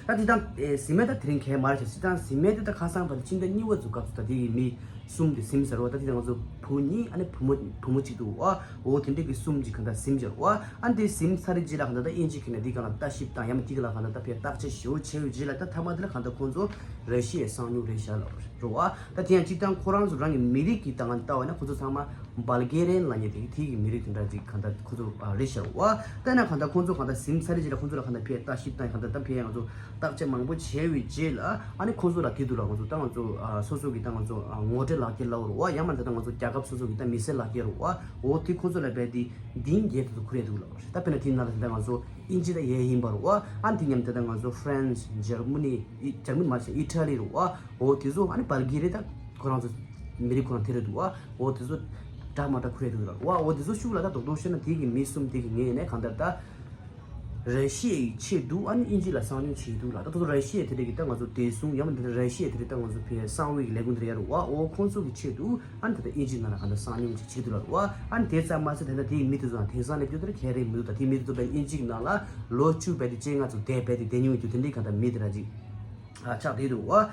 ད་དེ་དང་ཨེ་ཟིན་མེད་ད་དེ་རིང་གས་མ་རེད་ཤག་སྤྱིར་བཏང་ཟིན་མེད་དེ་ད་ཁ་སང་བར་དུ་ཕྱི་ཟླ་གཉིས་པ་ཚོ་སྐབས་སུ་ད་དེ་ཡི་མི་གསུམ་དེ་ཟིན་ཟེར་བ། ད་དེ་ད་ང་ཚོ་བུ་གཉིས་ཨ་ནི་བུ་མོ་བུ་མོ་གཅིག་འདུག་བ། འོ་དེ་འདྲ་གི་གསུམ་གཅིག་གང་ལྟར་ཟིན་ཟེར་བ། ཨ་ནི་དེ་ཟིན་ཚར་རྗེས་ལ་གང་ལྟར་ད་དབྱིན་ཇི་གི་ནས་དེ་གང་ལ་ལྟ་ཞིབ་དང་ཡང་མ་དེ་ག་ལ་གང་ལྟར་ད་ཕར་བརྟག་དཔྱད་ཞེ་པོ་བྱས་པའི་རྗེས་ལ་ད་མཐའ་མ་དེ་ལ་གང་ལྟར་ཁོང་ཚོ་ར་ཤི་ཡའི་གསང་མྱུལ་རེད་ཤག་ལབ་རེད་བ། ད་དེ་ཡང་སྤྱིར་བཏང་ཁོ་རང་ཚོ་རང་གི་མི་རིགས་ཀྱི་ད་ང་ལྟ་བ་ན་ཁོ་ཚོ་ཚང་མ། བལ་གེ་རི་ཡན་ལབ་མཁན་དེ་དེ་གི་མི་རིགས་དེ་འདྲ་ཅིག་གང་ལྟར་ཁོ་ཚོ་ཨ་རེད་ཤག་བ། ད་ན་གང་ལྟར་ཁོ་ཚོ་གང་ལྟར་ཟིན་ཚར་རྗེས་ལ་ཁོ་ཚོ་ལ་གང་ལྟར་ཕར་ལྟ་ཞིབ་དང་གང་ལྟར་ད་ཕར་ང་ཚོ་བརྟག་དཔྱད་མང་པོ་བྱས་པའི་རྗེས་ལ་ཨ་ནི་ཁོ་ཚོ་ལ་དེ་འདུག་ལ་ང་ཚོ་ད་ང་ཚོ་ཨ་སོ་སོ་གི་ད་ང་ཚོ་ཨ་ངོ་སྤྲོད་ལག་འཁྱེར་ལབ་རེད་བ། ཡང་མ་ད་ད་ང་ཚོ་རྒྱལ་ཁབ་སོ་སོ་གི་ད་མི་སེར་ལག་འཁྱེར་རེད་བ། འོ་དེ་ཁོ་ཚོ་ལ་རྦད་དེ་འདི་འགྱེད་དུ་ཁུར་ཡས་འདུག་ལ། ད་དཔེར་ན་དེ་ནང་ལ་ད་ང་ཚོ་དབྱིན་ཇི་ད་ཡས་ཡིན་པ་རེད་བ། ཨ་ནི་དེ་མཉམ་དུ་ད་ང་ཚོ་ཧྥ་རན་སི་འཇར་མ་ནི་འཇར་མ་ནི་མ་རེད་ཤག་ཨི་ཊ་ལི་རེད་བ། འོ་དེ་ཚོ་ཨ་ནི་བལ་གེ་རི་ཡ་ད་ཁོ་རང་ཚོ། མི་རིགས་ཁོ་རང་དེ་རེད་འདུག་བ། འོ་དེ་ཚོ་འདྲ་མ་འདྲ་ཁུར་ཡས་འདུག་ལ་བ། འོ་དེ་ཚོ་ཤུགས་ལ་ད་རྡོག་རྡོག་བཤད་ན་དེ་གི་མི་གསུམ་དེ་གི་ངོས་ནས་གང་ལྟར་ད་ར་ཤི་ཡའི་ཆེད་དུ་ཨ་ནི་དབྱིན་ཇི་ལ་གསང་མྱུལ་བྱེད་འདུག་ལ། ད་དེ་ཚོ་ར་ཤི་ཡ་དེ་རིགས་ཀྱི་ད་ང་ཚོ་བདེ་སྲུང་ཡང་མིན་ད་ར་ཤི་ཡ་དེ་རིགས་ད་ང་ཚོ་ཕའི་གསང་བའི་ལས་ཁུངས་དེ་རིགས་ཡ་རུ་བ། འོ་ཁོང་ཚོ་གི་ཆེད་དུ་ཨ་ནི་ད་ལྟ་དབྱིན་ཇི་ནང་ལ་གང་ལྟར་གསང་མྱུལ་ཅིག་བྱེད་འདུག་ལ་བ། ཨ་ནི་དེ་ཙམ་མ་ཟད་དེ་ད་དེ་གི་མི་དེ་ཚོ་དེང་སང་སླེབས་རྒྱུ་དེ་རིགས་ག་རེ་མི་འདུག་ད་དེ་མི་དེ་ཚོ་བས་དབྱིན་ཇི་གི་ནང་ལ་ལོ་བཅུ་བས་དེ་བཅོ་ལྔ་ཚོ་བསྡད་བས་དེ་བསྡད་མྱོང་ཡོད་རྒྱུ་དེ་འདྲའི་གང་ལྟར་མི་དེ་ར་ཅིག་ཆགས་བསྡད་འདུག་བ།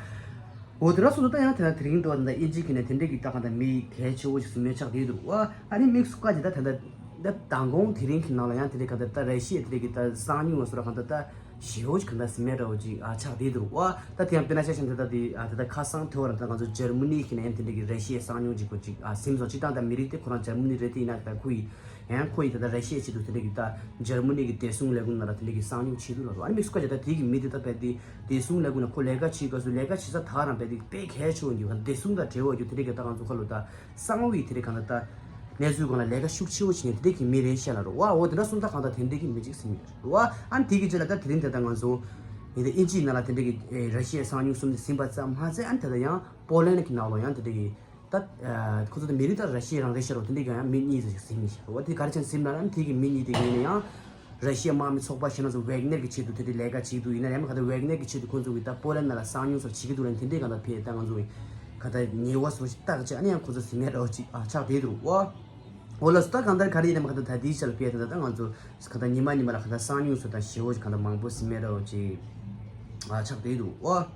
འོ་དེ་ར་སོ་སོ་ད་ཡང་དེ་ན་དེ་རིང་དུ་ད་དབྱིན་ཇི་གི་ནས་དེ་འདྲས་ཀྱི་ད་གང་ལྟར་མི་གལ་ཆེ་བོ་ཞིག་སུ་མེད་ཆགས་བསྡད་འདུག་བ། ཨ་ནི་དམིགས་སུ་བཀར་གྱི་ད་ད་ལྟ་ད་མདང་དགོང་དེ་རིང་གི་ནང་ལ་ཡང་དེ་འདྲས་གང་ལྟར་ད་ར་ཤི་ཡའི་དེ་འདྲས་ཀྱི་ད་གསང་མྱུལ་བ་སོ་ར་གང་ལྟར་ད་ཞེ་བོ་ཞིག་གང་ལྟར་སུ་མེད་འདྲ་བོ་ཅིག་ཨ་ཆགས་བསྡད་འདུག་བ། ད་དེ་ཡང་དཔེར་ན་ཆ་བཞག་ན་ད་ད་དེ་ཨ་ད་ད་ཁ་སང་དེ་བར་ད་ང་ཚོ་འཇར་མ་ནི་གི་ནས་ཡང་དེ་འདྲས་ཀྱི་ར་ཤི་ཡའི་གསང་མྱུལ་ཅིག་པོ་ཅིག་ཨ་སིམ་སོང་། སྤྱིར་བཏང་ད་མི་རིགས་དེ་ཁོ་རང་འཇར་མ་ནི་རེད་དེ་ཡིན་ན་ད་ཁོ་ཡི་ཡང་ཁོ་ཡིས་ད་ལྟ་ར་ཤི་ཡའི་ཆེད་དུ་དེ་འདྲ་གི་ད་འཇར་མ་ནི་གི་བདེ་སྲུང་ལས་ཁུངས་ནང་ལ་དེ་འདྲ་གི་གསང་མྱུལ་བྱེད་འདུག་ལབ་འདུག་ཨ་ནི་དམིགས་སུ་བཀར་བྱས་ད་དེ་གི་མི་དེ་ད་རྦད་དེ་བདེ་སྲུང་ལས་ཁུངས་ནང་ཁོ་ལས་ཀ་བྱེད་སྐབས་སུ་ལས་ཀ་བྱེད་ས་དག་རང་རྦད་དེ་དཔེ་གལ་ཆེ་བོ་ཡིན་རྒྱུ། ག་བདེ་སྲུང་དང་འབྲེལ་བ་ཡོད་རྒྱུ་དེ་འདྲ་གི་ད་ང་ཚོ་ཁ་ལོ་ད་གསང་བའི་དེ་འདྲ་གང་ལ་ད་གནས་ཚུལ་སྒང་ལ་ལས་ཀ་ཤུགས་ཆེ་བོ་བྱེད་མཁན་དེ་འདྲ་གི་མི་རེད་ཤག་ལབ་རེད་བ། འོ་དེ་འདྲ་སོང་ད་གང་ལྟར་དེ་འདྲ་གི་མི་གཅིག་ཟིན་ཡོད་རེད་བ། ཨ་ནི་དེ་གི་རྗེས་ལ་ད་དེ་རིང་ད་ལྟ་ང་ཚོ་ཡིན་ད་དབྱིན་ཇིའི་ནང་ལ་དེ་འདྲ་གི་ཨེ་ར་ཤི་ཡའི་གསང་མྱུལ་གསུམ་དེ་ཟིན་པ་ཙམ་མ་ཟད་ཨ་ནི་ད་ལྟ་ཡང་པོ་ལན་གི་ནང་ལ་ཡང་དེ་འདྲ་གི་ད་ཨ་ཁོ་ཚོ་ད་མི་རིགས་ད་ར་ཤི་ཡ་རང་རེད་ཤག་རོ། དེ་འདྲ་གི་ཡང་མི་གཉིས་ཙམ་ཞིག་ཟིན་ཡོད་ཤག་རོ། དེ་ག་རེ་བྱས་ནས་ཟིན་ན་ཨ་ནི་དེ་གི་མི་གཉིས་དེ་གི་ཡིན་ན་ཡང་། ར་ཤི་ཡའི་དམག་མི་ཚོགས་པ་ཞེ་ན་ཚོ་ཝེག་ནེར་གྱི་ཆེད་དུ་དེ་འདྲའི་ལས་ཀ་བྱེད་དུ་ཡིན་ན་ཡང་མ་ག་ད་ཝེག་ནེར་གྱི་ཆེད་དུ་ཁོང་ཚོ་གི་ད་པོ་ལན་ནང་ལ་གསང་མྱུལ་སོགས་བྱེད་ཀྱི་འདུག་ལ་དེ་འདྲའི་གང་ལྟར་ཕེ་ད་ང་ཚོ་གི་ག་ད་ཉེས་པ་སོགས་ཤིག་བཏགས་བྱས་ཨ་ནི་ཡང་ཁོ་ཚོ་ཟིན་མེད་འདྲ་བོ་ཅིག་ཨ་ཆགས་བསྡད་འདུག་ཨོ། ཨོ་ལགས་སོ། ད་གང་ལྟར་ག་རེ་ཡིན་ན་མ་ག་ད་ད་དེའི་ཆ་ལ་ཕེ་ད་ད་ད་ང་ཚོ་ག་ད་ཉི་མ་ཉི་མ་ལ་ག་ད་གསང་མྱུལ་སོགས་དང་ཞེ་བོ་ཅིག་ག་ད་མང་པོ་ཟིན་མེད་འདྲ་བོ་ཅིག་ཨ་ཆགས་བསྡད་འདུག་ཨོ།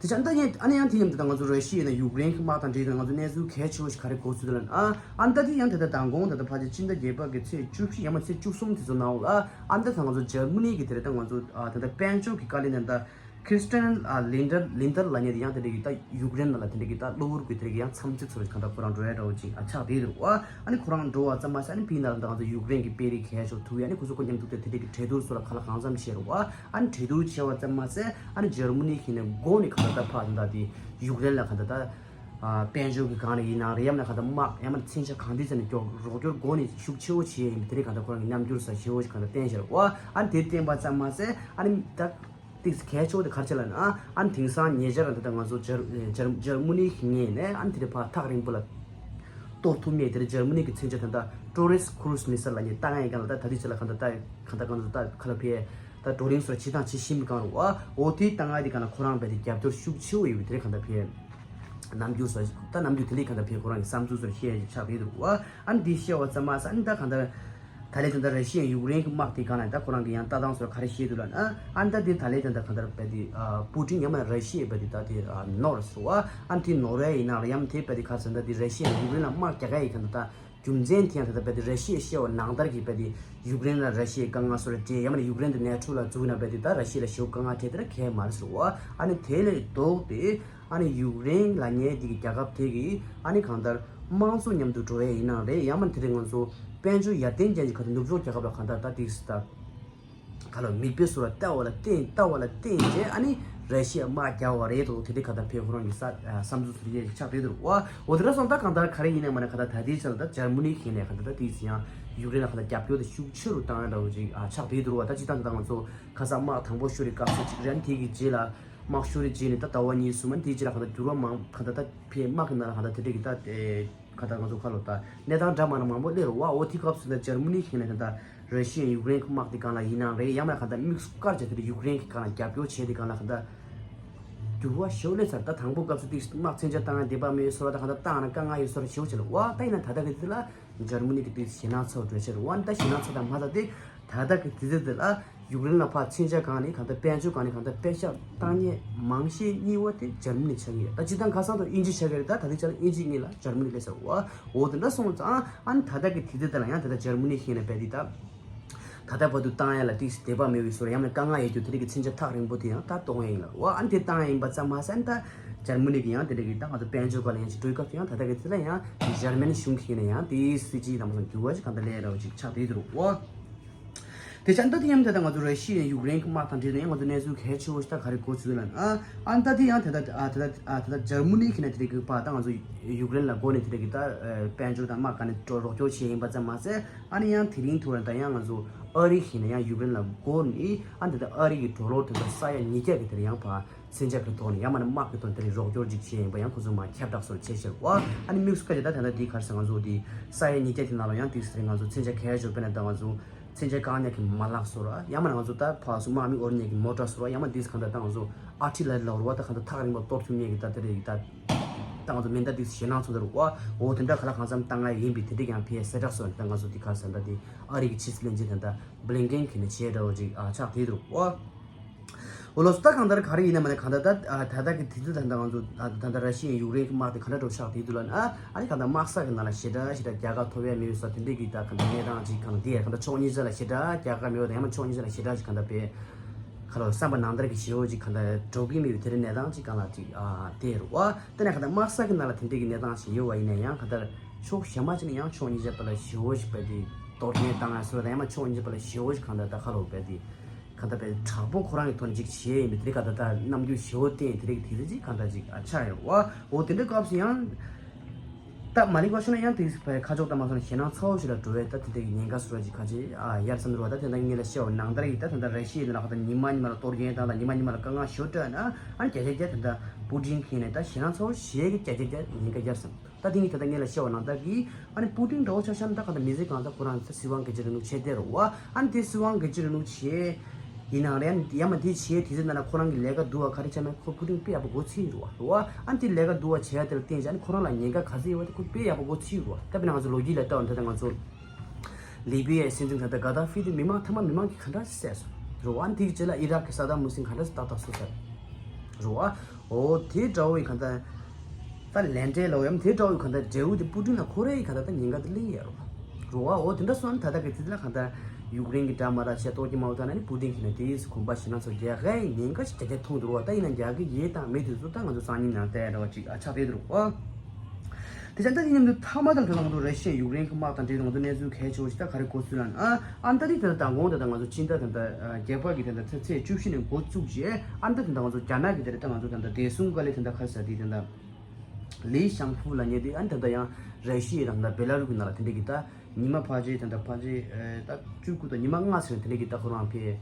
དེ་ཆ་ད་ཡིན་ཨ་ནི་ཡང་དེ་མཉམ་དུ་ད་ང་ཚོ་ར་ཤི་ཡ་ནས་ཡུཀ་རེན་གྱི་དམག་དང་འབྲེལ་ཏེ་ང་ཚོ་གནས་ཚུལ་གལ་ཆེ་བོ་ཞིག་ག་རེ་གོ་ཚུལ་དེ་ལ་ཨ་ཨ་ད་དེ་ཡང་ད་ལྟ་མདང་དགོང་ད་ལྟ་ཕལ་ཆེར་སྤྱི་ཟླ་བརྒྱད་པ་གི་ཚེས་བཅུ་བཞི་ཡང་མ་ཚེས་བཅུ་གསུམ་དེ་ཚོ་ནང་ལ་ཨ་ད་ད་ང་ཚོ་འཇར་མ་ནི་གི་དེ་རེད་ད་ང་ཚོ་ཨ་ད་ལྟ་དཔལ་འབྱོར་གྱི་དཀའ་ལས་ནས་ད་ Christian ཨ་Lindner Lindner ལབ་མཁན་དེ་ཡང་དེ་འདྲ་གི་ད་ཡུཀ་རེན་ལ་དེ་འདྲ་གི་ད་གློ་བུར་གྱི་དེ་འདྲ་གི་ཡང་འཚམས་གཟིགས་ཚོར་གང་ལྟར་ཁོ་རང་འགྲོ་ཡ་འདྲ་བོ་ཅིག་ཨ་ཆགས་བསྡད་འདུག་བ། ཨ་ནི་ཁོ་རང་འགྲོ་བ་ཙམ་མ་ཟད་ཨ་ནི་ཕྱི་ནང་ལ་ད་ང་ཚོ་ཡུཀ་རེན་གི་དཔོན་རིགས་གལ་ཆེ་ཐུག་ཡ་ནི་ཁོ་ཚོ་ཁོ་མཉམ་དུ་དེ་དེ་འདྲ་གི་གྲོས་བསྡུར་སོགས་ལ་ག་ལ་གང་འཚམ་བྱས་རུ་བ། ཨ་ནི་གྲོས་བསྡུར་བྱས་པ་ཙམ་མ་ཟད་ཨ་ནི་འཇར་མ་ནི་གི་ནས་འགོ་ནས་གང་ལྟར་ད་ཕར་ད་དེ་ཡུཀ་རེན་ལ་གང་ལྟར་ད། ཨ་དཔལ་འབྱོར་གྱི་སྒང་ནས་ཡིན་ནའང་རེད། ཡང་ན་གང་ལྟར་དམག་ཡང་མིན་མཚོན་ཆ་གང་འདྲ་ཟེར་ནས་མགྱོགས་རོགས་སྐྱོར་སྒོ་ནས་ཤུགས་ཆེ་བོ་བྱས་ཡིན་པ་དེ་རིང་གང་ལྟར་ཁོ་རང་གི་རྣམ་འགྱུར་ས་ཞེ་བོ་ཞིག་གང་ལྟར་བསྟན་བཞག་རེད་བ། ཨ་ནི་དེ་བསྟན་པ་ཙམ་མ་ཟད་ཨ་ནི་ད་ཏིག་གལ་ཆེ་བོ་དེ་ག་རེ་ཆེ་ལབ་ན། ཨ་ནི་དེང་སང་ཉེ་ཆར་ད་ལྟ་ང་ཚོ་འཇར་འཇར་འཇར་མ་ནི་གི་ངོས་ནས་ཨ་ནི་དེ་རིང་ཕར་ཐག་རིང་པོ་ལ་གཏོར་ཐུབ་མེད། དེ་རིང་འཇར་མ་ནི་གི་མཚོན་ཆ་ད་ལྟ་ཀྲོ་རེས་ཀུ་རུ་སི་མི་སལ་ལབ་མཁན་བཏང་ཡ་གང་ལ་ད་ད་ལྟའི་ཆ་ལ་གང་ལྟར་ད་གང་ལྟར་གང་ལྟར་ད་ག་ལ་ཕེ། ད་བགྲོ་གླེང་སོགས་བྱེད་སྟངས་བྱེད་བཞིན་པའི་སྒང་རུ་ཨ་འོ་དེའི་ལྟ་བ་དེ་ག་ན་ཁོ་རང་རྦད་དེ་རྒྱབ་སྐྱོར་ཤུགས་ཆེ་བོ་ཡོད་པའི་དེ་རིང་གང་ལྟར་ཕེ། རྣམ་འགྱུར་སོགས་ད་རྣམ་འགྱུར་དེ་འདྲའི་གང་ལྟར་ཕེ་ཁོ་རང་གི་བསམ་ཚུལ་སོགས་བཤད་ཡ་ཆགས་བསྡད་འདུག་ཨ། ཨ་ནི་འདི་བཤད་པ་ཙམ་མ་ཟད་ཨ་ནི་ད་གང་ལྟར་ད་ལན་ད་ལྟ་ར་ཤི་ཡ་ཡུཀ་རེན་གྱི་དམག་དེ་སྒང་ལ་ད་ཁོ་རང་གི་ཡང་ལྟ་སྟངས་སོགས་ག་རེ་བཤད་འདུག་ལབ་ན། ཨ་ནི་ད་འདི་ད་ལན་ད་ལྟ་གང་ལྟར་རྦད་དེ་ཨ་པུ་ཏིན་ཡང་མིན་ར་ཤི་ཡ་རྦད་དེ་ད་དེ་ཨ་ནོར་སོང་ཨ། ཨ་ནི་དེ་ནོར་བ་ཡིན་ན་ཡང་དེ་རྦད་དེ་ག་ཟེར་ན་ད་དེ་ར་ཤི་ཡ་ཡུཀ་རེན་ལ་དམག་རྒྱག་ག་ཡི་གང་ལྟར་ད། རྒྱུ་མཚན་དེ་ཡང་ད་ལྟ་རྦད་དེ་ར་ཤི་ཡས་བཤད་པ་ནང་ལྟར་གྱི་རྦད་དེ་ཡུཀ་རེན་ལ་ར་ཤི་ཡས་དཀའ་ངལ་སོགས་ལ་སྤྲད་ཡང་མིན་ན་ཡུཀ་རེན་དེ་ནེ་ཊོ་ལ་འཛུལ་ན་རྦད་དེ་ད་ར་ཤི་ཡ་ལ་ཞེ་པོ་དཀའ་ངལ་འཕྲད་དེ་ར་གས་མ་རེད་ཟེར་བ། ཨ་ནི་དེ་ལས་ལྡོག་སྟེ་ཨ་ནི་ཡུཀ་རེན་ལབ་མཁན་དེ་གི་རྒྱལ་ཁབ་དེ་གི་ཨ་ནི་གང་ལྟར་དམངས་གཙོ་མཉམ་དུ་འགྲོ་ཡས་ཡིན་ནའང་རེད། ཡང་མིན་དེ་རིང་ང་ཚོ་དཔལ་འབྱོར་ཡར་ཐོན་ཅན་གྱི་ཁ་ཐུག་ནུབ་ཕྱོགས་རྒྱལ་ཁབ་ལ་གང་ལྟར་ད་ཏིག་སི་ད། ག་ལ་མིག་དཔེ་སོགས་ལ་བལྟ་བ་ལ་བརྟེན་བལྟ་བ་ལ་བརྟེན་བྱས་ཨ་ནི་ར་ཤི་ཡ་དམག་རྒྱག་པ་རེད་དོ། དེ་འདྲའི་ག་ད་ཕེ་ཁོ་རང་གི་ས་བསམ་ཚུལ་ཚུལ་ཡས་ཆགས་བསྡད་འདུག་ཨོ་དེ་འདྲ་སོང་ད་གང་ལྟར་ག་རེ་ཡིན་ནའི་མ་ནའི་ག་ད་ད་ལྟའི་ཆ་ལ་ད་འཇར་མ་ནི་གི་ནས་ག་ད་ད་ཏིག་སི་ཡང་ཡུཀ་རེན་ལ་ག་ད་རྒྱབ་སྐྱོར་དེ་ཤུགས་ཆེ་རུ་བཏང་ཡ་འདྲ་བོ་ཅིག་ཨ་ཆགས་བསྡད་འདུག་ཨ། ད་སྤྱིར་བཏང་ད་ང་ཚོ་ཁ་སང་དམག་དང་པོ་ཤོར་རེད་སྐབས་སུ་ཅིག་རན་དེ་གི་རྗེས་ལ་དམག་ཤོར་རེད་རྗེས་ནས་ད་ཟླ་བ་གཉིས་གསུམ་ཨ་ནི་དེའི་རྗེས་ལ་ག་ད་འགྱུར་བ་མང་ག་ད་ད་ཕེ་དམག་གི་ནང་ལ་ག་ད་དེ་འདྲ་གི་ད་དེ། ག་ད་ང་ཚོ་ཁ་ལོ་ད་གནས་སྟངས་འདྲ་མ་འདྲ་མང་པོ་སླེབས་རེད་བ། འོ་དེ་སྐབས་སུ་ད་འཇར་མ་ནི་ཞིག་ནས་ག་ད་ར་ཤི་ཡ་ཡུཀ་རེན་གྱི་དམག་དེ་སྒང་ལ་ཡིན་ནའང་རེད། ཡང་མིན་ག་ད་དམིགས་སུ་བཀར་བྱས་དེ་འདྲ་ཡུཀ་རེན་གྱི་སྒང་ལ་རྒྱབ་སྐྱོར་བྱས་དེ་སྒང་ལ་ག་ད་འགྱུར་བ་ཞེ་པོ་སླེབས་ཚར། ད་དང་པོ་སྐབས་སུ་ཏིག་དམག་མཚོན་ཆ་བཏང་ཡ་བདེ་བ་མེད་བཟོ་འདྲ་ད་ག་ད་བཏང་ན་དཀའ་ངལ་ཡོད་བཟོ་འདྲ་ཞེ་པོ་བྱས་ལ་བ། ད་ཡིན་ན་ད་ལྟ་གི་དུས་ལ་འཇར་མ་ནི་གི་དུས་ཞེད་སྣང་ཚ་བོ་འགྲོ་བྱས་རེད་བ། ད་ཞེད་སྣང་ཚ་དང་མ་ཚ་དེ་ད་ལྟ་གི་དུས་ཚོད་དེ་ལ། ཡུཀ་རེན་ལ་ཕར་མཚོན་ཆ་སྒང་ནས་གང་ལྟར་དཔལ་འབྱོར་སྒང་ནས་གང་ལྟར་པེ་ཤག་བཏང་མཁན་མང་ཤོས་གཉིས་པ་དེ་འཇར་མ་ནི་ཆགས་ཀྱི་རེད། ད་སྤྱིར་བཏང་ཁ་སང་དུ་དབྱིན་ཇི་ཆགས་ཀྱི་རེད། ད་ད་ལྟའི་ཆ་ལ་དབྱིན་ཇི་གཉིས་ལ་འཇར་མ་ནི་སླེབས་ཚར་བ། འོ་དེ་འདྲ་སོང་ཙང་ཨ་ནི་ད་ལྟ་གི་དུས་ཚོད་དེ་ལ་ཡང་ད་ལྟ་འཇར་མ་ནི་ཞིག་ནས་རྦད་དེ་ད་ད་ལྟ་བར་དུ་བཏང་ཡ་ལ་ཏིག་ཙམ་བདེ་བ་མེད་པའི་བཟོ་འདྲ་ཡང་ན་དཀའ་ངལ་ཡོད་རྒྱུ་དེ་རིགས་ཀྱི་མཚོན་ཆ་ཐག་རིང་པོ་དེ་ཡང་ད་གཏོང་ཡ་ཡིན་ལ་བ། ཨ་ནི་དེ་བཏང་ཡ་ཡིན་པ་ཙམ་མ་ཟད་ད་འཇར་མ་ནི་གི་ཡང་དེ་རིགས་ཀྱི་ད་ང་ཚོ་དཔལ་འབྱོར་སྒང་ལ་ཡང་ཅིག་འགྲོ་སྐབས་སུ་ཡང་ད་ལྟ་གི་དུས་ལ་ཡང་འཇར་མན་གཞུང་གི་ཞིག་ནས་ཡང་དེའི་སྲིད་ཇུས་དང་མ་སོང་འགྱུར་བ་ཞིག་གང་ལྟར་སླེབས་རོགས་ཅིག་ཆགས་བསྡད་འདུག་བ། དེ་ཆ་ད་དེ་ཡང་ད་ལྟ་ང་ཚོ་ར་ཤི་ཡ་ཡུཀ་རེན་གྱི་དམག་དང་འབྲེལ་ནས་ཡང་ང་ཚོ་གནས་ཚུལ་གལ་ཆེ་བོ་ཞིག་ད་ག་རེ་གོ་ཚུལ་ལ་ཨ་ཨ་ད་དེ་ཡང་ད་ལྟ་ཨ་ད་ལྟ་ཨ་ད་ལྟ་འཇར་མ་ནི་གི་ནས་དེ་རིགས་ཀྱི་པ་ད་ང་ཚོ་ཡུཀ་རེན་ལ་སྒོ་ནས་དེ་རིགས་ཀྱི་ད་དཔལ་འབྱོར་དང་དམག་ག་ནས་འགྲོ་རོགས་སྐྱོར་བྱས་ཡིན་པ་ཙམ་མ་ཟད་ཨ་ནི་ཡང་དེ་རིང་ཐུག་ལ་ད་ཡང་ང་ཚོ་ཨ་རི་གི་ནས་ཡང་ཡུཀ་རེན་ལ་སྒོ་ནས་ཨ་ད་ལྟ་ཨ་རི་གི་ཌོ་ལར་དེ་ད་ས་ཡ་ཉིས་བརྒྱ་གི་དེར་ཡང་ཕར། མཚོན་ཆ་གི་ཐོག་ནས་ཡང་མིན་ན་དམག་གི་ཐོག་ནས་དེ་རིགས་རོགས་སྐྱོར་ཅིག་བྱས་ཡིན་པ་ཡང་ཁོ་ཚོ་མར་ཁྱབ་བསྒྲགས་སོགས་བྱས་ཤག་བ། ཨ་ནི་དམིགས་སུ་བཀར་ཏེ་ད་ད་ལྟ་འདིའི་ཁར་ས་ང་ཚོ་འདི་ས་ཡ་ཉིས་བརྒྱ་དེ་ནང་ལ་ཡང་དེ་ཟེར་ང་ཚོ་མཚོན་ཆ་གས་ཞོར་དཔེར་ན་ད་ང་ཚོ་མཚོན་ཆ་བཀག་ཉར་གྱི་མ་ལག་སོགས་ར་ཡང་མིན་ན་ང་ཚོ་ད་ཕར་ཚུར་དམག་མི་དབོར་ཉར་གྱི་མོ་ཊ་སོགས་ར་ཡང་མིན་ན་དེ་གང་ལྟར་ད་ང་ཚོ་ཨར་ཊི་ལི་ལབ་རུ་བ་ད་གང་ལྟར་ཐག་རིང་པོ་གཏོར་ཐུབ་མཁན་གྱི་ད་དེ་རིགས་ད་ད་ང་ཚོ་མེ་མདའ་དེ་ཞེད་སྣང་ཚོགས་ད་རུ་བ། འོ་དེ་འདྲ་ག་ལ་གང་འཚམ་བཏང་ཡ་ཡིན་པའི་དེ་འདྲ་ཡང་ཕེ་གསལ་བསྒྲགས་སོགས་ད་ང་ཚོ་འདི་ཁར་ས་ད་འདི་ཨ་རི་གི་ཕྱི་སྲིད་བློན་ཆེན་ད་ད་བྷི་ལིན་ཀེན་གྱིས་ནས་བྱས་འདྲ་བོ་ཅིག་ཨ་ཆགས་བསྡད་འདུག་བ། འོ་ལགས་སོ། ད་གང་ལྟར་ག་རེ་ཡིན་ན་མ་ནས་གང་ལྟར་ད་ད་ལྟ་གི་དུས་ཚོད་ད་ལྟ་ང་ཚོ་ད་ལྟ་ར་ཤི་ཡའི་ཡུཀ་རེན་གྱི་དམག་དེ་ག་འདྲ་འགྲོ་ཆགས་དེ་དུས་ལ་ཨ་ཨ་ནི་གང་ལྟར་དམག་ས་གི་ནང་ལ་ཞེ་དྲག་ཞེ་དྲག་རྒྱལ་ཁ་ཐོབ་ཡ་མེད་ས་དེ་འདྲས་ཀྱི་ད་གང་ལྟར་གནས་སྟངས་ཅིག་གང་དེ་གང་ལྟར་ཕྱོགས་གཉིས་ཆ་ལ་ཞེ་དྲག་རྒྱལ་ཁ་མེད་པ་དང་ཡང་ན་ཕྱོགས་གཉིས་ཆ་ལ་ཞེ་དྲག་ཅིག་གང་ལྟར་པའི་ཁ་ལོ་བསམ་པ་ནང་ལྟར་གྱི་ཞེ་བོ་ཅིག་གང་ལྟར་འགྲོ་གི་མེད་པའི་དེ་འདྲའི་གནས་སྟངས་ཅིག་གང་ལ་ཅིག་ཨ་དེ་རུ་བ། དེ་ནས་གང་ལྟར་དམག་ས་གི་ནང་ལ་དེ་འདྲས་ཀྱི་གནས་སྟངས་ཅིག་ཡོད་པ་ཡིན་ན་ཡང་གང་ལྟར་ཕྱོགས་གཞན་པ་ཅིག་ནས་ཡང་ཕྱོགས་གཉིས་ཆ་བར་ལ་ཞེ་བོ་ཞིག་པའི་དེ་གཏོར་སྐྱོན་བཏང་ཡ་སོགས་དང་ཡང་ན་ཕྱོགས་གཉིས་ཆ་བར་ལ་ཞེ་བོ་ཞིག་གང་ལྟར་ད་ཁ་ལོ་པའི་དེ། གང་ལྟར་པའི་དྲག་པོ་ཁོ་རང་གི་ཐོག་ནས་ཅིག་བྱས་ཡིན་པའི་དེ་ག་ད་ལྟ་རྣམ་འགྱུར་ཞེ་བོ་བསྟན་དེ་རིགས་དེ་རིགས་ཅིག་གང་ལྟར་ཅིག་ཨ་ཆགས་ཡོད་བ། འོ་དེ་འདྲའི་སྐབས་སུ་ཡང་། ད་མ་ལིག་པ་ཤོད་ན་ཡང་དེ་བའི་ཁ་ཕྱོགས་ལྟ་མ་སོང་ན་ཞེད་སྣང་ཚ་བོ་ཞིག་ལ་འགྲོ་བས་ད་དེ་འདྲའི་ཉེན་ཁ་བཟོ་ར་ཅིག་ཁ་ཅིག་ཨ་ཡར་སེང་འགྲོ་བ། ད་དེ་འདྲ་ངེད་ལ་བཤད་པ་ནང་ལྟར་ཡིན། ད་དེ་འདྲ་ར་ཤི་ཡའི་ནང་ལ་ཁ་ད་ཉི་མ་ཉི་མ་ལ་གཏོར་སྐྱོན་བཏང་ད་ཉི་མ་ཉི་མ་ལ་དཀའ་ངལ་ཞེ་པོ་སྤྲད་ན་ཨ་ནི་བརྒྱ་ཆ་བརྒྱ་དེ་འདྲ་པུ་ཏིན་གྱིས་ནས་ད་ཞེད་སྣང་ཚ་བོ་ཞེ་གི་བརྒྱ་ཆ་བརྒྱ་ཉེན་ཁ་ཡར་སེང་། ད་དེ་ངས་ད་ལྟ་ངེད་ལ་བཤད་པ་ནང་ལྟར་གྱི་ཨ་ནི་པུ་ཏིན་འདྲ་བོ་ཆ་བཞག་ན་ད་ག་ད་མི་ཚེ་གང་ལྟར་ཁོ་རང་ཚོ་སྲིད་དབང་སྒེར་གཅོད་རིང་ལུགས་བྱས་བསྡད་རེད་བ། ཨ་ནི་དེ་སྲིད་དབང་སྒེར་གཅོད་རིང་ལུགས་བྱས་ཡིན་ནའང་རེད། ཡང་མ་དེ་བྱས་དུས་ཚོད་ནང་ལ་ཁོ་རང་གི་ལས་ཀ་བསྡུ་བ་ག་རེ་བྱས་མེད་ཁོ་པུ་ཏིན་དཔེ་ཡག་པོ་མགོ་ཚོས་ཡོད་རེད་བ། ཨ་ནི་དེ་ལས་ཀ་བསྡུ་བ་བྱས་ཡ་དེ་ལ་བརྟེན་བྱས་ཨ་ནི་ཁོ་རང་ལ་ཉེན་ཁ་ག་ཚོད་ཡོད་བ་དེ་ཁོ་དཔེ་ཡག་པོ་མགོ་ཚོས་ཡོད་རེད་བ། ད་དཔེར་ན་ང་ཚོ་ལོ་རྒྱུས་ལ་ལྟ་བ་ད་ལྟ་ང་ཚོ་ལི་བི་ཡའི་སྲིད་འཛིན་ད་ལྟ་ག་ད་ཧྥི་དེ་མི་མང་ཐ་མ་མི་མང་གིས་ག་འདྲ་བསད་སོང་རེད་བ། ཨ་ནི་དེ་གི་རྗེས་ལ་ཨི་རག་གི་ས་དམ་ཧུ་སིན་ག་འདྲ་ཏག་ཏག་གསོད་ཚར་རེད་བ། འོ་དེ་འདྲ་བོ་ཡི་གང་ལྟར་ད་ལན་འབྲས་ལ་འོ་ཡང་དེ་འདྲ་བོ་ཡི་གང་ལྟར་འབྲས་བུ་དེ་པུ་ཏིན་ལ་ཁོ་རའི་ཡི་གང་ལྟར་ད་ཉེན་ཁ་དེ་སླེབས་ཡོད་རེད་བ། རེད་བ། འོ་དེ་འདྲ་སོང་ད་ལྟ་གི་དེ་ལ་གང་ལྟར་ ཡུཀ་རེན་གྱི་དགྲ་མ་ར་ཤ་གཏོར་གྱི་མ་འོ་ཐ་ན་ནི་པུ་ཏིན་གྱི་ན་དེའི་གོམ་པ་ཞིག་ན་ཚོ་རྒྱག་གི་ཉེན་ཁ་ཞིག་རྒྱ་རྒྱ་མཐོང་འདུག་བ། ད་ཡིན་ན་རྒྱག་གི་ཡེ་དང་མེད་དུས་སུ་ད་ང་ཚོ་སང་ཉིན་ནང་བལྟས་འདྲ་བ་ཅིག་ཨ་ཆགས་བསྡད་འདུག་བ། དེ་ཆ་ད་དེ་མཉམ་དུ་མཐའ་མ་དང་དེ་ང་ཚོ་ར་ཤི་ཡ་ཡུཀ་རེན་གྱི་དམག་དང་འབྲེལ་ཏེ་ང་ཚོ་གནས་ཚུལ་གལ་ཆེ་བ་ཞིག་ད་ག་རེ་གོ་ཚུལ་ལ་ཨ་ཨ་ད་དེ་དེ་ད་དང་གོང་དེ་ད་ང་ཚོ་སྤྱི་ཟླ་དེ་ད་རྒྱ་བལ་གྱི་དེ་ད་ཚེས་བཅུ་བཞི་ནས་འགོ་བཙུགས་རྗེས་ཨ་ད་དེ་ད་ང་ཚོ་རྒྱ་ནག་གི་དེ་ད་ང་ཚོ་ད་ད་བདེ་སྲུང་བཀའ་བློན་དེ་ད་ག་རེ་ཟེར་དེ་དེ་ད་ལི་ཤང་ཕུ་ལ་ཉེ་དེ་ཨ་ད་ད་ཡང་ར་ཤི་ཡ་དང་ད་བེ་ལ་རུ་གི་ནང་ལ་དེ་འདྲ་གི་ད་ཉི་མ་ཕལ་ཆེར་དེ་ད་ཕལ་ཆེར་ད་བཅུ་དགུ་དང་ཉི་མ་ལྔ་ཟེར་དེ་འདྲ་གི་ད་ཁོ་རང་ཕེ་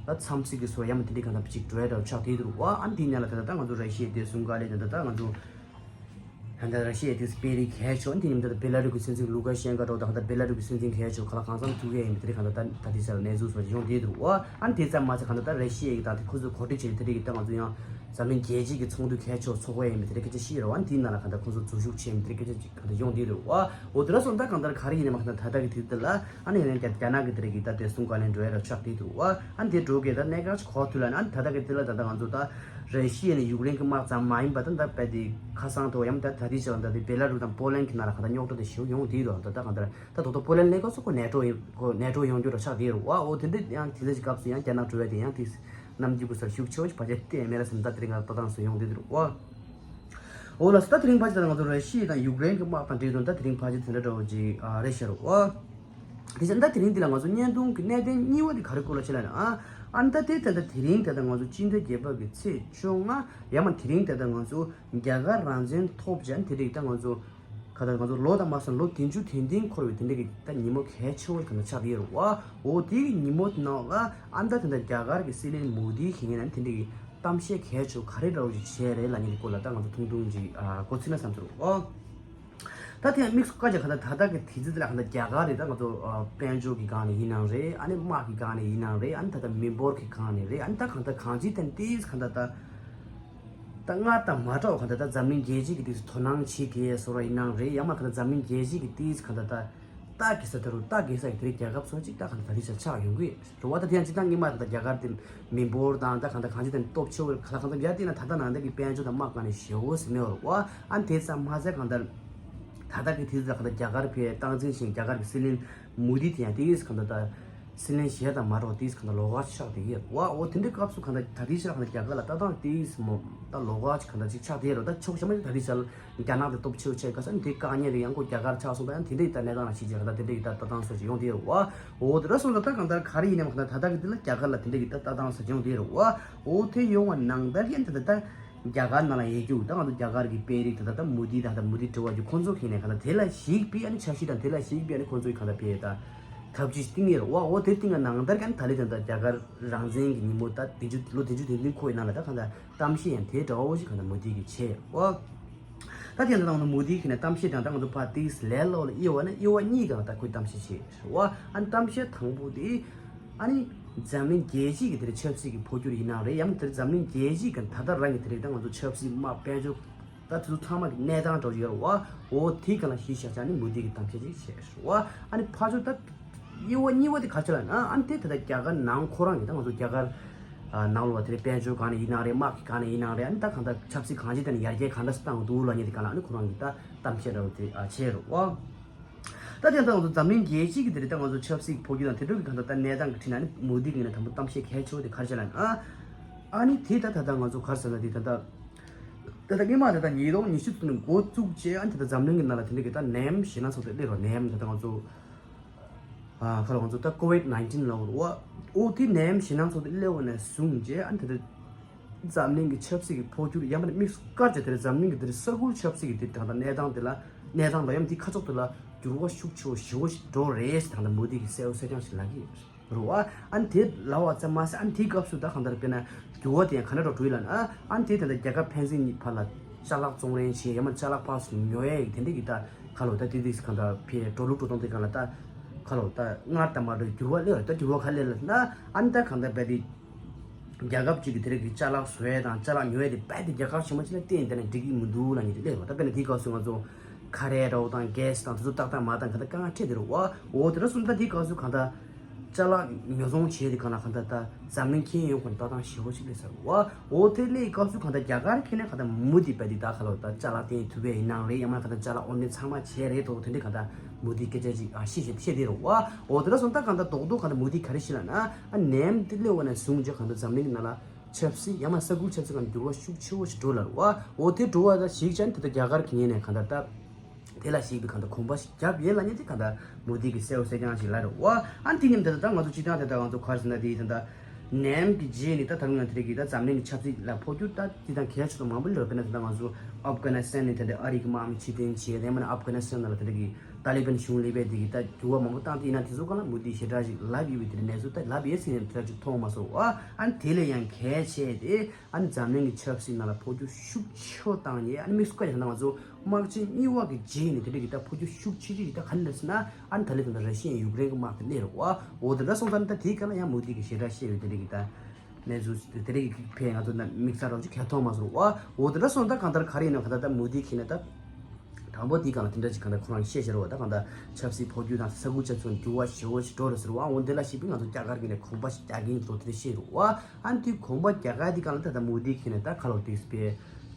ད་འཚམས་གཟིགས་ཀྱི་སོ་ཡ་མ་དེ་འདྲ་གང་ད་ཅིག་འགྲོ་ཡ་འདྲ་ཆགས་དེ་འདུག་བ། ཨ་ནི་དེ་ནས་ལ་ད་ད་ད་ང་ཚོ་ར་ཤི་ཡའི་བདེ་སྲུང་བཀའ་བློན་དེ་ད་ད་ང་ཚོ་ད་ལྟ་ར་ཤི་ཡའི་དེ་སྤེལ་རིགས་གལ་ཆེ་བ་དེ་ཉིན་ད་ལྟ་བེ་ལ་རུ་གི་སྲིད་འཛིན་ལུ་ཀ་ཤན་ཀ་འགྲོ་དང་ད་ལྟ་བེ་ལ་རུ་གི་སྲིད་འཛིན་གལ་ཆེ་བ་ག་ལ་གང་འཚམ་ཐུག་ཡས་ཡིན་པ་དེ་རིགས་གང་ད་ད་ད་དེ་ཚ་ལ་གནས་ཚུལ་སོགས་ཡོང་དེ་འདུག་བ། ཨ་ནི་དེ་ཙམ་མ་ཚད་གང་ད་ད་ར་ཤི་ཡའི་ད་དེ་ཁོ་ཚོ་གོ་སྒྲིག་བྱས་དེ་རིགས་ད་ང་ཚོ་ཡང་འཛམ་གླིང་རྒྱལ་སྤྱི་གི་ཚོགས་འདུ་གལ་ཆེ་བ་ཚོགས་པ་ཡིན་པ་དེ་རིགས་སྐད་ཆ་ཤེས་ར་བ། ཨ་ནི་དེའི་ནང་ལ་གང་ད་ཁོ་ཚོ་འཛུལ་ཞུགས་བྱས་མི་དེ་རིགས་སྐད་ཆ་ཅིག་གང་ད་ཡོང་དེ་འདུག་བ། འོ་དེ་ར་སོང་ད་གང་ད་ག་རེ་ཡིན་ནའི་མ་གང་ད་ད་ལྟ་གི་དུས་དེ་ལ་ཨ་ནི་ཡང་རྒྱ་རྒྱ་ནག་གི་དེ་རིགས་ད་བདེ་སྲུང་བཀའ་བློན་འགྲོ་ཡ་ར་ཆགས་དེ་འདུག་བ། ཨ་ནི་དེ་འགྲོ་གི་ད་གནད་འགག་ཅིག་གོ་ཐུབ་ལ་ཨ་ནི་ད་ལྟ་གི་དེ་ལ་ད་ལྟ་ང་ཚོ་ད་ར་ཤི་ཡ་ནས་ཡུཀ་རེན་གྱི་དམག་ཙམ་མ་ཡིན་པ་ད་ད་དཔེ་དེ་ཁ་སང་ཐོག་ཡང་ད་ད་དེ་ཆ་ལ་ད་དེ་བེ་ལ་རུ་དང་པོ་ལན་གྱི་ནང་ལ་ག་ད་རྙོག་དྲ་དེ་ཞེ་པོ་ཡོང་དེ་རོ། ད་ད་གང་ལྟར་ད་དོ་ད་པོ་ལན་ལས་ཀ་སོགས་ཁོ་ནེ་ཊོ་ཡིན་ཁོ་ནེ་ཊོ་ཡོང་རྒྱུ་ར་ཆགས་དེ་རོ་བ། འོ་དེ་འདྲ་ཡང་དེ་ཚོ་ཞིག་སྐབས་སུ་ཡང་རྒྱ་ནག་འགྲོ་བ་དེ་ཡང་དེ་གནམ་གྱི་བུ་སར་ཤུགས་ཆེ་བ་ཞིག་བར་ཆད་དེ་མེད་ལ་སེམས་ད་དེ་རིང་ང་ལྟ་སྟངས་སུ་ཡོང་དེ་རོ་བ། འོ་ལགས་སོ། ད་དེ་རིང་ཕལ་ཆེར་ད་ང་ཚོ་ར་ཤི་ཡ་དང་ཡུཀ་རེན་གྱི་དམག་དང་འབྲེལ་དོན་ད་དེ་རིང་ཕལ་ཆེར་དེ་འདྲ་འདྲ་བོ་ཅིག་ཨ་རེད་ཤག་རོ་བ། དེ་བཞིན་ད་དེ་རིང་འདི་ལ་ང་ཚོ་བརྙན་ཐུང་གི་གནད་དོན་གཉིས་པ་དེ་ག་རེ་སྐོར་ལ་བྱས་ལ་ན་ཨ་ཨ་ད་དེ་ད་ད་དེ་རིང་ད་ད་ང་ཚོ་སྤྱི་ཟླ་བརྒྱད་པ་གི་ཚེས་བཅོ་ལྔ་ཡ་མ་དེ་རིང་ད་ད་ང་ཚོ་རྒྱ་གར་རང་བཙན་ཐོབ་ཅན་དེ་རིགས་ད་ང་ཚོ་ག་ད་ང་ཚོ་ལོ་དང་མ་སོང་ལོ་བདུན་ཅུ་དོན་བདུན་འཁོར་བའི་དེ་འདྲ་གི་ད་ཉིན་མོ་གལ་ཆེ་བོ་ག་ན་ཆགས་དེ་རོ་བ། འོ་དེ་གི་ཉིན་མོ་དེ་ནང་ལ་ཨ་ད་ད་ད་རྒྱ་གར་གི་སྲིད་བློན་མོ་དི་ཁེ་ངན་ན་དེ་འདྲ་གི་གཏམ་བཤད་གལ་ཆེ་བོ་ག་རེ་འདྲ་བོ་ཞིག་བྱས་རེད་ལབ་མཁན་གྱི་སྐོར་ལ་ད་ང་ཚོ་ཐུང་ཐུང་ཅིག་ཨ་གོ་ཚུལ་ན་བསམ་ཚུལ་ཨོ། ད་དེ་དམིགས་སུ་བཀར་བྱས་གང་ལྟར་ད་ལྟ་གི་དུས་ཚོད་འདི་ལ་གང་ལྟར་རྒྱ་གར་རེད། ད་ང་ཚོ་ཨ་དཔལ་འབྱོར་གྱི་སྒང་ནས་ཡིན་ནའང་རེད། ཨ་ནི་དམག་གི་སྒང་ནས་ཡིན་ནའང་རེད། ཨ་ནི་ད་ལྟ་མི་འབོར་གྱི་སྒང་ནས་རེད། ཨ་ནི་ད་གང་ལྟར་གང་ཅིའི་ཐད་ནས་གང་ལྟར་ད་ད་སྔར་དང་མ་འདྲ་བ་གང་ལྟར་ད་འཛམ་གླིང་རྒྱལ་སྤྱི་གི་དུས་སུ་དོ་སྣང་བྱེད་དགོས་བཟོ་འདྲ་ཡིན་ནའང་རེད། ཡང་མ་གང་ལྟར་འཛམ་གླིང་རྒྱལ་སྤྱི་གི་དུས་སུ་གང་ལྟར་ད། ད་གེ་ས་ད་རུ་ད་གེ་ས་གི་དེ་རིང་རྒྱལ་ཁབ་སོགས་ཅིག་ད་གང་ལྟར་ད་རེས་ཆགས་ཆགས་ཡོང་གི་རེད་བ། ད་དེ་ཡང་སྤྱིར་བཏང་སྔོན་མ་ད་ལྟ་རྒྱ་གར་དེ་མི་འབོར་དང་ད་གང་ལྟར་གང་ཅི་དེ་སྟོབས་ཆེ་བོ་ག་ལ་གང་ལྟར་རྒྱ་དེ་ན་ད་ལྟ་ནང་ལྟར་གྱི་དཔལ་འབྱོར་དང་དམག་སྒང་ནས་ཞེ་བོ་ཟིན་མེད་བ། ཨ་ནི་དེ་ཙམ་མ་ཟད་གང་ལྟར་ད་ལྟ་གི་དུས་ཚོད་གང་ལྟར་རྒྱ་གར་བས་སྟངས་འཛིན་ཞིང་རྒྱ་གར་གྱི་སྲིད་བློན་མོ་དི་དེ་ཡང་དེ་གེ་ས་གང་ལྟར་ད་སྲིད་བློན་གཞན་དང་མ་འདྲ་བ་དེ་གེ་ས་གང་ལྟར་ལོགས་ཀ་ཆགས་བསྡད་ཀྱི་རེད་བ། འོ་དེ་འདྲའི་སྐབས་སུ་གང་ལྟར་ད་རེས་ཆགས་གང་ལྟར་རྒྱ་གར་ལ་ལྟ་སྟངས་དེ་གེ་ས་མོ་ད་ལོགས་ཀ་གང་ལྟར་ཅིག་ཆགས་བསྡད་རེད། ད་ཕྱོགས་གཞན་མ་ཅིག་ད་རེས་ཆགས། རྒྱ་ནག་དེ་སྟོབས་ཆེ་བོ་ཆགས་ག་ས་ནི་དེ་དཀའ་ངལ་རེད། ཡང་སྒོས་རྒྱ་གར་ཆགས་སོང་ད་ཡང་དེ་འདྲ་ཡི་ད་གནས་སྟངས་ལ་གཞིགས་བྱས་ག་ད་དེ་འདྲ་ཡི་ད་ལྟ་སྟངས་སོགས་ཅིག་ཡོང་དེ་རེད་བ། འོ་དེ་འདྲ་སོང་ད་ད་གང་ལྟར་ག་རེ་ཡིན་ནའང་གང་ལྟར་ད་ལྟ་གི་དེ་ལ་རྒྱ་གར་ལ་དེ་འདྲ་ཡི་ད་ལྟ་སྟངས་སོགས་ཅིག་ཡོང་དེ་རེད་བ། འོ་དེ་ཡོང་བ་ནང་ལྟར་གྱི་ད་ད་ད་རྒྱ་གར་ནང་ལ་ཡོད་རྒྱུ་ད་ང་ཚོ་རྒྱ་གར་གི་དཔོན་རིགས་ད་ད་ད་མོ་དི་ད་ད་མོ་དི་དྲི་བ་རྒྱུ་ཁོང་ཚོ་གི་ནས་གང་ལྟར་དེ་ལ་གཞིགས་པའི་ཨ་ནི་འཆར་གཞི་དང་དེ་ལ་གཞིགས་པའི་ཨ་ནི་ཁོང་ཚོ་གི་གང་ལྟར་དཔེ་ད་ཐབས་ཇུས་སྟེང་ཡོད་རེད་བ། འོ་དེ་སྟེང་ལ་ནང་ལྟར་གྱི་ཨ་ནི་ད་ལི་ད་ད་རྒྱ་གར་རང་བཙན་གྱི་ཉིན་མོ་ད་བདུན་ཅུ་ལོ་བདུན་ཅུ་དོན་བདུན་འཁོར་བའི་ནང་ལ་ད་གང་ལྟར། གཏམ་བཤད་ཡང་དེ་འདྲ་བོ་ཞིག་གང་ལྟར་མོ་དི་གིས་བྱས་ཡོད། ད་དེ་འདྲ་དང་མོ་དི་གིས་ནས་གཏམ་བཤད་དང་ད་ང་ཚོ་ཕར་ཏིས་ལས་སླ་བོ་ལ་དབྱེ་བ་ནི་དབྱེ་བ་གཉིས་སྒང་ད་ཁོས་གཏམ་བཤད་བྱས་ཡོད། ཨ་ནི་གཏམ་བཤད་དང་པོ་དེ་ཨ་ནི་འཛམ་གླིང་རྒྱལ་སྤྱི་གི་དེར་ཆབ་སྲིད་ཀྱི་འཕོ་འགྱུར་ཡིན་ནའང་རེད། ཡང་དེར་འཛམ་གླིང་རྒྱལ་སྤྱི་གི་ད་ལྟ་རང་གི་དེ་རིགས་ད་ང་ཚོ་ཆབ་སྲིད་དམག་དཔལ་འབྱོར་ད་དེ་ཚོ་ཚང་མ་གི་གནས་སྟངས་འདྲ་བོ་ཡོད་རེད་བ། འོ་དེ་གང་ལ་གཞི་བཞག་བྱས་ནས་མོ་དི་གིས་གཏམ་བཤད་ཅིག་བྱས་རེད་བ། ཨ་ནི་ཕར་ཕྱོགས་ད། དབྱེ་བ་གཉིས་པ་དེ་ག་ཚོད་ལབ་ན་ཨ་ནི་དེ་ད་ལྟ་རྒྱ་གར་ནང་ཁོ་རང་གི་ད་ང་ཚོ་རྒྱ་གར་ནང་ལོགས་དེ་དཔལ་འབྱོར་སྒང་ནས་ཡིན་ནའང་རེད། དམག་གི་སྒང་ནས་ཡིན་ནའང་རེད། ཨ་ནི་ད་གང་ལྟར་ཆབ་སྲིད་གང་ཅིའི་ཐད་ནས་ཡར་རྒྱས་གང་འདྲ་སེ་བཏང་འདུག་ལབ་མཁན་དེ་སྒང་ལ་ཨ་ནི་ཁོ་རང་གིས་ད་གཏམ་བཤད་འདྲ་བོ་དེ་བྱས་རེད་བ། ད་དེ་ད་ང་ཚོ་འཛམ་གླིང་རྒྱལ་སྤྱི་གི་དེ་རེད། ད་ང་ཚོ་ཆབ་སྲིད་འཕོ་འགྱུར་དང་དེ་འདྲ་གི་གང་ལྟར་ད་གནས་སྟངས་ཀྱི་ཁྲིད་ན་ཨ་ནི་མོ་དི་གིས་ནས་དང་པོ་གཏམ་བཤད་གལ་ཆེ་བོ་དེ་ག་རེ་བྱས་ལབ་ན་ཨ་ནི་དེ་ད་ད་ད་ང་ཚོ་ག་རེ་ཟེར་ན་དེ་ད་ད་ད་ལྟ་སྔོན་མ་ད་ལྟ་ཉིས་སྟོང་ཉི་ཤུ་ནས་འགོ་བཙུགས་རྗེས་ཨ་ནི་ད་ལྟ་འཛམ་གླིང་གི་ནང་ལ་དེ་འདྲ་གི་ད་ནད་ཡམས་ཞེད་སྣང་ཚོགས་དེ་སླེབས་རོགས། ནད་ཡམས་ད་ལྟ་ང་ཚོ་ཨ་ཁ་ལོ་ང་ཚོ་ད་ཀོ་ཝིད་ནའིན་ཊིན་ལབ་རོགས། འོ་དེ་ནད་ཡམས་ཞེད་སྣང་ཚོགས་དེ་སླེབས་པ་ནས་བཟུང་རྗེས་ཨ་ནི་ད་ལྟ་འཛམ་གླིང་གི་ཆབ་སྲིད་ཀྱི་འཕོ་འགྱུར་ཡང་མིན་དམིགས་སུ་བཀར་བྱས་དེ་འཛམ་གླིང་གི་དེ་ས་ཁུལ་ཆབ་སྲིད་ཀྱི་དེ་ད་ལྟ་གནས་སྟངས་དེ་ལ་གནས་སྟངས་ལ་ཡང་དེ་ཁ་ཕྱོགས་དེ་ལ་འགྱུར་བ་ཤུགས་ཆེ་བོ་ཞེ་པོ་ཞིག་འགྲོ་རེད་ཟེར་ད་ལྟ་མོ་དི་གིས་གསལ་པོ་གསལ་རྐྱང་ཞིག་ལབ་ཀྱི་ཡོད། རེད་བ། ཨ་ནི་དེ་ལབ་པ་ཙམ་མ་ཟད་ཨ་ནི་དེའི་སྐབས་སུ་ད་གང་ལྟར་དཔེར་ན་འགྱུར་བ་དེ་ཡང་ག་འདྲ་འགྲོ་འགྲོ་ཡིན་ལབ་ན་ཨ་ནི་དེ་ད་ལྟ་རྒྱལ་ཁབ་ཕན་ཚུན་གཉིས་བར་ལ་ཅ་ལག་བཙོང་རེས་བྱེད་ཡང་མིན་ཅ་ལག་ཕར་ཚུར་ཉོ་ཡས་དེ་འདྲ་གི་ད་ཁ་ལོ་ད་དེ་དུས་གང་ལྟར་ཕའི་འགྲོ་ལུགས་འགྲོ་སྟངས་དེ་གང་ལ་ད་ཁ་ལོ་ད་སྔར་དང་མ་འདྲ་འགྱུར་བ་སླེབས་རེད། ད་འགྱུར་བ་ག་སླེབས་ལབ་ན་ཨ་ནི་ད་གང་ལྟར་རྦད་དེ་རྒྱལ་ཁབ་ཅིག་གི་དེ་རིགས་ཀྱི་ཅ་ལག་བཟོ་ཡས་དང་ཅ་ལག་ཉོ་ཡས་དེ་རྦད་དེ་རྒྱལ་ཁབ་གཞན་པ་ཅིག་ལ་བརྟེན་བསྡད་ན་འགྲིག་གི་མི་འདུག་ལབ་མཁན་དེ་སླེབས་རེད་བ། ད་དཔེར་ན་དེའི་སྐབས་སུ་ང་ཚོ་ཁ་རས་འདྲ་བོ་དང་གྷེ་སི་དང་དེ་ཚོ་ཏག་ཏག་མ་བཏང་གང་ལྟར་དཀའ་ངལ་འཕྲད་བསྡད་རེད་བ། འོ་དེ་འདྲ་སོང་ད་དེའི་སྐབས་སུ་གང་ལྟར། ཅ་ལག་ཉོ་ཚོང་བྱས་ཏེ་གང་ལ་གང་ལྟར་ད་འཛམ་གླིང་ཁྱོན་ཡོངས་ཁོ་ན་ལྟ་སྟངས་ཞེ་པོ་ཞིག་སླེབས་ཚར་བ། འོ་དེ་སླེབས་སྐབས་སུ་གང་ལྟར་རྒྱ་གར་ཁྱོན་ནས་གང་ལྟར་མུ་མཐུད་པ་དེ་ད་ག་ལ་ད་ཅ་ལག་བསྟན་ཐུབ་པའི་ཡིན་ནའང་རེད། ཡང་མིན་གང་ལྟར་ཅ་ལག་དབོར་འདྲེན་ཚང་མ་བྱས་རེད་དོ། དེ་འདྲའི་གང་ལྟར་མུ་མཐུད་སྐད་ཆ་ཅིག་ཨ་བཤད་བཤད་བཤད་དེ་རེད་བ། འོ་དེ་འདྲ་སོང་ད་གང་ལྟར་རྡོག་རྡོག་གང་ལྟར་མུ་མཐུད་ག་རེ་བཤད་ལབ་ན། ཨ་ནེམ་དེ་སླེབས་པ་ནས་བཟུང་རྗེས་གང་ལྟར་འཛམ་གླིང་གི་ནང་ལ་ཆབ་སྲིད་ཡང་མིན་ས་ཁུལ་ཆབ་སྲིད་ཀྱི་འགྱུར་བ་ཤུགས་ཆེ་བོ་ཞིག་འགྲོ་ལབ་རེད་བ། འོ་དེ་འགྲོ་བ་ད་གཞིགས་བྱས་ནས་དེ་ད་རྒྱ་གར་གྱི་ངོས་ནས་གང་ལྟར་ད། དེ་ལ་ཞིག་པའི་གང་ལྟར་གོམ་པ་ཞིག་བརྒྱབ་ཡོད་ལབ་མཁན་དེ་གང་ལྟར་མུ་མཐུད་ཀྱི་གསལ་པོ་གསལ་རྐྱང་ཞིག་ལབ་རེད་བ། ཨ་དེ་མཉམ་དུ་ད་ང་ཚོ་སྤྱིར་བཏང་དེ་ད་ང་ཚོ་ག་རེ་ཟེར་ན་དེ་ད་ནེམ་གྱི་རྗེས་ནས་ད་ད་རུང་ཡང་དེ་རིགས་ཀྱི་ད་འཛམ་གླིང་གི་ཆབ་སྲིད་ལ་འཕོ་འགྱུར་ད་དེ་དང་གལ་ཆེ་དང་མང་པོ་ལོས་དཔེར་ན་ད་ང་ཚོ་ཨབ་གྷ་ནི་སི་ཐན་ནས་དེ་འདྲ་ཨ་རི་གི་དམག་མི་ཕྱིར་འཐེན་བྱས། དེ་མིན་ཨབ་གྷ་ནི་སི་ཐན་ནང་ལ་དེ་རིགས་ཀྱི་ཏཱ་ལི་བན་གཞུང་སླེབས་པའི་དེ་གི་ད་འགྱུར་བ་མང་པོ་བཏང་སྟེ་ཡིན་ན་དེ་ཚོ་གང་ལ་མུ་མཐུད་ཞེ་དྲག་ཞིག་ལབ་ཡོད་པའི་དེ་འདྲ་གནས་ཚུལ་ད་ལབ་ཡོད་ཟེར་ནས་དེ་འདྲ་ཅིག་མཐོང་མ་སོང་བ། ཨ་དེ་ལས་ཡང་གལ་ཆེ་དེ་ཨ་ནི་འཛམ་གླིང་གི་ཆབ་སྲིད་ནང་ལ་འཕོ་འགྱུར་ཤུགས་ཆེ་བོ་བཏང་ཡས། ཨ་ནི་དམིགས་སུ་བཀར་ཡང་ད་ང་ཚོ་དམག་ཆེན་གཉིས་པ་གི་རྗེས་ནས་དེ་འདྲ་གི་ད་འཕོ་འགྱུར་ཤུགས་ཆེ་ཆེ་ཞིག་ད་ག་འདྲ་ཟེར་ན། ཨ་ནི་ད་ལན་ད་ད་ར་ཤི་ཡ་ཡུཀ་རེན་གི་དམག་དེ་སླེབས་རེད་བ། འོ་དེ་འདྲ་སོང་ཙང་ད་དེའི་སྐབས་ལ་ཡང་མུ་མཐུད་ཀྱི་ཞེ་དྲག་བཤད་ཡོད་དེ་འདྲ་གི་ད་གནས་ཚུལ་དེ་འདྲ་གི་ཕན་ང་ཚོ་ད་དམིགས་བསལ་རོགས་ཅིག་གལ་མཐོང་མ་སོང་བ། འོ་དེ་འདྲ་སོང་ད་གང་ལྟར་ག་རེ་ཡིན་ན་གང་ལྟར་ད་མུ་མཐུད་ཀྱི་ནས་ད་དང་པོ་དེའི་སྒང་ལ་དེ་འདྲ་ཅིག་གང་ལྟར་ཁོ་རང་བཤད་བཞག་རེད་བ། ད་གང་ལྟར་ཆབ་སྲིད་འཕོ་འགྱུར་དང་ས་ཁུལ་ཆ་ཚང་འགྱུར་བ་ཞེ་པོ་ཞིག་འགྲོ་རེད་ཟེར་བ། འོ་འདི་ལ་གཞིགས་པའི་ང་ཚོ་རྒྱ་གར་གྱི་ནས་གོམ་པ་ཞིག་རྒྱག་གི་ཡིན་འགྲོ་དེ་འདྲ་བཤད་རེད་བ། ཨ་ནི་དེའི་གོམ་པ་རྒྱག་ག་དེ་གང་ལ་ད་ལྟ་མུ་མཐུད་ཀྱི་ནས་ད་ག་ལོ་དེ་སྤེ་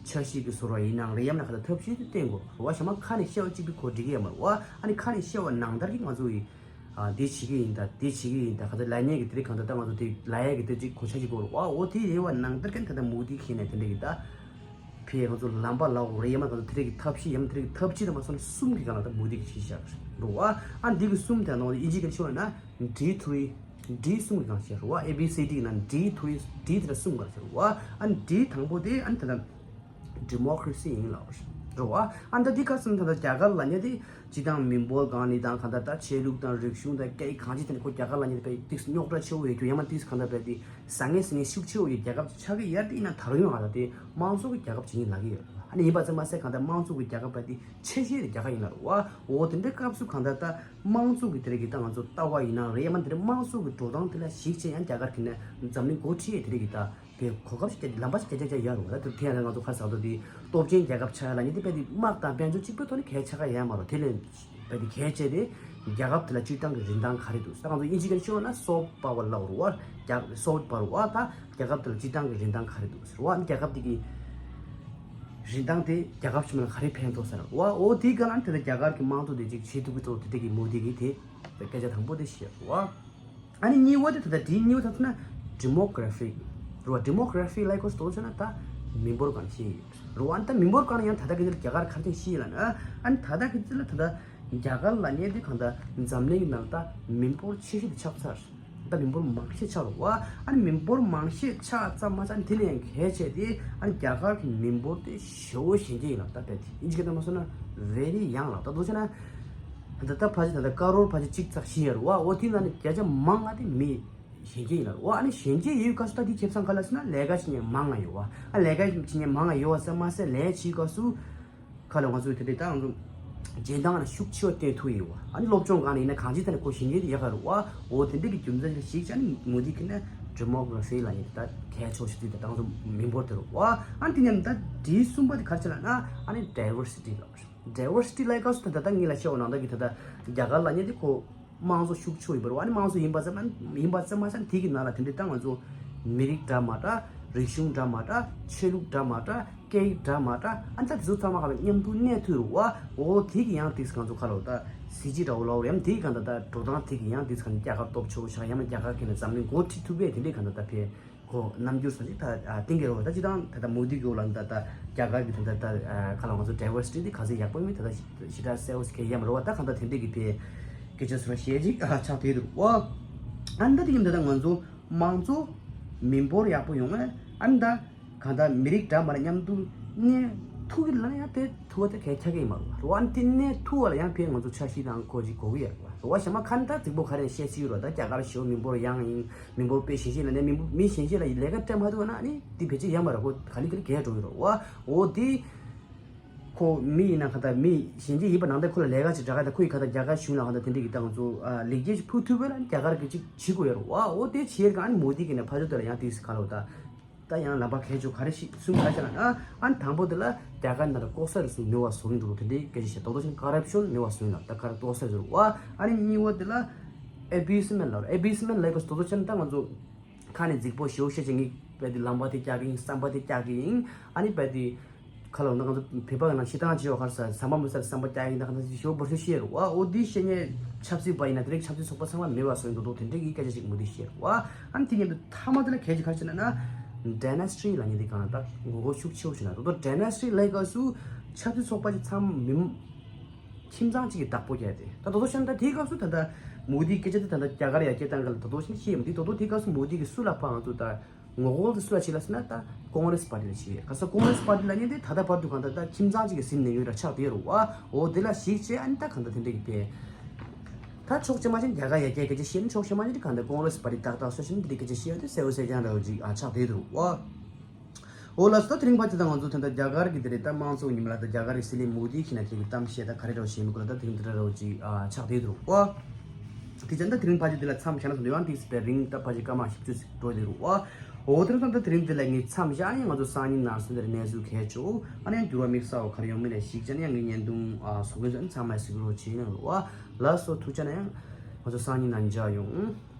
འཆར་གཞི་གི་བཟོ་འདྲ་ཡིན་ནའང་རེད། ཡང་ན་ག་ལ་ཐབས་ཤེས་དེ་བསྟན་དགོས་རེད་བ། གཞན་མ་ཁ་ནས་བཤད་པ་གཅིག་པུས་ཁོ་འགྲིག་གི་ཡོད་མ་རེད་བ། ཨ་ནི་ཁ་ནས་བཤད་པ་ནང་ལྟར་གྱི་ང་ཚོ་ཡིས་ཨ་འདི་བྱེད་ཀྱི་ཡིན་ད་འདི་བྱེད་ཀྱི་ཡིན་ད་ག་ཚོད་ལབ་མཁན་གྱི་དེ་རིགས་གང་ལྟར་ད་ང་ཚོ་དེ་ལབ་ཡས་ཀྱི་དེ་གཅིག་གོ་ཆ་ཞིག་དགོས་རེད་བ། འོ་དེ་ཡིན་པ་ནང་ལྟར་གྱི་ད་ལྟ་མུ་མཐུད་ཀྱི་ནས་དེ་འདྲ་གི་ད་ཕའི་ང་ཚོ་ལམ་པ་ལབ་དགོས་རེད། ཡང་མ་གང་ཚོ་དེ་རིགས་ཀྱི་ཐབས་ཤེས་ཡང་མ་དེ་རིགས་ཀྱི་ཐབས་ཤེས་དང་མ་སོང་ན་གསུམ་གྱི་སྒང་ལ་ད་མུ་མཐུད་ཀྱི་ཞིག་བཞག་རེད་བ། ཨ་འདི་གི་གསུམ་དེ་ནང་ཨིན་ཇི་གི་ཤོད་ན་ཌི་ཐི་རི། ཌི་གསུམ་གྱི་སྒང་བཞག་རེད་བ། ཨེ་བི་སི་ཌི་ཡིན་ན་ཌི་ཐི་རི། ཌི་དེ་ལ་གསུམ་གྱི་སྒང་བཞག་རེད་བ། ཨ་ཌི་དང་པོ་དེ་ཨ་ནི་ད་ལྟ་ཌི་མོ་ཀ་རེ་སི་ཡིན་ལབ་རེད་བ། ཨ་ད་འདི་ག་སུམ་ད་ལྟ་རྒྱ་གར་ལབ་མཁན་དེ་སྤྱིར་བཏང་མི་འབོར་སྒང་ནས་དང་གང་ལྟར་ད་ཆོས་ལུགས་དང་རིག་གཞུང་དང་སྐད་ཡིག་གང་ཅི་དེ་ནས་ཁོ་རྒྱ་གར་ལབ་མཁན་དེ་དཔེ་ཏིག་རྙོག་དྲ་ཆེ་བོ་ཡོད་རྒྱུ། ཡང་མ་ཏིག་གང་ལྟར་དཔེ་དེ་ཟ་ངེ་ཟིང་ངེ་ཤུགས་ཆེ་བོ་ཡོད་རྒྱལ་ཁབ་ཅིག་ཆགས་ཀྱི་ཡོད་རེད། དེ་ཡིན་ན་ད་རུང་ཡང་ང་ཚོ་དེ་དམངས་གཙོ་གི་རྒྱལ་ཁབ་ཅིག་ཡིན་ལབ་ཀྱི་ཡོད་རེད། ཨ་ནི་ཡིན་པ་ཙམ་མ་ཟད་གང་ལྟར་དམངས་གཙོ་གི་རྒྱལ་ཁབ་དཔེ་དེ་ཆེ་ཤོས་དེ་རྒྱ་གར་ཡིན་ལབ་རེད་བ། འོ་དེ་འདྲའི་སྐབས་སུ་གང་ལྟར་ད་དམངས་གཙོ་གི་དེ་རིགས་ཀྱི་ད་ང་ཚོ་ལྟ་བ་ཡིན་ན་རེད། ཡང་མ་དེ་རིགས་དམངས་གཙོ་གི་འགྲོ་སྟངས་དེ་ལ་གཞིགས་བྱས་ཡང་རྒྱ་གར་གྱི་ནས་འཛམ་གླིང་འགོ་ཁྲིད་ཡས་དེ་རིགས་ཀྱི་ད་དེ་གོ་སྐབས་ཤིག་བརྒྱབ། ལམ་པ་ཞིག་བརྒྱབ་རྒྱག་ཡ་ཡོད་རེད་བ། ད་དེ་ཡང་ང་ཚོ་ཁ་སང་དུ་དེ་སྟོབས་ཆེན་རྒྱལ་ཁབ་ཆགས་ཡ་ལབ་མཁན་དེ་དཔེ་དེ་དམག་དང་དཔལ་འབྱོར་གཅིག་པུའི་ཐོག་ནས་གལ་ཆེ་ག་ཡོད་མ་རེད། དེ་ལས་དཔེ་དེ་གལ་ཆེ་དེ་རྒྱལ་ཁབ་དེ་ལ་སྤྱིར་བཏང་གི་རིན་ཐང་ག་རེ་འདུག་ད་ང་ཚོ་ཨིན་ཇི་སྐད་ཤོད་ན་སོབ་པ་ཝར་ལབ་རེད་བ། རྒྱ་སོབ་པ་ཝར་བ། ད་རྒྱལ་ཁབ་དེ་ལ་སྤྱིར་བཏང་གི་རིན་ཐང་ག་རེ་འདུག་ཟེར་བ། ཨ་ནི་རྒྱལ་ཁབ་དེ་གི་རིན་ཐང་དེ་རྒྱལ་ཁབ་ཕྱི་མ་ལ་ག་རེ་ཕན་ཐོགས་ཟེར་བ། འོ་དེའི་སྒང་ལ་དེ་ལ་རྒྱ་གར་གྱི་དམངས་གཙོ་དེ་ཅིག་བྱེད་ཐུབ་ཀྱི་འདུག་དེ་དེ་གི་མུ་མཐུད་ཀྱི་དེ་སྐད་ཆ་དང་པོ་དེ་བཤད་རེད་བ། ཨ་ནི་གཉིས་པ་དེ་ད་ལྟ་བྲིས་གཉིས་པ་ད་ལྟ་ན་ཌི་མོ་གྷ་ར་ཕི་རེད་བ། ཌི་མོ་གྷ་ར་ཕི་ལབ་དགོས་སོང་ན་ད་མི་འབོར་སྒང་ལ་བཤད་ཡོད་རེད་བ། ཨ་ནི་ད་མི་འབོར་སྒང་ལ་ཡང་ད་ལྟ་གི་དེ་ལ་རྒྱ་གར་ག་རེ་བཤད་ཡོད་ལབ་ན། ཨ་ནི་ད་ལྟ་གི་དེ་ལ་ད་ལྟ་རྒྱ་གར་ལབ་མཁན་དེ་གང་ལྟར་འཛམ་གླིང་གི་ནང་ལ་ད་མི་འབོར་ཆེ་ཤོས་དེ་ཆགས་ཚར། ད་མི་འབོར་མང་ཤོས་ཆགས་རེད་བ། ཨ་ནི་མི་འབོར་མང་ཤོས་ཆགས་ཙམ་མ་ཟད་དེ་ལས་ཡང་གལ་ཆེ་དེ་ཨ་ནི་རྒྱ་གར་གྱི་མི་འབོར་དེ་ཞེ་པོ་ཞན་ཆ་ཡིན་ལབ། ད་དཔེ་དེ་ཨིན་ཇི་སྐད་ཐོག་མ་སོང་ན་ཝེ་རི་ཡང་ལབ། ད་འདུག་བྱས་ན་ད་ལྟ་ཕལ་ཆེར་ད་ལྟ་ཀ་རོར་ཕལ་ཆེར་གཅིག་ཙམ་ཞིག་ཡོད་རེད་བ། འོ་དེ་ནང་ནས་བརྒྱ་ཆ་མང་ང་དེ་མི་ཞན་ཆ་ཡིན་ལབ་རེད་བ། ཨ་ནི་ཞན་ཆ་ཡོད་སྐབས་སུ་ད་དེ་ཁེ་བཟང་ག་ལ་ཟེར་ན་ལས་ཀ་བྱེད་མཁན་མང་ང་ཡོད་བ། ཨ་ལས་ཀ་བྱེད་མཁན་མང་ང་ཡོད་བ་ཙམ་མ་ཟད་ལས་བྱེད་སྐབས་སུ་ཁ་ལ་ང་ཚོས་དེ་འདྲའི་ད་ང་ཚོ་སྦྱིན་བདག་ལ་ཤུགས་ཆེ་བ་བསྟན་ཐུབ་ཡོད་བ། ཨ་ནི་སློབ་སྦྱོང་སྒང་ནས་ཡིན་ན་གང་ཅི་ཐད་ནས་ཁོ་ཞན་ཆ་དེ་ཡག་ག་རེད་བ། འོ་དེ་འདྲའི་གི་རྒྱུ་མཚན་ཞིག་བྱས་ནས་མུ་མཐུད་ཀྱི་ནས་ཌི་མོ་གྷ་ར་ཕི་ལབ་མཁན་དེ་ད་གལ་ཆེ་ཤོས་དེ་ད་ང་ཚོ་མི་འབོར་དེ་རེད་བ། ཨ་ནི་དེ་ནས་ད་དེའི་གསུམ་པ་དེ་ག་རེ་བྱས་ལབ་ན་ཨ་ནི་ཌའི་ཝར་སི་ཊི་ལབ་རེད། ཌའི་ཝར་སི་ཊི་ལབ་སྐབས་སུ་ད་ད་ལྟ་ངས་ལབ་བྱས་པ་ནང་ལྟར་གྱི་ད་ལྟ་རྒྱ་གར་ལབ་མཁན་དེ་ཁོ་དམངས་གཙོ་ཤུགས་ཆེ་ཡིན་པ་རེད་བ། ཨ་ནི་དམངས་གཙོ་ཡིན་པ་ཙམ་ཡིན་པ་ཙམ་མ་ཟད་དེ་གི་ནང་ལ་དེ་འདྲའི་ད་ང་ཚོ་མི་རིགས་འདྲ་མ་འདྲ། རིག་གཞུང་འདྲ་མ་འདྲ། ཆོས་ལུགས་འདྲ་མ་འདྲ། སྐད་ཡིག་འདྲ་མ་འདྲ། ཨ་ནི་ད་དེ་ཚོ་ཚང་མ་ག་ལ་མཉམ་དུ་གནས་ཐུབ་རེད་བ། འོ་དེ་གི་ཡང་དེ་ང་ཚོ་ཁ་ལོ་ད་གཟི་བརྗིད་འདྲ་བོ་ལབ་རེད། ཡང་དེ་གི་གང་ད་ད་འགྲོ་སྟངས་དེ་གི་ཡང་དེ་གང་རྒྱལ་ཁབ་སྟོབས་ཆེ་བོ་ཆགས། ཡང་མིན་རྒྱ་གར་གི་ནས་འཛམ་གླིང་འགོ་ཁྲིད་ཐུབ་པའི་དེ་འདྲའི་གང་ད་ད་ཕེ་གོ་རྣམ་འགྱུར་སོགས་ཅིག་ད་ཨ་གཏིང་གི་རོ་ད་ཅི་དང་ད་ལྟ་མུ་མཐུད་ཀྱི་འོག་ལ་ད་ལྟ་རྒྱ་གར་གྱི་ད་ལྟ་ད་ཁ་ལ་ང་ཚོ་ཌའི་ཝར་སི་ཊི་དེ་ག་ཚོད་ཡག་པོ་མིན་ད་ལྟ་ཞེ་དྲག་གསལ་པོ་ཞིག་གས་ཡ་མ་རེད་བ། ད་གང་ལྟར་དེ་འདྲས་ཀྱི་ཕའི་སྐད་ཆ་ཟེར་བ་ཞེ་ཅིག་ཨ་ཆགས་བསྡད་འདུག་བ། ཨ་ནི་ད་དེ་ཡིན་ད་ལྟ་ང་ཚོ་མང་གཙོ་མི་འབོར་ཡག་པོ་ཡོང་ཨ་ནི་ད་གང་ལྟར་མི་རིགས་འདྲ་མ་འདྲ་མཉམ་དུ་གནས་ཐུབ་ཀྱི་ལ་ཡང་དེ་ཐུབ་པ་དེ་གལ་ཆགས་ཀྱི་ཡིན་མ་རེད་བ། ཨ་ནི་དེ་གནས་ཐུབ་པ་ལ་ཡང་ཕའི་ང་ཚོ་འཆར་གཞི་དང་གོ་གཞི་དགོས་ཀྱི་ཡོད་རེད་བ། རེད་བ། གཞན་མ་ཁ་ནི་ད་རྫིག་པོ་ག་རེ་བཤད་སྲིད་རོ། ད་རྒྱ་གར་ཞེ་པོ་མི་འབོར་ཡང་ཡིན། མི་འབོར་དཔེ་ཞན་ཆ་ལ་ནས་མི་འབོར་མི་ཞན་ཆ་ལ་ལས་ཀ་སྤྲད་མ་ཐུབ་ན་ནི་དེ་བེད་སྤྱོད་ཡག་མ་རེད། ཁོ་ག་ལེ་ག་ལེ་རྒས་འགྲོ་གི་རེད་བ། འོ་དེ་ཁོ་མི་ཡིན་ན་ག་ད་མི་ཞན་ཆ་ཡིན་པ་ནང་ད་ཁོ་ལ་ལས་ཀ་ཅིག་འདྲ་ག་ད་ཁོ་ཡི་ག་ད་རྒྱ་གར་གཞུང་ལ་ག་ད་དེ་འདྲ་གི་ད་ང་ཚོ་ལེགས་སྐྱེས་ཅིག་ཕུལ་ཐུབ་པ་ལ་རྒྱ་གར་གི་ཅིག་བྱེད་དགོས་ཡོད་རེད་བ། འོ་དེ་བྱེད་ག་ཨ་ནི་མོ་དི་གི་ནས་ཕ་ཚོ་དེ་ལ་ཡང་དེ་ག་ལ་ད་ད་ཡང་ལམ་པ་གལ་ཆེ་ག་རེ་ཞིག་གསུམ་ག་རེ་བྱས་ན་ཨ་ཨ་ནི་དང་པོ་དེ་ལ་རྒྱ་གར་ནང་ལ་ལྐོག་ཟ་རུལ་སུངས་ནུས་པ་བཟོ་གི་འདུག་དེ་འདྲའི་སྐད་ཆ་བཤད། རྡོག་རྡོག་ཅན་ཀོ་རབ་ཤོན་ནུས་པ་བཟོ་གི་འདུག་ད་ག་རེ་ལྐོག་ཟ་རུལ་སུངས་རེད་བ། ཨ་ནི་གཉིས་པ་དེ་ལ་ ཨེ་བི་སི་མེན་ལ་ཨེ་བི་སི་མེན་ལ་ག་སོ་དོ་ཅན་ད་ང་ཚོ་ཁ་ནས་རྫིག་པོ་ཞེ་པོ་བཤད་ཅིག་ངས་བལ་དེ་ལམ་པ་དེ་བཀྱག་གི་ཡིན། བསམ་པ་དེ་བཀྱག་གི་ཡིན། ཨ་ནི་བལ་དེ་ཁ་ལོ་ན་ང་ཚོ་བོད་པ་གི་ནང་ཤི་ཐང་ཅི་ཡོད་ཁར་ས་བསམ་པ་མི་སལ་བསམ་པ་བཀྱག་ཡིན། ད་ག་ན་ཞེ་པོ་བོར་ཤོ་ཤེར་བ་འོ་དེ་བཤད་ཉེ་ཆབ་སྲིད་པ་ཡིན་ན་དེ་རིགས་ཆབ་སྲིད་ཚོགས་པ་ཚང་མ་མེད་པ་སོང་དོ་དོ་དེ་འདྲས་ཀྱི་སྐད་ཆ་ཅིག་མུ་དེ་ཤེར་བ། ཨ་ནི་དེ་ཉིན་དུ་ཐ་མ་དེ་ལ་གལ་ཆེ་ཁ་ཆེ་ན་ན་ཌའི་ནེ་སི་ཊི་ལ་ཉེ་དེ་གང་ལ་ད་ངོ་རྒོལ་ཤུགས་ཆེ་བོ་ཞིག་ན་དོ་དོ་ཌའི་ནེ་སི་ཊི་ལ་ག་སུ་ཆབ་སྲིད་ཚོགས་པ་ཅིག་ཚང་མི་ཁྱིམ་ཚང་གཅིག་གི་བདག་པོ་རྒྱག་སྟེ། ད་དོ་དོ་ཤན་ད་དེའི་སྐབས་སུ་ད་ལྟ་མོ་དིའི་སྐད་ཆ་དེ་ད་ལྟ་རྒྱ་གར་ཡ་སྐད་བཏང་ག་ལ་ད་དོ་ཤན་ཤེས་མི་འདུག་དོ་དོ་དེའི་སྐབས་སུ་མོ་དི་གི་སུ་ལ་ཕ་ང་ཚོ་ད་ངོ་རྒོལ་དེ་སུ་ལ་བྱེད་ལ་ཟེར་ན་ད་ཀོང་རེ་སི་པར་ཏི་ལ་བྱེད། ག་ས་ཀོང་རེ་སི་པར་ཏི་ལ་ཉེ་དེ་ད་ལྟ་བར་དུ་གང་ད་ད་ཁྱིམ་ཚང་གཅིག་གི་ཟིན་ནས་ཡོད་ར་ཆགས་བསྡད་རུ་བ། འོ་དེ་ལ་གཞིགས་བྱས་ཨ་ནི་ད་གང་ད་དེ་འདྲ་གི་པས། ད་ཕྱོགས་ཆ་མ་ཅན་རྒྱ་གར་ཡ་སྐད་སྐད་ཆ་བཤད་ན་ཕྱོགས་ཆ་མ་ཅན་དེ་གང་ད་ཀོང་རེ་སི་པར་ཏི་ཏག་ཏག་སོ་ཤན་དེ་འདྲ་སྐད་ཆ་བཤད་ཡོད་དེ་གསལ་བོ་གསལ་རྐྱང་འདྲ་བོ་ཅིག་ཨ་ཆགས་བསྡད་རུ་བ། འོ་ལགས་སོ། ད་དེ་རིང་ཕལ་ཆེར་ད་ང་ཚོ་ད་ལྟ་རྒྱ་གར་གྱི་དེ་རེད། ད་དམངས་གཙོ་ཉི་མ་ལ་ད་རྒྱ་གར་གྱི་སྲིད་བློན་མོ་དི་གི་ན་དེ་གི་གཏམ་བཤད་ད་ག་རེ་འདྲ་བོ་བཤད་མི་དགོས་ལ་ད་དེ་རིང་དེ་འདྲ་འདྲ་བོ་ཅིག་ཨ་ཆགས་བསྡད་འདུག་ཨོ། དེ་ཙམ་ད་དེ་རིང་ཕལ་ཆེར་དེ་ལ་མཚམས་བཞག་ན་སོང་དུས་ཡང་ཏིག་སི་པའི་རིང་ད་ཕལ་ཆེར་སྐར་མ་བཞི་བཅུ་ཙམ་འགྲོ་བསྡད་རུ་ཨོ། འོ་དེ་རིང་ད་དེ་རིང་དེ་ལ་ངས་མཚམས་བཞག་ཨ་ནི་ང་ཚོ་སང་ཉིན་ནང་སོང་དེ་རེད་གནས་ཚུལ་གལ་ཆེ་ཨ་ནི་ཡང་འགྱུར་བ་དམིགས་བསལ་བ་ག་རེ་ཡོང་མིན་ལ་གཞིགས་བྱས་ན་ཡང་ངའི་བརྙན་ཐུང་ཨ་བཟོ་མཁན་ཚོ་ཨ་ནི་ཚང་མ་གཟིགས་རོགས་བྱེད་ཡིན་ཨོ། ལགས་སོ་ཐུགས་རྗེ་ཆེ་ན་ཡང་ང་ཚོ་སང་ཉིན་ནང་མཇལ་ཡོང་།